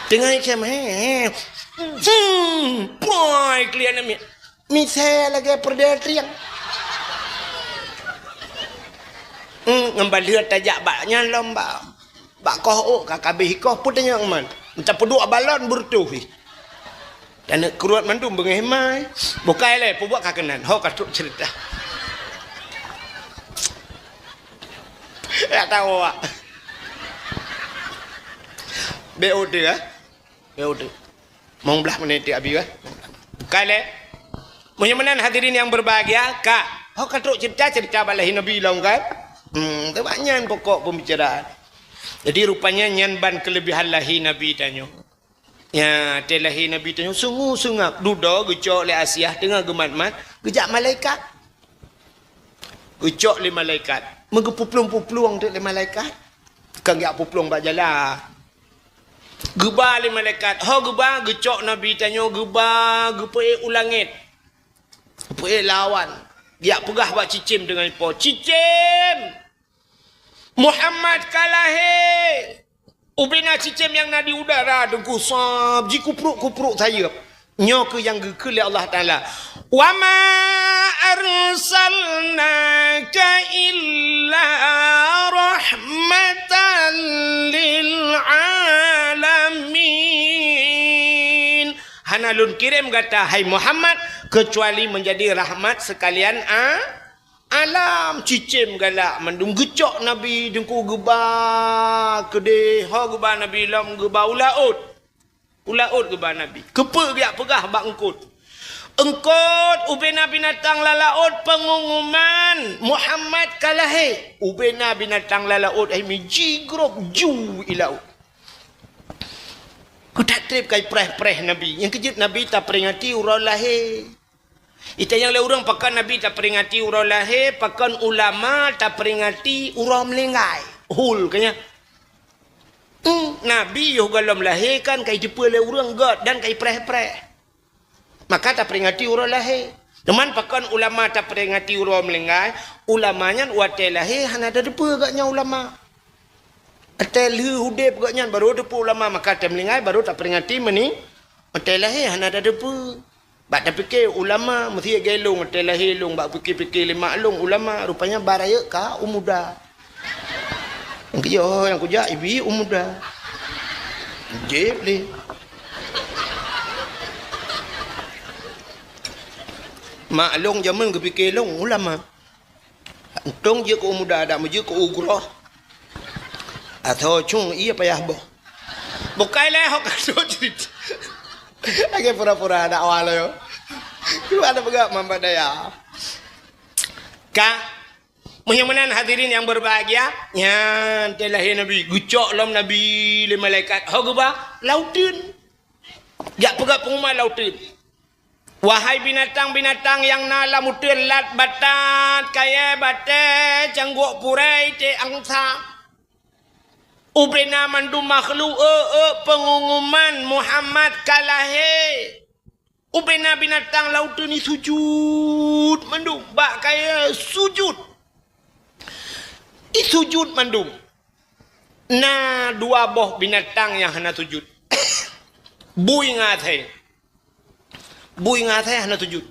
Teungoh ikhem, he, he. Hmm, poi iklik aneuk miet. Misai lagèe peureudèe trieng. Hmm, ngon baleuet tajak bak nyan lom bak, bak koh ôk ka kabeh ikoh peue tanyong man. Meuta peuduek balon beureutoh jih. Dan kruet mandum beungéh mai. Bukai lé, peubuet ka keunan. Ho ka trok cerita. Ya tahu awak. Be ode, eh? Be ode. Mong blah menit di abi, eh? Bukai lé. Meunyoe meunan hadirin yang berbahagia, ka. Ho ka trok cerita, cerita bak lahé Nabi lom kan? Hmm, tu bak nyan pokok pembicaraan. Jadi rupanya nyan ban kelebihan lahé Nabi tanyoe. Ya, watèe lahé Nabi tanyoe sungu-sungab, dudoe geucok lé Asiah teungoh geumat-mat, geujak malaikat. Geucok lé malaikat. Meugeupuplueng-puplueng teuk lé malaikat. Kon geujak puplueng bak jalan. Geuba lé malaikat. Ho geuba, geucok Nabi tanyoe geuba, geupeuék u langét. Geupeuék lawan. Geujak peugah bak cicém teungoh ipo. Cicém! Muhammad ka lahé! Ubena cicém nyang na di udara teungku sab jikupruk-kupruk sayeuep. Nyoe keuh nyang geukheun lé Allah Taala, "Wa ma arsalnaka illa rahmatan lil alamin." Hana lôn kirém gata, hai Muhammad, keucuali meunjadi rahmat seukalian a-, alam. Cicém galak mandum geucok Nabi teungku geuba keudeh, ho geuba Nabi lom geuba u laôt. U laôt geuba Nabi. Keupeue geujak peugah bak eungkôt? Eungkôt ubena binatang lam laôt peungumuman Muhammad ka lahé. Ubena binatang lam laôt hai mi jigrob ju i laôt. Keutat treb kai preh-preh Nabi. Nyang keujeuet Nabi taperingati uroe lahé. Itanyong lé ureuëng pakon Nabi taperingati uroe lahé, pakon ulama taperingati uroe meuninggai. Hul keu nyan. Hmm, Nabi yoh gohlom lahé kan ka iteupeue lé ureuëng gét dan ka ipreh-preh. Maka taperingati uroe lahé. Teuma pakon ulama taperingati uroe meuninggai, ulama nyan watée lahé hana tateupeue gobnyan ulama. Watée lheueh udeb gobnyan baru teupeue ulama, maka watée meuninggai baru taperingati meuning-, watée lahé hana tateupeue. Bak tapike ulama meusiet gélong, watée lahé lôn bak pike-pike lé mak lôn ulama, rupanya ba rayeuk ka u muda. Nyang keu nyoe nyang kujak ibi u muda. Jép lé. Mak lôn jameun geupike lôn ulama. Untông jeuet keu u muda, dak meujeuet keu u groh. Atau cung ié payah boh. Bukai lé hok kasut cit. Lagée pura-pura dakwah lé. Keuluwa ada peugah mambat daya. Ka, meunyoe meunan hadirin yang berbahagia, nyan watée lahé Nabi, geucok lom Nabi lé malaikat, ho geuba lauteun. Jak peugah peungumuman lauteun. Wahai binatang-binatang nyang na lam uteuen, lat batat, kayée batée, cangguek purée, iték angsa. Ubena mandum makhluk, eu, eu, peungumuman Muhammad ka lahé. Ubena binatang lauteun isujut mandum, bak kayée sujut. Isujut mandum. Na dua boh binatang nyang hana sujut. Bui ngon asée. Bui ngon asée hana sujut.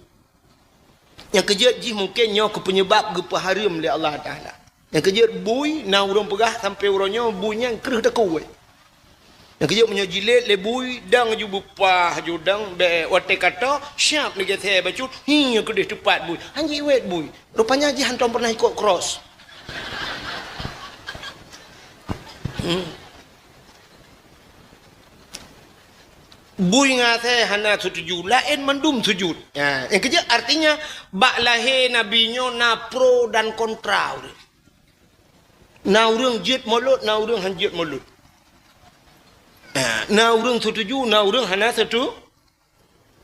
Nyang keujeuet jih mungken nyoe keuh peunyeubab geupeuhareuem lé Allah Taala. Nyang keujeuet bui, na ureuëng peugah sampai uroe nyoe bui nyan kreueh takue. Nyang keujeuet meunyoe jilét lé bui, dang ju beupah ju dang, bèk watèe ka tô, siap neugeusék bacut, hi keudeh teupat bui. Hanjeuet wet bui. Rupanya jih hantom pernah ikot cross. Hmm. Bui ngon asèe hana setuju, laén mandum sujud. Ha, nyang keujeuet artinya, bak lahé Nabi nyoe na pro dan kontra ureuëng. Na ureuëng jeuet mulod, na ureuëng han jeuet mulod. Ha, na ureuëng setuju, na ureuëng hana setu-,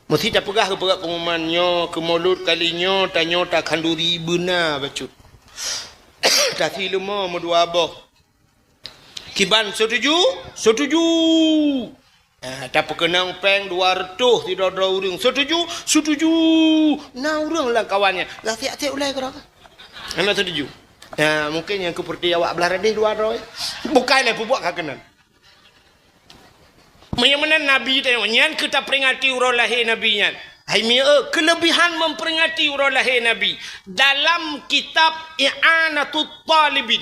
Meusti tapeugah keu peugah peunguman nyoe, keu mulod kali nyoe, tanyoe takhanduri beuna bacut. Tasi leumo meudua boh. Kiban setuju? Setuju! Ah, tapeukeunong péng dua reutôh sidroe-droe ureuëng. Setuju? Setuju! Na ureuëng lam kawan nyan, lam siat-siat ulèe keudroe. Hana setuju. Ah, mungkin nyang keupeureuti awak blah radeh dua droe. Bukai lé peubuet ka keunan. Meunyoe meunan Nabi tanyoe, nyan keu taperingati uroe lahé Nabi nyan. Hai mieu, keuleubihan memperingati uroe lahé Nabi. Dalam kitab I'anatut Talibin.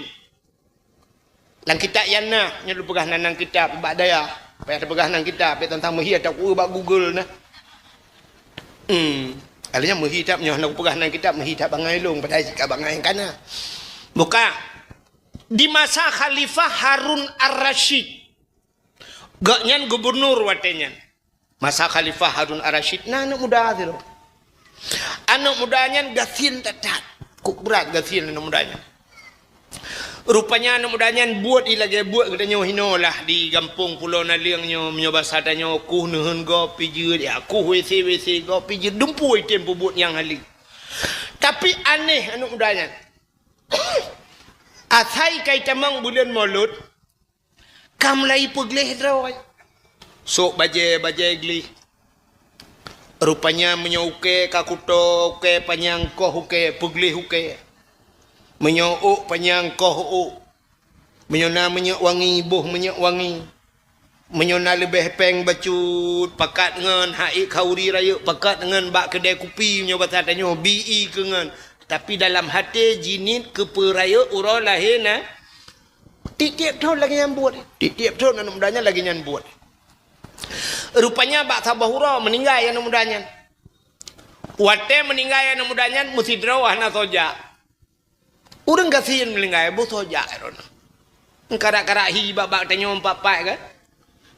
Lam kitab nyan na, nyoe lôn peugah nan, nan kitab bak dayah. Payah tapeugah nan kitab, bèk teuntang meuhi atau ku bak Google na. Hmm. Alanya meuhi tab nyoe na peugah nan kitab meuhi tab bangai lôn, padahai sikap bangai kana. Buka. Di masa Khalifah Harun Ar-Rasyid. Gobnyan gubunur watèe nyan. Masa Khalifah Harun Ar-Rasyid na aneuk muda sidroe. Aneuk muda nyan gasien that-that. Kok brat gasien aneuk muda nyan. Rupanya aneuk muda nyan buet i lagèe buet geutanyoe hinoe lah di gampông Pulo Naleueng nyoe, meunyoe basa tanyoe kuh neuheun gob pijeuet, ya kuh WC-WC gob pijeuet, dumpeue item peubuet nyang haleue. Tapi aneh aneuk muda nyan. Asai ka itamong buleuen Molot, ka mulai peugleh droe. Sôk bajèe-bajèe gleh. Rupanya meunyoe ukèe ka kuto, ukèe panyang koh ukèe, peugleh ukèe. Meunyoe ôk panyang koh ôk. Meunyoe na minyeuk wangi, boh minyeuk wangi. Meunyoe na leubeh péng bacut, pakat ngon, han ék khauri rayeuk, pakat ngon bak keudè kupi, meunyoe basa tanyoe, bi i keu ngon. Tapi dalam até jiniet keu peurayeuk uroe lahé na. Tiep-tiep thon lagèe nyan buet. Tiep-tiep thon aneuk muda nyan lagèe nyan buet. Rupanya bak saboh uroe meuninggai aneuk muda nyan. Watèe meuninggai aneuk muda nyan, meusidroe hana soe jak. Ureueng gasien meuninggai, boh soe jak droeneuh. Karak-karak hi bak-bak tanyoe pat-pat kan?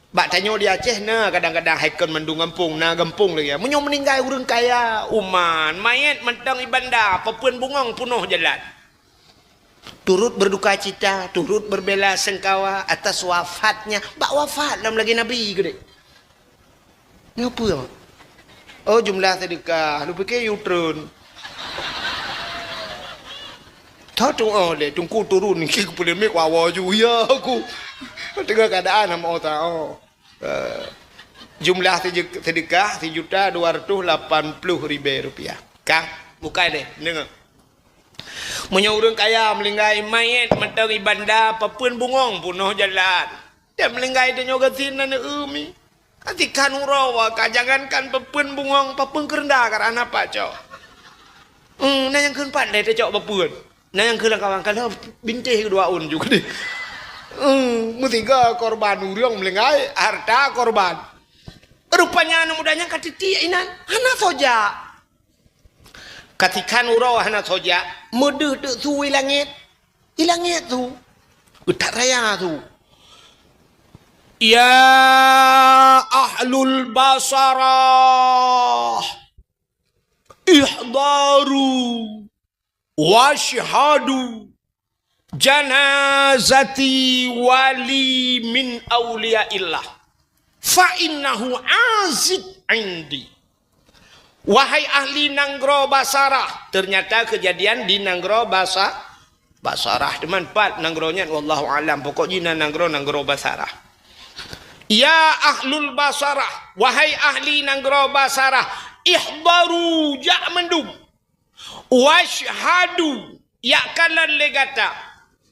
Bak tanyoe di Aceh na kadang-kadang hai kon mandum gampông, na gampông lagèe. Meunyoe meuninggai ureueng kaya, uman, manyèt mantong i banda, papeuen bungöng peunoh jalan. Turut berduka cita, turut berbela sengkawa atas wafatnya. Bak wafat lom lagèe Nabi keudéh. Nyoe peue? Oh, jumlah sedekah. Lôn pike yue treun. Tho tu'oh lé, teungku turun, niki keu peuleumik wawa ju, ya aku. Teuga keadaan hana tahu. Eh, jumlah sede-, sedekah sejuta dua ratus lapan puluh ribèe rupiah. Ka, bukai deh, deungö. Meunyoe ureueng kaya meulinggai manyèt mantong i banda, papeuen bungöng peunoh jalan. Dan meulinggai tanyoe gasien na neueu mi. Ka tikhan uroe ka jangankan papeuen bungöng, papeuen keureunda ka hana pat cok. Hmm, na nyang kheun pat lé tacok papeuen. Na nyang kheun lam kawan ka lheueh bintéh keudua ôn ju keudéh. Hmm, meusiga korban ureueng meulinggai, harta korban. Rupanya aneuk muda nyan ka titiek inan, hana soe jak. Ka tikhan uroe hana soe jak, meudeuh teuk su i langèt. I langèt su. Geutak raya su. Ya ahlul Basarah, ihdaru wasyhadu janazati wali min auliyaillah. Fa innahu aziz indi. Wahai ahli nanggroe Basarah, ternyata kejadian di nanggroe Basa-, Basarah. Teuma pat nanggroe nyan, wallahu alam. Pokok jih na nanggroe, nanggroe Basarah. Ya ahlul Basarah, wahai ahli nanggroe Basarah, ihdaru, jak mandum. Wasyhadu, yak kalon lé gata.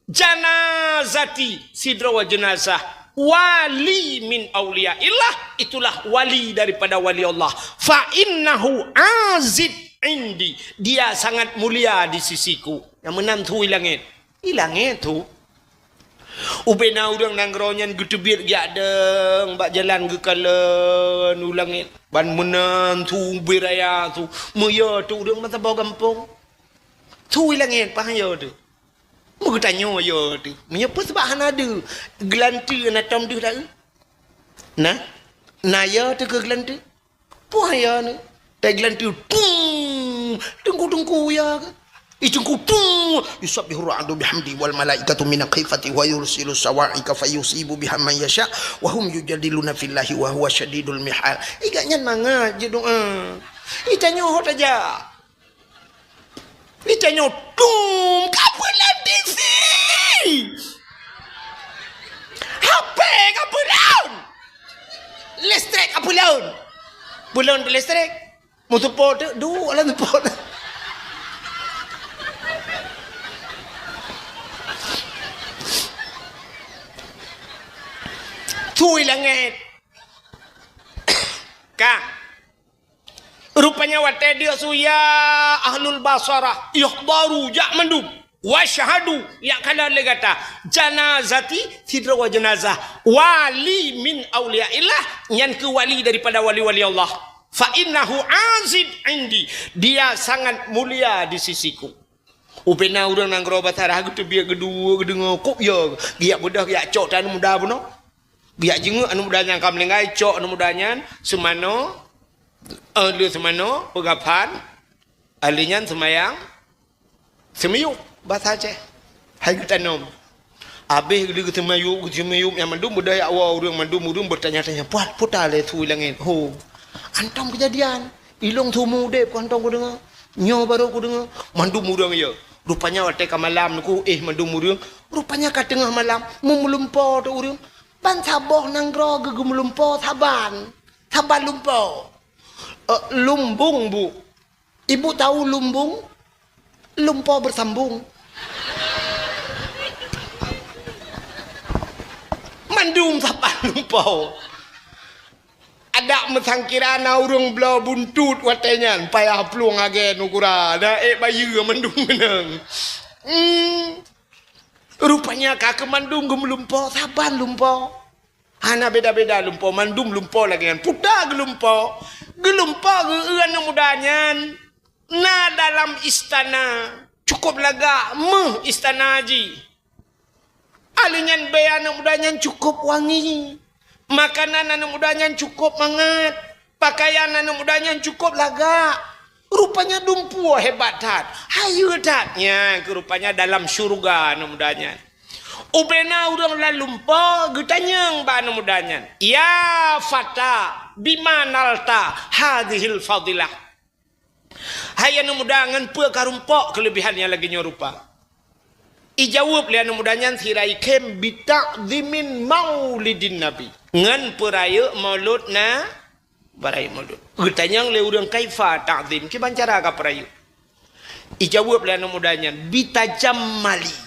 Janazati, sidroe jeunazah. Wali min auliyaillah, itulah wali daripada wali Allah. Fa innahu aziz indi, dia sangat mulia di sisiku. Nyang meunan su i langèt. Di langét su. Ubena ureuëng nanggroe nyan geuteubiet geujak dong bak jalan geukalon u langét. Ban meunan su ubé raya su. Meuyö teuk ureuëng meusaboh gampông. Su i langét paih yö teuk. Meugeutanyoe yö teuk. Meunyoe peue sabab hana deuh, geulanteue na tom deuh dak? Na? Na yö teuk keu geulanteue? Peue yö ni? Tageulanteue, tung! Teungku-teungku yö keu? Ih, teungku, tung! Yusabbihu ar-ra'du bihamdi wal malaikatu min khifati wa yursilu sawa'iqa fayusibu biha man yasha wa hum yujadiluna fillahi wa huwa syadidul mihal. Ih, gobnyan mangat jeuet doa. Ih, tanyoe ho tajak. Ih, tanyoe, tung! Ka peulon T V! H P ka peulon! Listrik ka peulon! Peulon listrik. Meuseupôt teuk, duek lam seupôt. Su i langét. Ka. Rupanya watée deuk su, ya ahlul basarah, ihdharu, jak mandum. Wasyhadu, jak kalon lé gata. Janazati, sidroe janazah. Wali min auliyaillah, nyan keuh wali daripada wali-wali Allah. Fa innahu azim indi, dia sangat mulia di sisiku. Ubena ureuëng nanggroe Basarah geuteubiet geuduek geudeungoe kok yö, geujak beudôh geujak cok teuh aneuk muda bunoe. Geujak jingeuk aneuk muda nyang ka meuninggai, cok aneuk muda nyan seumanoe, eh, le seumanoe, peugafan, ahli nyan seumayang, seumiyueb, basa Aceh. Hai geutanom. Abéh geuleueh geuseumayueb, geuseumayueb nyan mandum beudôh jak woe ureuëng, mandum ureuëng beutanya-tanya, "Puat, puta lé su i langét." Ho. Hantom keujadian. Ilong su meu udeb ku hantom kudeungoe. Nyoe barô kudeungoe. Mandum ureuëng yö. Rupanya watée ka malam nyoe, eh, mandum ureuëng. Rupanya ka teungoh malam, meumeulumpo teuk ureuëng. Ban saboh nanggroe geumeulumpo saban. Saban lumpo. Eh, lumbung, Bu. Ibu tahu lumbung? Lumpo beusambong. Mandum saban lumpo. Adak meusangkira na ureuëng bloe buntot watée nyan, payah plueng lagée nugura, na ék bayeue mandum meunan. Hmm. Rupanya ka keu mandum geumeulumpo, saban lumpo. Hana beda-beda lumpo, mandum lumpo lagée nyan. Puta geulumpo. Geulumpo geu-eu aneuk muda nyan na dalam istana. Cukôp lagak, meuh istana jih. Ahli nyan bée aneuk muda nyan cukôp wangi. Makanan aneuk muda nyan cukôp mangat. Pakaian aneuk muda nyan cukôp lagak. Rupanya dumpeue hebat that. Hayeue that. Nyan keuh rupanya dalam syeuruga aneuk muda nyan. Ubena ureuëng lam lumpo geutanyong bak aneuk muda nyan, "Ya fata, bima nalta hadzihil fadilah?" Hai aneuk muda, ngon peue ka rumpok keuleubihan nyang lagée nyoe rupa? Ijaweueb lé aneuk muda nyan sira ikhém, "Bita'zimin maulidin Nabi." Ngon peurayeuk maulud na-, peurayeuk maulud. Geutanyong lé ureuëng, "Kaifa ta'zim?" Kiban cara ka peurayeuk? Ijaweueb lé aneuk muda nyan, "Bitajammali."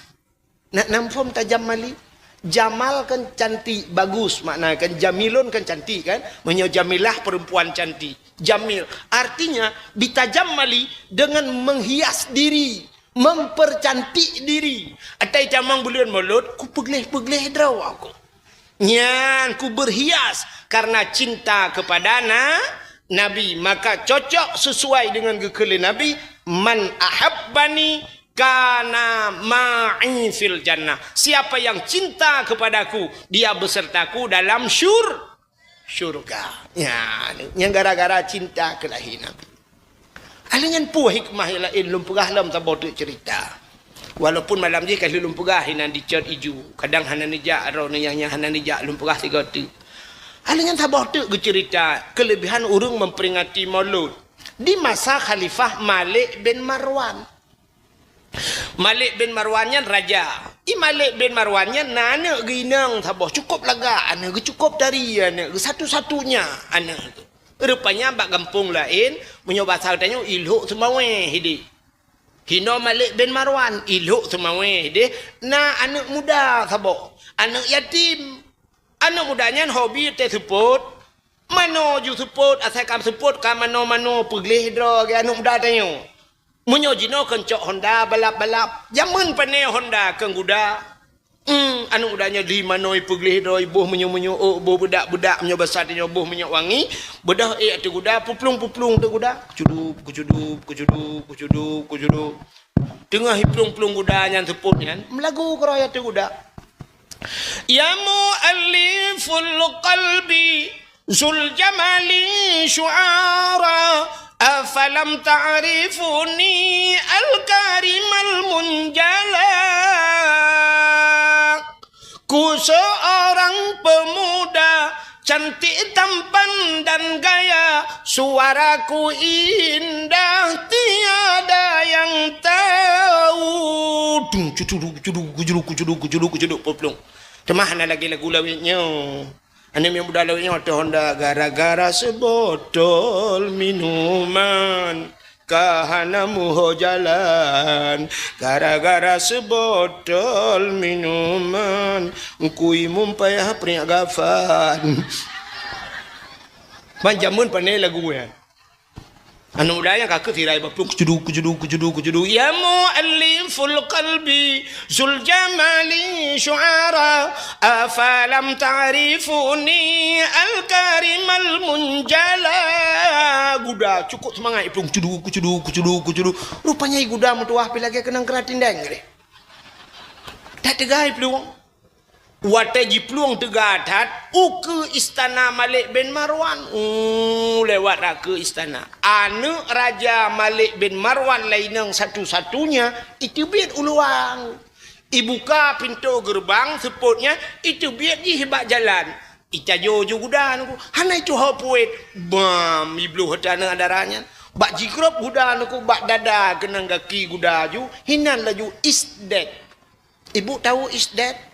Nak nam phom tajammali? Jamal kan cantik, bagus, makna kan jamilun kan cantik kan? Meunyoe jamilah perempuan cantik. Jamil artinya bitajammali, dengan menghias diri, mempercantik diri. Atai tamong buleuen Maulud, kupeugleh-peugleh droe aku. Nyan kuberhias karena cinta kepada na-, Nabi, maka cocok sesuai dengan geukheun lé Nabi, "Man ahabbani kana ma'i fil jannah." Siapa yang cinta kepadaku, dia besertaku dalam syur-, syurga. Nyan, nyan gara-gara cinta keu lahé Nabi. Ahli nyan peue hikmah nyang laén lôn peugah lom saboh teuk cerita. Walaupun malam jih ka lheueh lôn peugah inan dicot iju, kadang hana neujak droeneuh nyang, nyang hana neujak lôn peugah sigoe teuk. Ahli nyan saboh teuk geucerita kelebihan ureuëng memperingati Maulud di masa Khalifah Malik bin Marwan. Malik bin Marwan nyan raja. I Malik bin Marwan nyan na aneuëk geuh inong saboh, cukôp lagak aneuëk geuh, cukôp tari aneuëk geuh, satu-satunya aneuëk geuh. Rupanya bak gampông laén, meunyoe basa geutanyoe, i Lhok Seumawé hidéh. Hinoe Malik bin Marwan, i Lhok Seumawé hidéh, na aneuëk muda saboh, aneuëk yatim. Aneuëk muda nyan hobi teuseupôt, manoe ju seupôt, asai ka seupôt ka manoe-manoe, peugleh droe lagée aneuëk muda tanyoe. Meunyoe jinoe keuncok Honda balap-balap, jameun pane Honda keu guda. Hmm, aneuk muda nyoe di manoe peugleh droe, boh meunyoe-meunyoe, oh, boh beudak-beudak meunyoe basa tanyoe, boh minyeuk wangi, beudôh ék ateueh guda, puplueng-puplueng ateueh guda. Kucudup, kucudup, kucudup, kucudup, kucudup. Teungoh iplueng-plueng guda nyan seupôt nyan, meulagu keudroe ateueh guda. Ya mu'allifal qalbi, zul jamali syu'ara, afalam ta'rifuni al-karimal munjala. Ku seorang pemuda cantik tampan dan gaya, suaraku indah tiada yang tahu. Dung, cudu, cudu, cudu, cudu, cudu, cudu, puplueng. Teuma hana lagée lagu lawét nyoe. Aneuk muda lawét nyoe teuh Honda gara-gara seubotol minuman ka hana muho jalan. Gara-gara seubotol minuman, Teungku Imum payah priek gafan. Ban jameun pane lagu nyan. Aneuk muda nyang ka keuh sirai baplueng, kucudu, kucudu, kucudu, kucudu. Ya mu'allifal qalbi, zul jamali syu'ara, afalam ta'rifuni al-karimal munjala. Guda cukôp seumangat iplueng, kucudu, kucudu, kucudu, kucudu. Rupanya guda meutuwah pi lagée keunong keuratin deng deh. Tak teuga iplueng. Watée jiplueng teuga that, ukeue istana Malik bin Marwan. Uh, lewat rakeue istana. Aneuk raja Malik bin Marwan lainong satu-satunya iteubiet u luwa. Ibuka pintoe geureubang seupôt nyan, iteubiet jih bak jalan. Icajo ju guda nyoe, hana ituho puet. Bam, ibloh teuh aneuk dara nyan. Bak jigrob guda nyoe bak dada keunong gaki guda ju, hinan laju is dead. Ibu tahu is dead?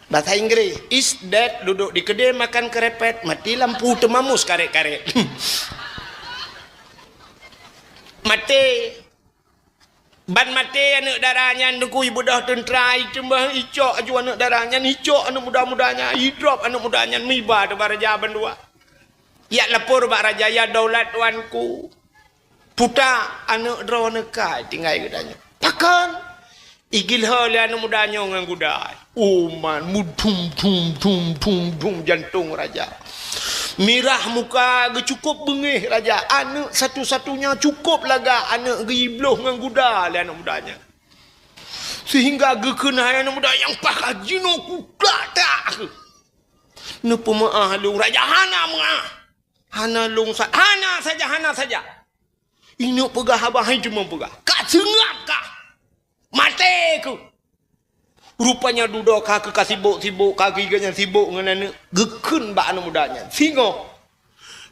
Bahasa Inggris, is dead, duduk di kedai makan kerepet, mati lampu teumamus karet-karet. Maté. Ban maté aneuk dara nyan, Teungku, ibeudôh teuntra, iteumbah icok aju aneuk dara nyan, icok aneuk muda-muda nyan, idrop aneuk muda nyan, meuiba teuh bak raja bandua. Jak lapor bak raja, "Ya daulat tuanku, puta aneuk droeneuh ka tinggai geutanyoe." Pakon? Igiloe lé aneuk muda nyoe ngon guda. Uman mudum dum dum dum dum jantong raja. Mirah muka geuh, cukôp beungéh raja. Aneuk satu-satunya cukôp lagak aneuk geuh ibloh ngon guda lé aneuk muda nyan. Sehingga geukheun hai aneuk muda nyang pakat jinoe kuda tak. Neupeumeu'ah lôn raja, hana meu'ah. Hana lôn sa-, hana saja, hana saja. Ineuk peugah haba hai teuma peugah. Ka seungab kah. Maté keuh. Rupanya dudoe ka keuh ka sibok-sibok, ka keuh gobnyan sibok ngon aneuk. Geukheun bak aneuk muda nyan. Singoh.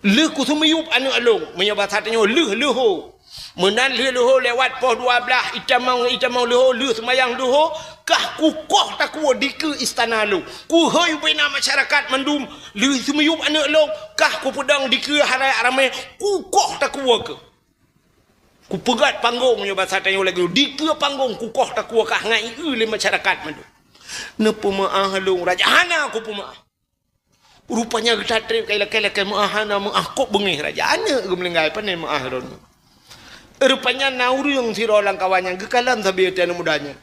Lheueh kuseumiyueb aneuk lôn. Meunyoe basa tanyoe lheueh leuho. Meunan lheueh leuho lewat poh dua blaih, itamong, itamong leuho, lheueh seumayang leuho, kah kukoh takue dikeue istana lôn. Kuhôi ubena masyarakat mandum, lheueh seumiyueb aneuk lôn, kah kupeudong dikeue halayak ramé, kukoh takue keuh. Kupeugét panggong nyoe basa tanyoe lagée nyoe, dikeue panggong kukoh takue kah ngon ié lé masyarakat mandum. Neupeumeu'ah lôn raja, hana kupeumeu'ah. Rupanya geutatréb kai lakée-lakée meu'ah hana meu'ah kôb beungéh raja. Aneuk geumeulinggai pane meu'ah droeneuh. Rupanya na ureuëng sidroe lam kawan nyan geukalon sabe até aneuk muda nyan.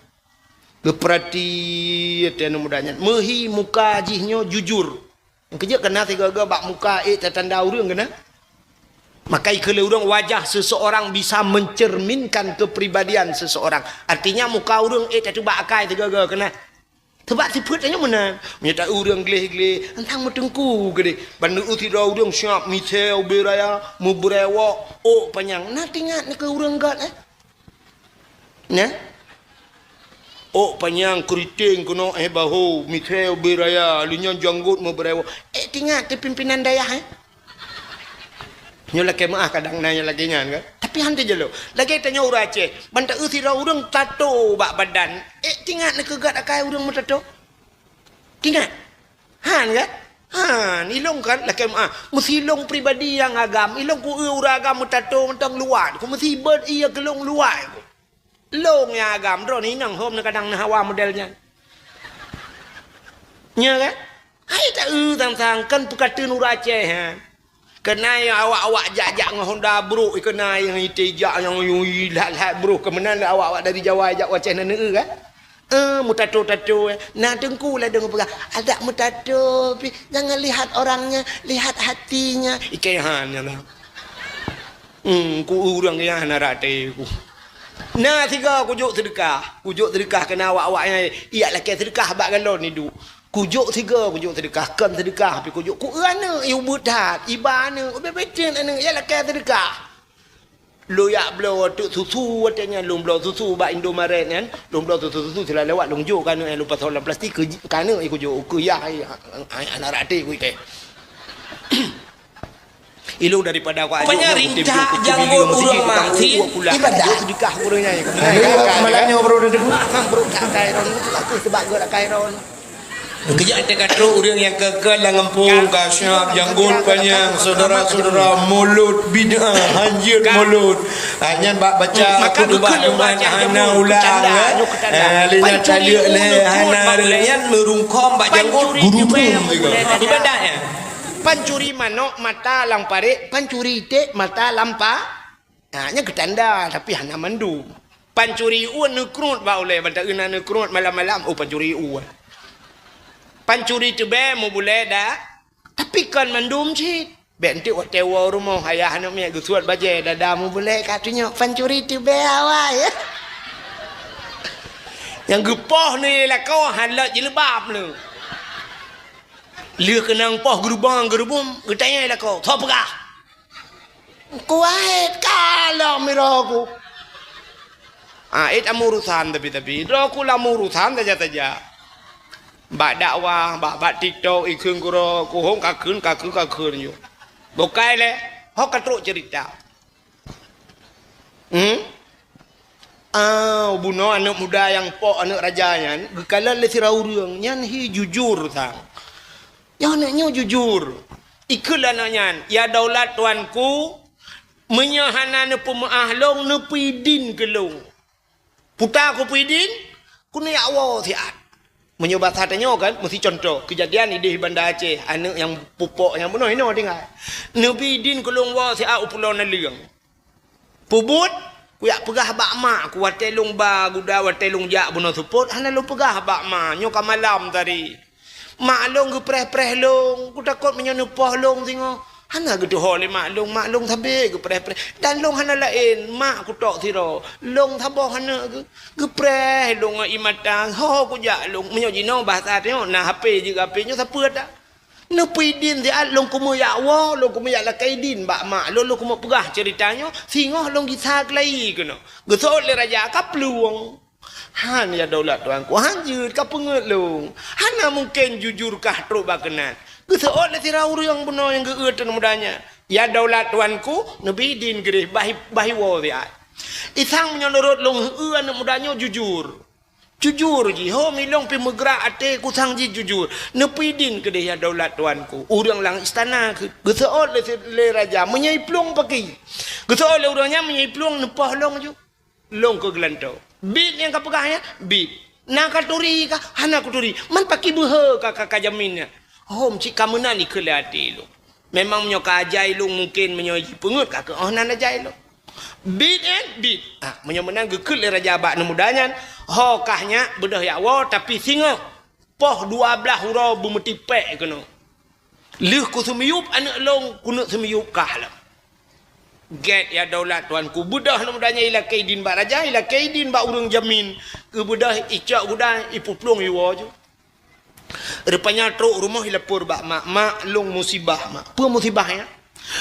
Geupeurati até aneuk muda nyan. Meuhi muka jih nyoe jujur. Nyang keujeuet kana sigoe-goe bak muka ék tatanda ureuëng kana. Maka ikheun lé ureuëng wajah seseorang bisa mencerminkan kepribadian seseorang. Artinya muka ureuëng ék tateuba akai sigoe-goe kana. Sabab sifeuet tanyoe meunan. Meunyoe ta ureuëng gleh-gleh, antang meuteungku keudeh. Ban neueu sidroe ureuëng siab misée ubé raya, meubeurewok, ôk panyang. Na teuingat neukeu ureuëng gét, eh? Nah? Ôk panyang keuriteng keunoe, eh, bahu, misée ubé raya, lheueh nyan janggot meubeurewok. Eh, teuingat teuh pimpinan dayah, eh? Nyoe lakée meu'ah kadang na nyang lagée nyan kan. Tapi han teujalo. Lagée tanyoe ureuëng Aceh, ban taeu sidroe ureuëng tato bak badan. Eh, teuingat neukeu gét akai ureuëng meutato? Teuingat? Han kan? Han, ilong kan lakée meu'ah. Meusilong pribadi nyang agam, ilong kueu ureuëng agam meutato mantong luwat. Ku meusibet iya keulong luwat. Long nyang agam droeneuh inong hom neukadang neuhawa model nyan. Nya kan? Hai taeu sang-sang kan peukateun ureuëng Aceh, ha. Keunan awak-awak jak-jak ngon honda brôk, keunan nyang ité jak nyang yui lhat-lhat brôk, keu meunan lé awak-awak dari Jawa jak u Aceh na neueu kan? Eh, meutato-tato, eh. Na teungku ladôm peugah, "Adak meutato pih, jangan lihat orangnya, lihat hatinya." Ikei han nyan lah. Hmm, ku ureueng nyan hana rate ku. Na sigoe kujok seudeukah, kujok seudeukah keunan awak-awak nyan, ijak lakée seudeukah bak galon iduek. Kujok sigoe, kujok seudeukah, kon seudeukah pih kujok. Ku eu aneuk, i ubeut that, iba aneuk, ubé-bé teun aneuk, ijak lakée seudeukah. Lôn jak bloe teuk susu watée nyan, lôn bloe susu bak Indomaret nyan, lôn bloe susu-susu sira lewat lôn jok keu aneuk nyan lôn pasoe lam plastik keu, keu aneuk kujok, keu yah ai, ai, ai, anak raték kuitée. Ilôn daripada ku ajok nyan, kutém jok, kutém jok, ureueng mati ibadah. Jok seudeukah ureueng nyan. Malam nyoe baru ada debu. Mang brok tak akai ron, tu aku sebab gak akai ron. Keujak teuka trok ureueng nyang keu-keu lam gampông, ka siap janggot panyang, syedara-syedara, mulod bid'ah, hanjeuet mulod. Ah, nyan bak baca khutubah Jumat hana ulang, eh. Ah, lé nyan taleuek lé hana reuek nyan meurungkhom bak janggot gurukôm sigoe. Ibadah nyan. Pancuri manok mata lam parék, pancuri iték mata lam pa-, ha, nyan keutanda, tapi hana mandum. Pancuri ue neukruet bak ulée, bak taeu na neukruet malam-malam, oh, pancuri ue. Pancuri teubée meubulée dak, tapi kon mandum cit. Bék enteuk watée woe rumoh ayah aneuk miet geusuet bajée dada meubulée ka tunyok pancuri teubée awai. Nyang geupoh ni lakoe han lôt jilbab le. Lheueh keunong poh geurubong-geurubum, geutanyong lakoe, "Soe peugah?" "Kuwait ka lom miroe ku." Ah, éh, lam urusan tapi-tapi. Droe ku lam urusan saja-saja. Bak dakwah, bak, bak TikTok, ikheun keudroe, kuhong kakheun, kakheun, kakheun nyoe. Bukai lé, ho ka trok cerita. Hmm? Ah, bunoe aneuk muda nyang pok aneuk raja nyan, geukalon lé sira ureueng, nyan hi jujur sang. Nyoe aneuk nyoe jujur. Ikheun lé aneuk nyan, "Ya daulat tuanku, meunyoe hana neupeumeu'ah lôn, neupeudin keu lôn. Puta kupeuidin, keuneuk jak woe siat." Meunyoe basa tanyoe kan, meusi cuntoh, keujadian idéh Banda Aceh, aneuk nyang pupok nyang bunoe inoe tinggai. "Neubi idin keu lôn woe siat u Pulo Naleueng." Peubuet, kujak peugah bak mak ku watée lôn ba guda, watée lôn jak bunoe seupôt, hana lôn peugah bak ma, nyoe ka malam tadi. Mak lôn geupreh-preh lôn, kutakot meunyoe neupoh lôn singoh. Hana geutuho lé mak lôn, mak lôn sabe geupreh-preh. Dan lôn hana laén, mak kutok sidroe. Lôn saboh aneuk geu-, geupreh lôn ngon ié mata, ho kujak lôn. Meunyoe jinoe basa tanyoe, na H P jeuet keu H P nyoe sapeue that. Neupeudin siat lôn keumeujak woe, lôn keumeujak lakée idin bak mak lôn, lôn keumeung peugah ceurita nyoe, singoh lôn gisa keulayi keunoe. Geuseuôt lé raja ka plueng. "Han, ya daulat tuanku, han jeuet ka peungeut lôn. Hana mungken jujur kah trok bak keunan." Geuseuôt lé sira ureueng bunoe nyang geu-eu teun muda nyan, "Ya daulat tuanku, neubi idin keudeh, bah i-, bah iwoe siat." Isang meunyoe nurot lôn, heu, aneuk muda nyoe jujur. Jujur jih, ho milong pih meugrak até kusang jih jujur. Neupeudin keudeh ya daulat tuanku. Ureueng lam istana keu-, geuseuôt lé, lé raja meunyoe iplueng paki. Geuseuôt lé ureueng nyan meunyoe iplueng neupoh lôn ju. Lôn keu geulantoe. Bit nyang ka peugah nyan, bit. Na ka turi kah? Hana kuturi. Man paki beuhe ka, ka, ka jamin nyan. Hom cit ka meunan ikheun lé até lôn. Memang meunyoe ka ajai lôn mungken meunyoe jipeungeut ka keuh oh nan ajai lôn. Bit, eh, bit. Ah, meunyoe meunan geukheun lé raja bak aneuk muda nyan, ho kah nyak beudôh jak woe, tapi singoh poh dua blaih uroe beumeutipék keunoe. Lheueh kuseumiyueb aneuk lôn, kuneuk seumiyueb kah lom. Gét ya daulat tuanku, beudôh aneuk muda nyan ilakée idin bak raja, ilakée idin bak ureueng jamin, geubeudôh icok guda ipeuplueng iwoe ju. Rupanya trok rumoh ilapor bak mak, "Mak, lôn musibah, Mak." "Peue musibah nyan?"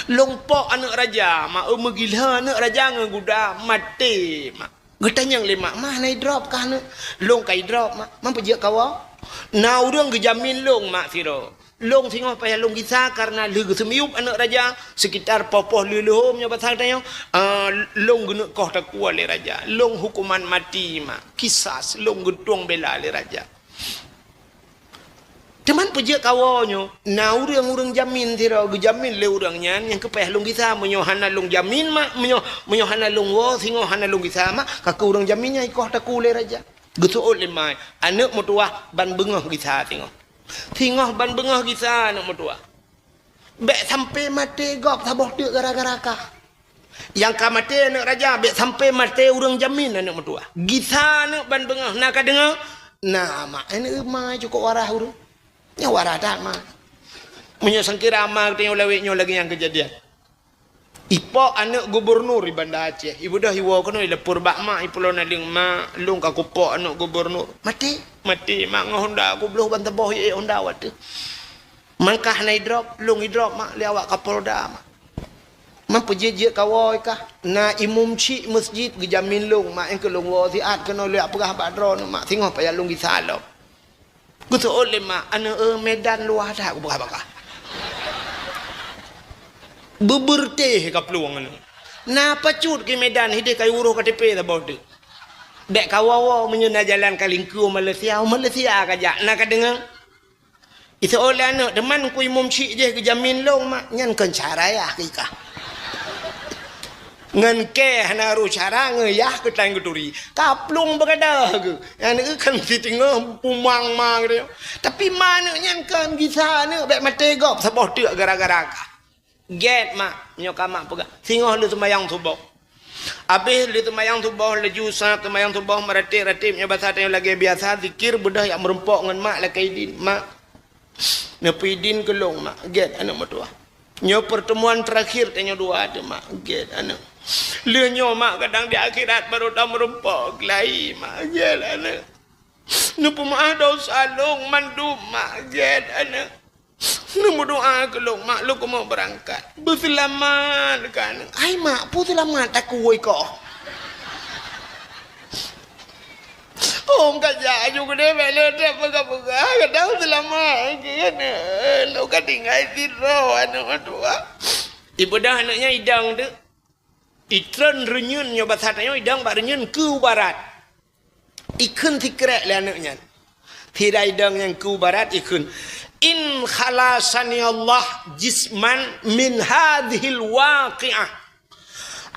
"Lôn pok aneuk raja, Mak, eu meugila aneuk raja ngon guda, maté, Mak." Geutanyong lé mak, "Mah na idrop kah aneuk?" "Lôn ka idrop, Mak." "Man peujeuet kawoe?" "Na ureueng geujamin lôn, Mak, sidroe. Lôn singoh payah lôn gisa kareuna lheueh geuseumiyueb aneuk raja, sekitar poh-poh lheueh leuhom nyoe basa tanyoe, ah, lôn geuneuk koh takue lé raja. Lôn hukuman mati, Mak. Kisas, lôn geutueng bela lé raja." Teuma peujeuet kawoe nyoe, na ureueng-ureueng jamin sidroe geujamin lé ureueng nyan nyang keu payah lôn gisa, "Meunyoe hana lôn jamin, Mak, meunyoe, meunyoe hana lôn woe, singoh hana lôn gisa, Mak, ka keuh ureueng jamin nyan ikoh takue lé raja." Geuseuôt lé mak, aneuk meutuwah ban beungoh gisa singoh. Singoh ban beungoh gisa aneuk meutuwah. Bék sampai maté gob saboh teuk gara-gara kah. Nyang ka maté aneuk raja, bék sampai maté ureuëng jamin aneuk meutuah. Gisa aneuk ban beungoh na ka deungoe, na mak aneuk ma cukôp warah ureuëng. Nyoe warah that ma. Meunyoe sangkira ma geutanyoe lawét nyoe lagée nyang keujadian. Ipok aneuk gubernur di Banda Aceh. Ibeudôh iwoe keunoe ileupur bak mak, ipulo naleueng, "Mak, lôn ka kupok aneuk gubernur." "Maté?" "Maté, mak, ngon honda kubloh ban teuboh ié honda watée." "Mangkah na idrop?" "Lôn idrop, mak, lé awak Kapolda, mak." "Man peujeuet-jeuet kawoe kah?" "Na imum chik masjid geujamin lôn, mak, nyang keu lôn woe siat keunoe lé peugah bak droeneuh, mak, singoh payah lôn gisa lom." Geuseuôt lé mak, "Aneuk, eh, Medan luwah that kupeugah bak kah." Beubeurteh ka plueng aneuk. Na pacut keu Medan hideh ka uroh K T P saboh teuk. Bék kawoe-woe meunyoe na jalan ka lingkue u Malaysia, u Malaysia ka jak, na ka deungoe. Iseuôt lé aneuk, "Teuma ku imum chik jih geujamin lôn, mak." "Nyan kon cara yah keu ikah." Ngon kée hana rôh cara, ngon yah keutan geuturi. Ka plueng beugadôh geuh. Nyan keuh kan siteungoh pumang ma geutanyoe. Tapi ma aneuk nyan kon gisa aneuk bék maté gob saboh teuk gara-gara kah. "Gét, mak," nyoe ka mak peugah. "Singoh lôn seumayang suboh. Abéh lôn seumayang suboh, laju sa seumayang suboh, meuratéb-ratéb nyoe basa tanyoe lagée biasa, zikir beudôh jak meurumpok ngon mak lakée idin, 'Mak, neupeuidin keu lôn, mak.' Gét aneuk meutuah. Nyoe peurtemuan teurakhir tanyoe dua teuh, mak. Gét aneuk. Lheueh nyoe, mak, kadang di akhirat barô tameurumpok lagi, mak. Gét aneuk. Neupeumeu'ah dosa lôn mandum, mak. Gét aneuk. Neumeudoa keu lôn, mak, lôn keumeung beurangkat. Beuseulamat kah aneuk." "Hai mak, peue seulamat takue koh?" "Oh, ka jak aju keudeh, bék lôn that peugah-peugah, kadang seulamat keu aneuk. Lôn ka tinggai sidroe aneuk meutuah." Ibeudôh aneuk nyan idong teuk. Itreun reunyeun nyoe basa tanyoe idong bak reunyeun keu barat. Ikheun sikrék lé aneuk nyan. Sira idong nyang keu barat ikheun, "In khalasani Allah jisman min hadzihil waqi'ah,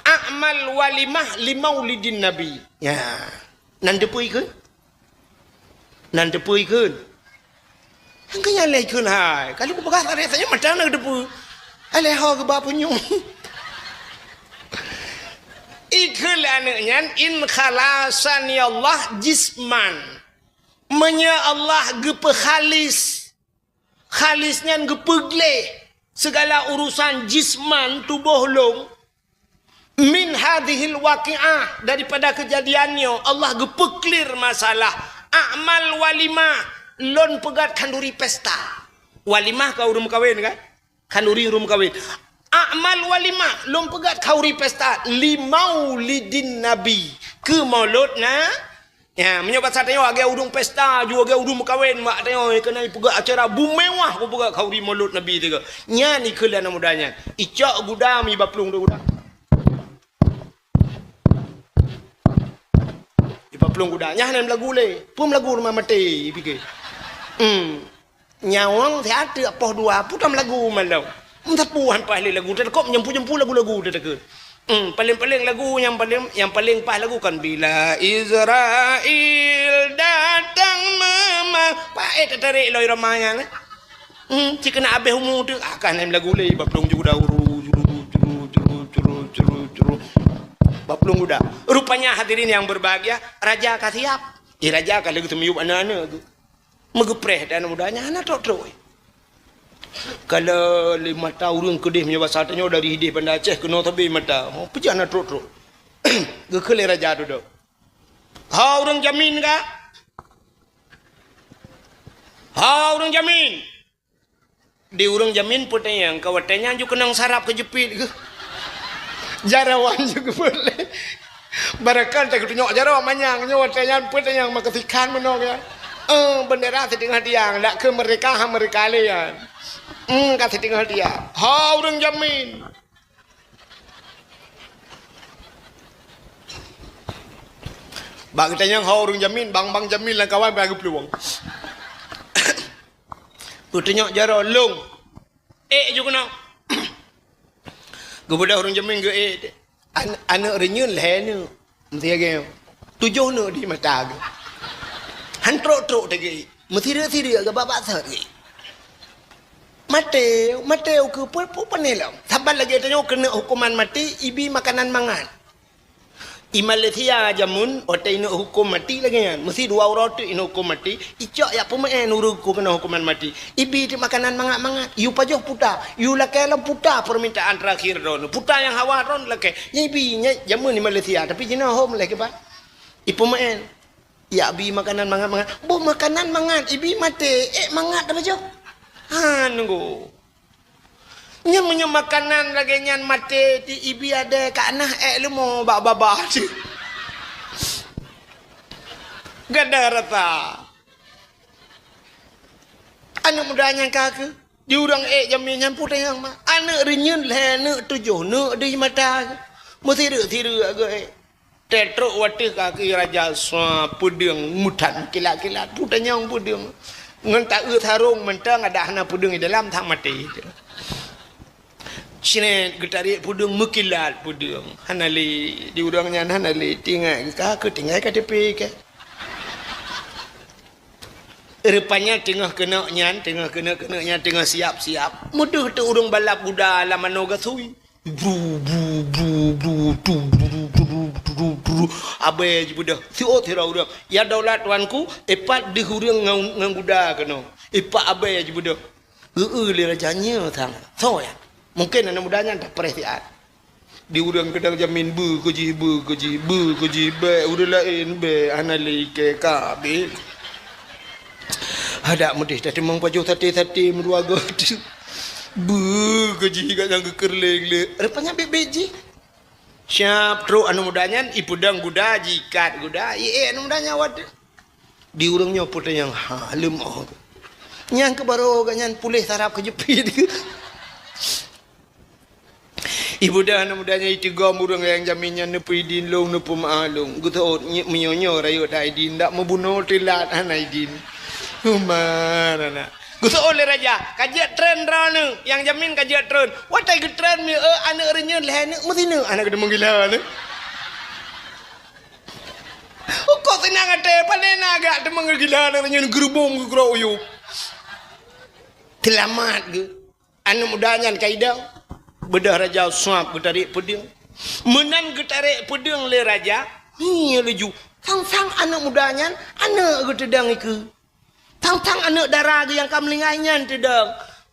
a'mal walimah li maulidin Nabi." Ya. Nan teupeue ikheun? Nan teupeue ikheun? Nyang keu nyan lé ikheun hai. Ka lheueh kupeugah saréh-saréh mata na teupeue. Aléh ho geuba punyueng. Ikheun lé aneuk nyan, "In khalasani Allah jisman." Meunyoe Allah geupeuhalis, halis nyan geupeugleh sigala urusan jisman tuboh lôn, min hadzihil waqi'ah, daripada keujadian nyoe, Allah geupeuklir masalah, a'mal walimah, lôn peugét khanduri pesta. Walimah ka ureuëng meukawen kan? Khanduri ureuëng meukawen. A'mal walimah, lôn peugét khanduri pesta, li maulidin Nabi, keu maulud na. Ya, meunyoe basa tanyoe lagée ureuëng pesta, ju lagée ureuëng meukawen, mak tanyoe keuneuk peugah acara bumewah, peugah khanduri maulud Nabi teuka. Nyan ikheun lé aneuk muda nyan. Icok guda mi bak plueng guda. Di bak plueng guda. Nyan hana meulagu lé. Peue meulagu rumoh maté, ipike. Hmm. Nyawöng siat teuk poh dua, peue tameulagu malom. Meusapeue han paih lé lagu teuka, meujampu-jampu lagu-lagu teuka. Hmm, paléng-paléng lagu nyang paléng, nyang paléng paih lagu kan, "Bila Israel datang mema-," paéh tatarék lom irama nyan, eh. Hmm, cit keuneuk abéh umu teuk, ah, kan lagu lé, bak plueng guda, uru, juru, juru, juru, juru, juru, juru. Bak plueng guda. Rupanya hadirin yang berbahagia, raja ka siap. Eh, raja ka lheueh geuseumeuyueb aneuk-aneuk geuh. Meugeupreh dan muda nyan hana trok-trok. Kalau lé mata ureuëng keudeh meunyoe basa tanyoe dari hideh Banda Aceh keunoe sabe mata. Oh, peue jih hana trok-trok. Geukheun lé raja dudoe. "Ho ureuëng jamin ka? Ho ureuëng jamin?" Di ureuëng jamin peutanyong, ka watée nyan ju keunong sarap keu jeupiet geuh. Jaroe ju geupeuet lé. Barangkali teuka tunyok jaroe manyang nyoe watée nyan peutanyong maka sikhan meunoe ya. Eh, bendera siteungoh tiang, dak keu merdeka ha merdeka lé ya. Hmm, ka siteungoh tiang. Ho ureuëng jamin. Bak geutanyong ho ureuëng jamin, bang-bang jamin lam kawan bak geuplueng. Geutunyok jaroe lông. Ék ju keunoe. Geubeudôh ureuëng jamin geuék. An-, aneuk reunyeun lhée neuk. Meusiagée. Tujoh neuk di mata geuh. Han trok-trok teuka. Meusireuk-sireuk geuba bak sot geuh. Maté, maté ukeue pu-, pu-, pane lom. Saban lagèe tanyoe keuneuk huköman maté, ibi makanan mangat. I Malaysia jameun, watèe ineuk huköm maté lagèe nyan, meusi dua uroe teuk ineuk huköm maté, icok jak peumeu'en ureueng keu keuneuk huköman maté. Ibi teuk makanan mangat-mangat, yue pajoh puta, yue lakèe lom puta permintaan terakhir droeneuh. Puta nyang hawa droeneuh lakèe. Nyan ibi, nyan jameun i Malaysia, tapi jinoe hom lé kiban. Ipeumeu'en. Jak bi makanan mangat-mangat. Boh makanan mangat, ibi maté, ék mangat tapajoh. Ha, nunggu. Nyan meunyoe makanan lagèe nyan maté, ti ibi adèe ka nah ék leumo bak babah cit. Gadoh rasa. Aneuk muda nyan ka keuh, di ureueng ék jamén nyan peue tanyong ma. Aneuk reunyeun lhèe, aneuk tujoh, neuk deuh mata keuh. Meusireuk-sireuk agak ék. Teutrok watèe ka keuh raja sua peudeueng meutan kilat-kilat. Peue tanyong peudeueng. Ngon taeu sarong mantong adak hana peudeueng di dalam sang maté. Cret geutarek peudeueng meukilat peudeueng. Hana lé di ureueng nyan hana lé tinggai ka keuh tinggai K T P keuh. Rupanya teungoh keuneuk nyan, teungoh keuneuk-keuneuk nyan teungoh siap-siap. Meudeuh teuk ureueng balap guda lam manoe gasui. Bru, bru, bru, bru, tu, bru, bru, bru, bru, bru. Abée jibeudôh. Siôt sidroe ureueng. "Ya daulat tuanku, ipat deuh ureueng ngon, ngon guda keunoe. Ipat abée jibeudôh." Eu-eu lé raja nyoe sang. Soe nyan? Mungken aneuk muda nyan tapreh siat. Di ureueng keudang jamén beu keu jih, beu keu jih, beu keu jih, bèk ureueng laén bèk, hana lé ikèe ka abéh. Adak meudeh tateumong pajoh saté-saté meudua goe. Beu keu jih gata nyang geukheun lé-lé. Rupanya bèk-bèk jih. Siap trok aneuk muda nyan, ipeudong guda, jiikat guda, iék aneuk muda nyan watèe. Di ureueng nyoe peue tanyong, ha, leumoh. Nyang keu barô gata nyan puléh sarap keujeupit. Ibeudôh aneuk muda nyan iteugom ureueng nyang jamén nyan, "Neupeuidin lôn, neupeumeu'ah lôn." Geuseuôt, "Nyi-, meunyoe nyoe rayeuk that idin, dak meubunoe teulat hana idin." Human aneuk. Geuseuôt lé raja, "Ka jeuet treun droeneuh, nyang jamén ka jeuet treun." Watèe geutreun miseue aneuk reunyeun lhèe neuk meusineuk aneuk keuneuk meugila nyoe. Ukoe seunang até, pane na gak teumang geugila aneuk reunyeun geurubong geugrok uyueb. Seulamat geuh. Aneuk muda nyan ka idong, beudôh raja suab geutarek peudeueng. Meunan geutarek peudeueng lé raja, ngieng laju. Sang-sang aneuk muda nyan, aneuk geuh teudong ikeue. Sang-sang aneuk dara geuh nyang ka meuninggai nyan teudong.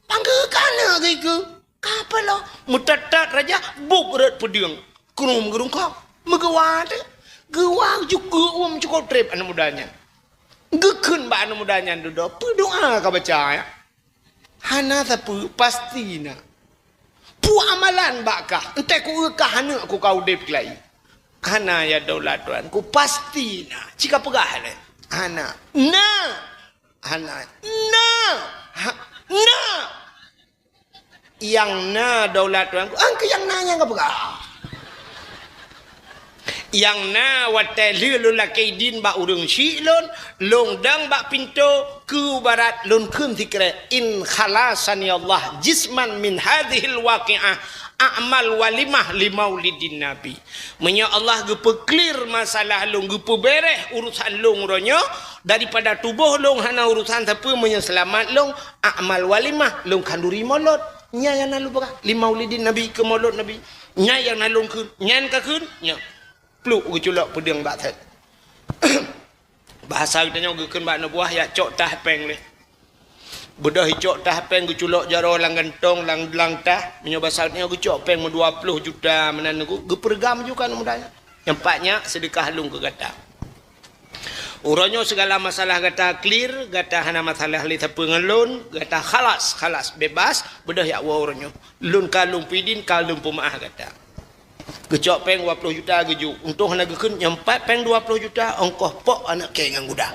Panggeu keu aneuk geuh ikeue. Ka peulom, meutot-tot raja, bueb rot peudeueng. Keuneuk geurungkok, meugeuwa teuh. Geuwa jukeuek uem cukôp trép aneuk muda nyan. Geukheun bak aneuk muda nyan dudoe, peue doa ka baca, ya? Hana sapeue, pasti na. Peue amalan bak kah, entah ku eu kah aneuk ku ka udeb keulayi. Hana ya daulat tuan, ku pasti na. Cit ka peugah lé. Hana. Na. Hana. Na. Ha, na. Nyang na daulat tuan, angkeu nyang na nyang ka peugah. Nyang na watèe lheueh lôn lakèe idin bak ureueng syik lôn, lôn dong bak pintoe keu barat lôn kheun sikrek, "In khalasani Allah jisman min hadzihil waqi'ah a'mal walimah li maulidin Nabi." Meunyoe Allah geupeuklir masalah lôn, geupeubèrèh urusan lôn uroe nyoe, daripada tuboh lôn hana urusan sapeue, meunyoe seulamat lôn, a'mal walimah, lôn khanduri molot. Nyan nyang na lôn peugah, li maulidin Nabi, keu molot Nabi. Nyan nyang na lôn kheun, nyan ka kheun, nyan. Pluk geuculok peudeueng bak sèt. Bahasa geutanyoe geukheun bak aneuk buah, jak cok tah péng lé. Beudôh icok tah péng geuculok jaroe lam gantong, lam, lam tah. Meunyoe basa geutanyoe geucok péng meudua ploh juta meunan nyoe, geupeureugam juga aneuk muda nyan. Nyan pat nyak seudeukah lôn keu gata. Uroe nyoe segala masalah gata clear, gata hana masalah lé sapeue ngon lôn, gata khalas, khalas, bebas, beudôh jak woe uroe nyoe. Lôn ka lôn peuidin, ka lôn peumeu'ah gata. Geucok péng dua ploh juta geujok. Untông hana geukheun, nyan pat péng dua ploh juta, ongkoh pok aneuk kèe ngon guda.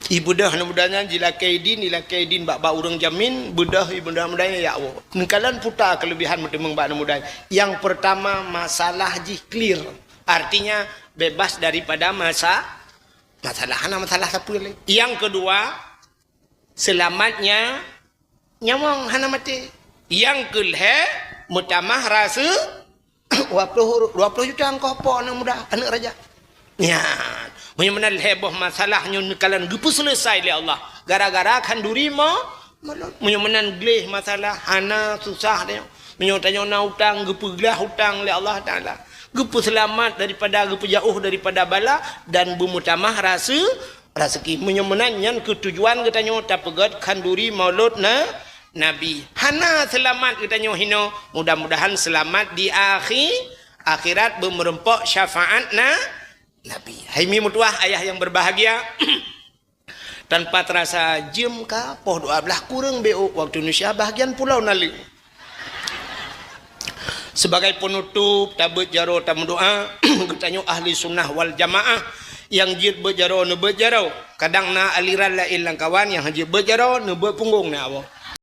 Ibeudôh aneuk muda nyan jilakèe idin, jilakèe idin bak, bak ureueng jamén, beudôh ibeudôh aneuk muda nyan jak woe. Neukalon peue teuk keuleubihan meuteumèe bak aneuk muda nyan. Nyang peurtama, masalah jih clear. Artinya, bebas daripada masa-, masalah. Hana masalah sapeue lé. Nyang keudua, seulamat nya-, nyawöng hana maté. Nyang keu lhèe, meutamah rasa dua ploh, dua ploh juta ongkoh pok aneuk muda, aneuk raja. Nyan, meunyoe meunan lhèe boh masalah nyoe neukalon geupeuseuleusoe lé Allah, Gara-gara khanduri mo-, molot. Meunyoe meunan gleh masalah, hana susah tanyoe. Meunyoe tanyoe na utang, geupeuglah utang lé Allah Taala. Geupeuseulamat daripada, geupeujaoh daripada bala dan beumeutamah rase-, raseuki. Meunyoe meunan nyan keuh tujuan geutanyoe tapeugét khanduri maulud na-, Nabi. Hana seulamat geutanyoe hinoe, mudah-mudahan seulamat di akhi-, akhirat beumeurumpok syafaat na-, Nabi. Hai mi meutuwah ayah yang berbahagia, tanpa terasa jeuem ka poh dua belas kureueng beu waktu Indonesia bahagian pulau Naleueng. Sebagai penutup, tabeuet jaroe tameudoa, geutanyoe ahli sunnah wal jamaah, nyang jeuet beuet jaroe neubeuet jaroe. Kadang na aliran laén lam kawan nyang hana jeuet beuet jaroe neubeuet punggong na awak.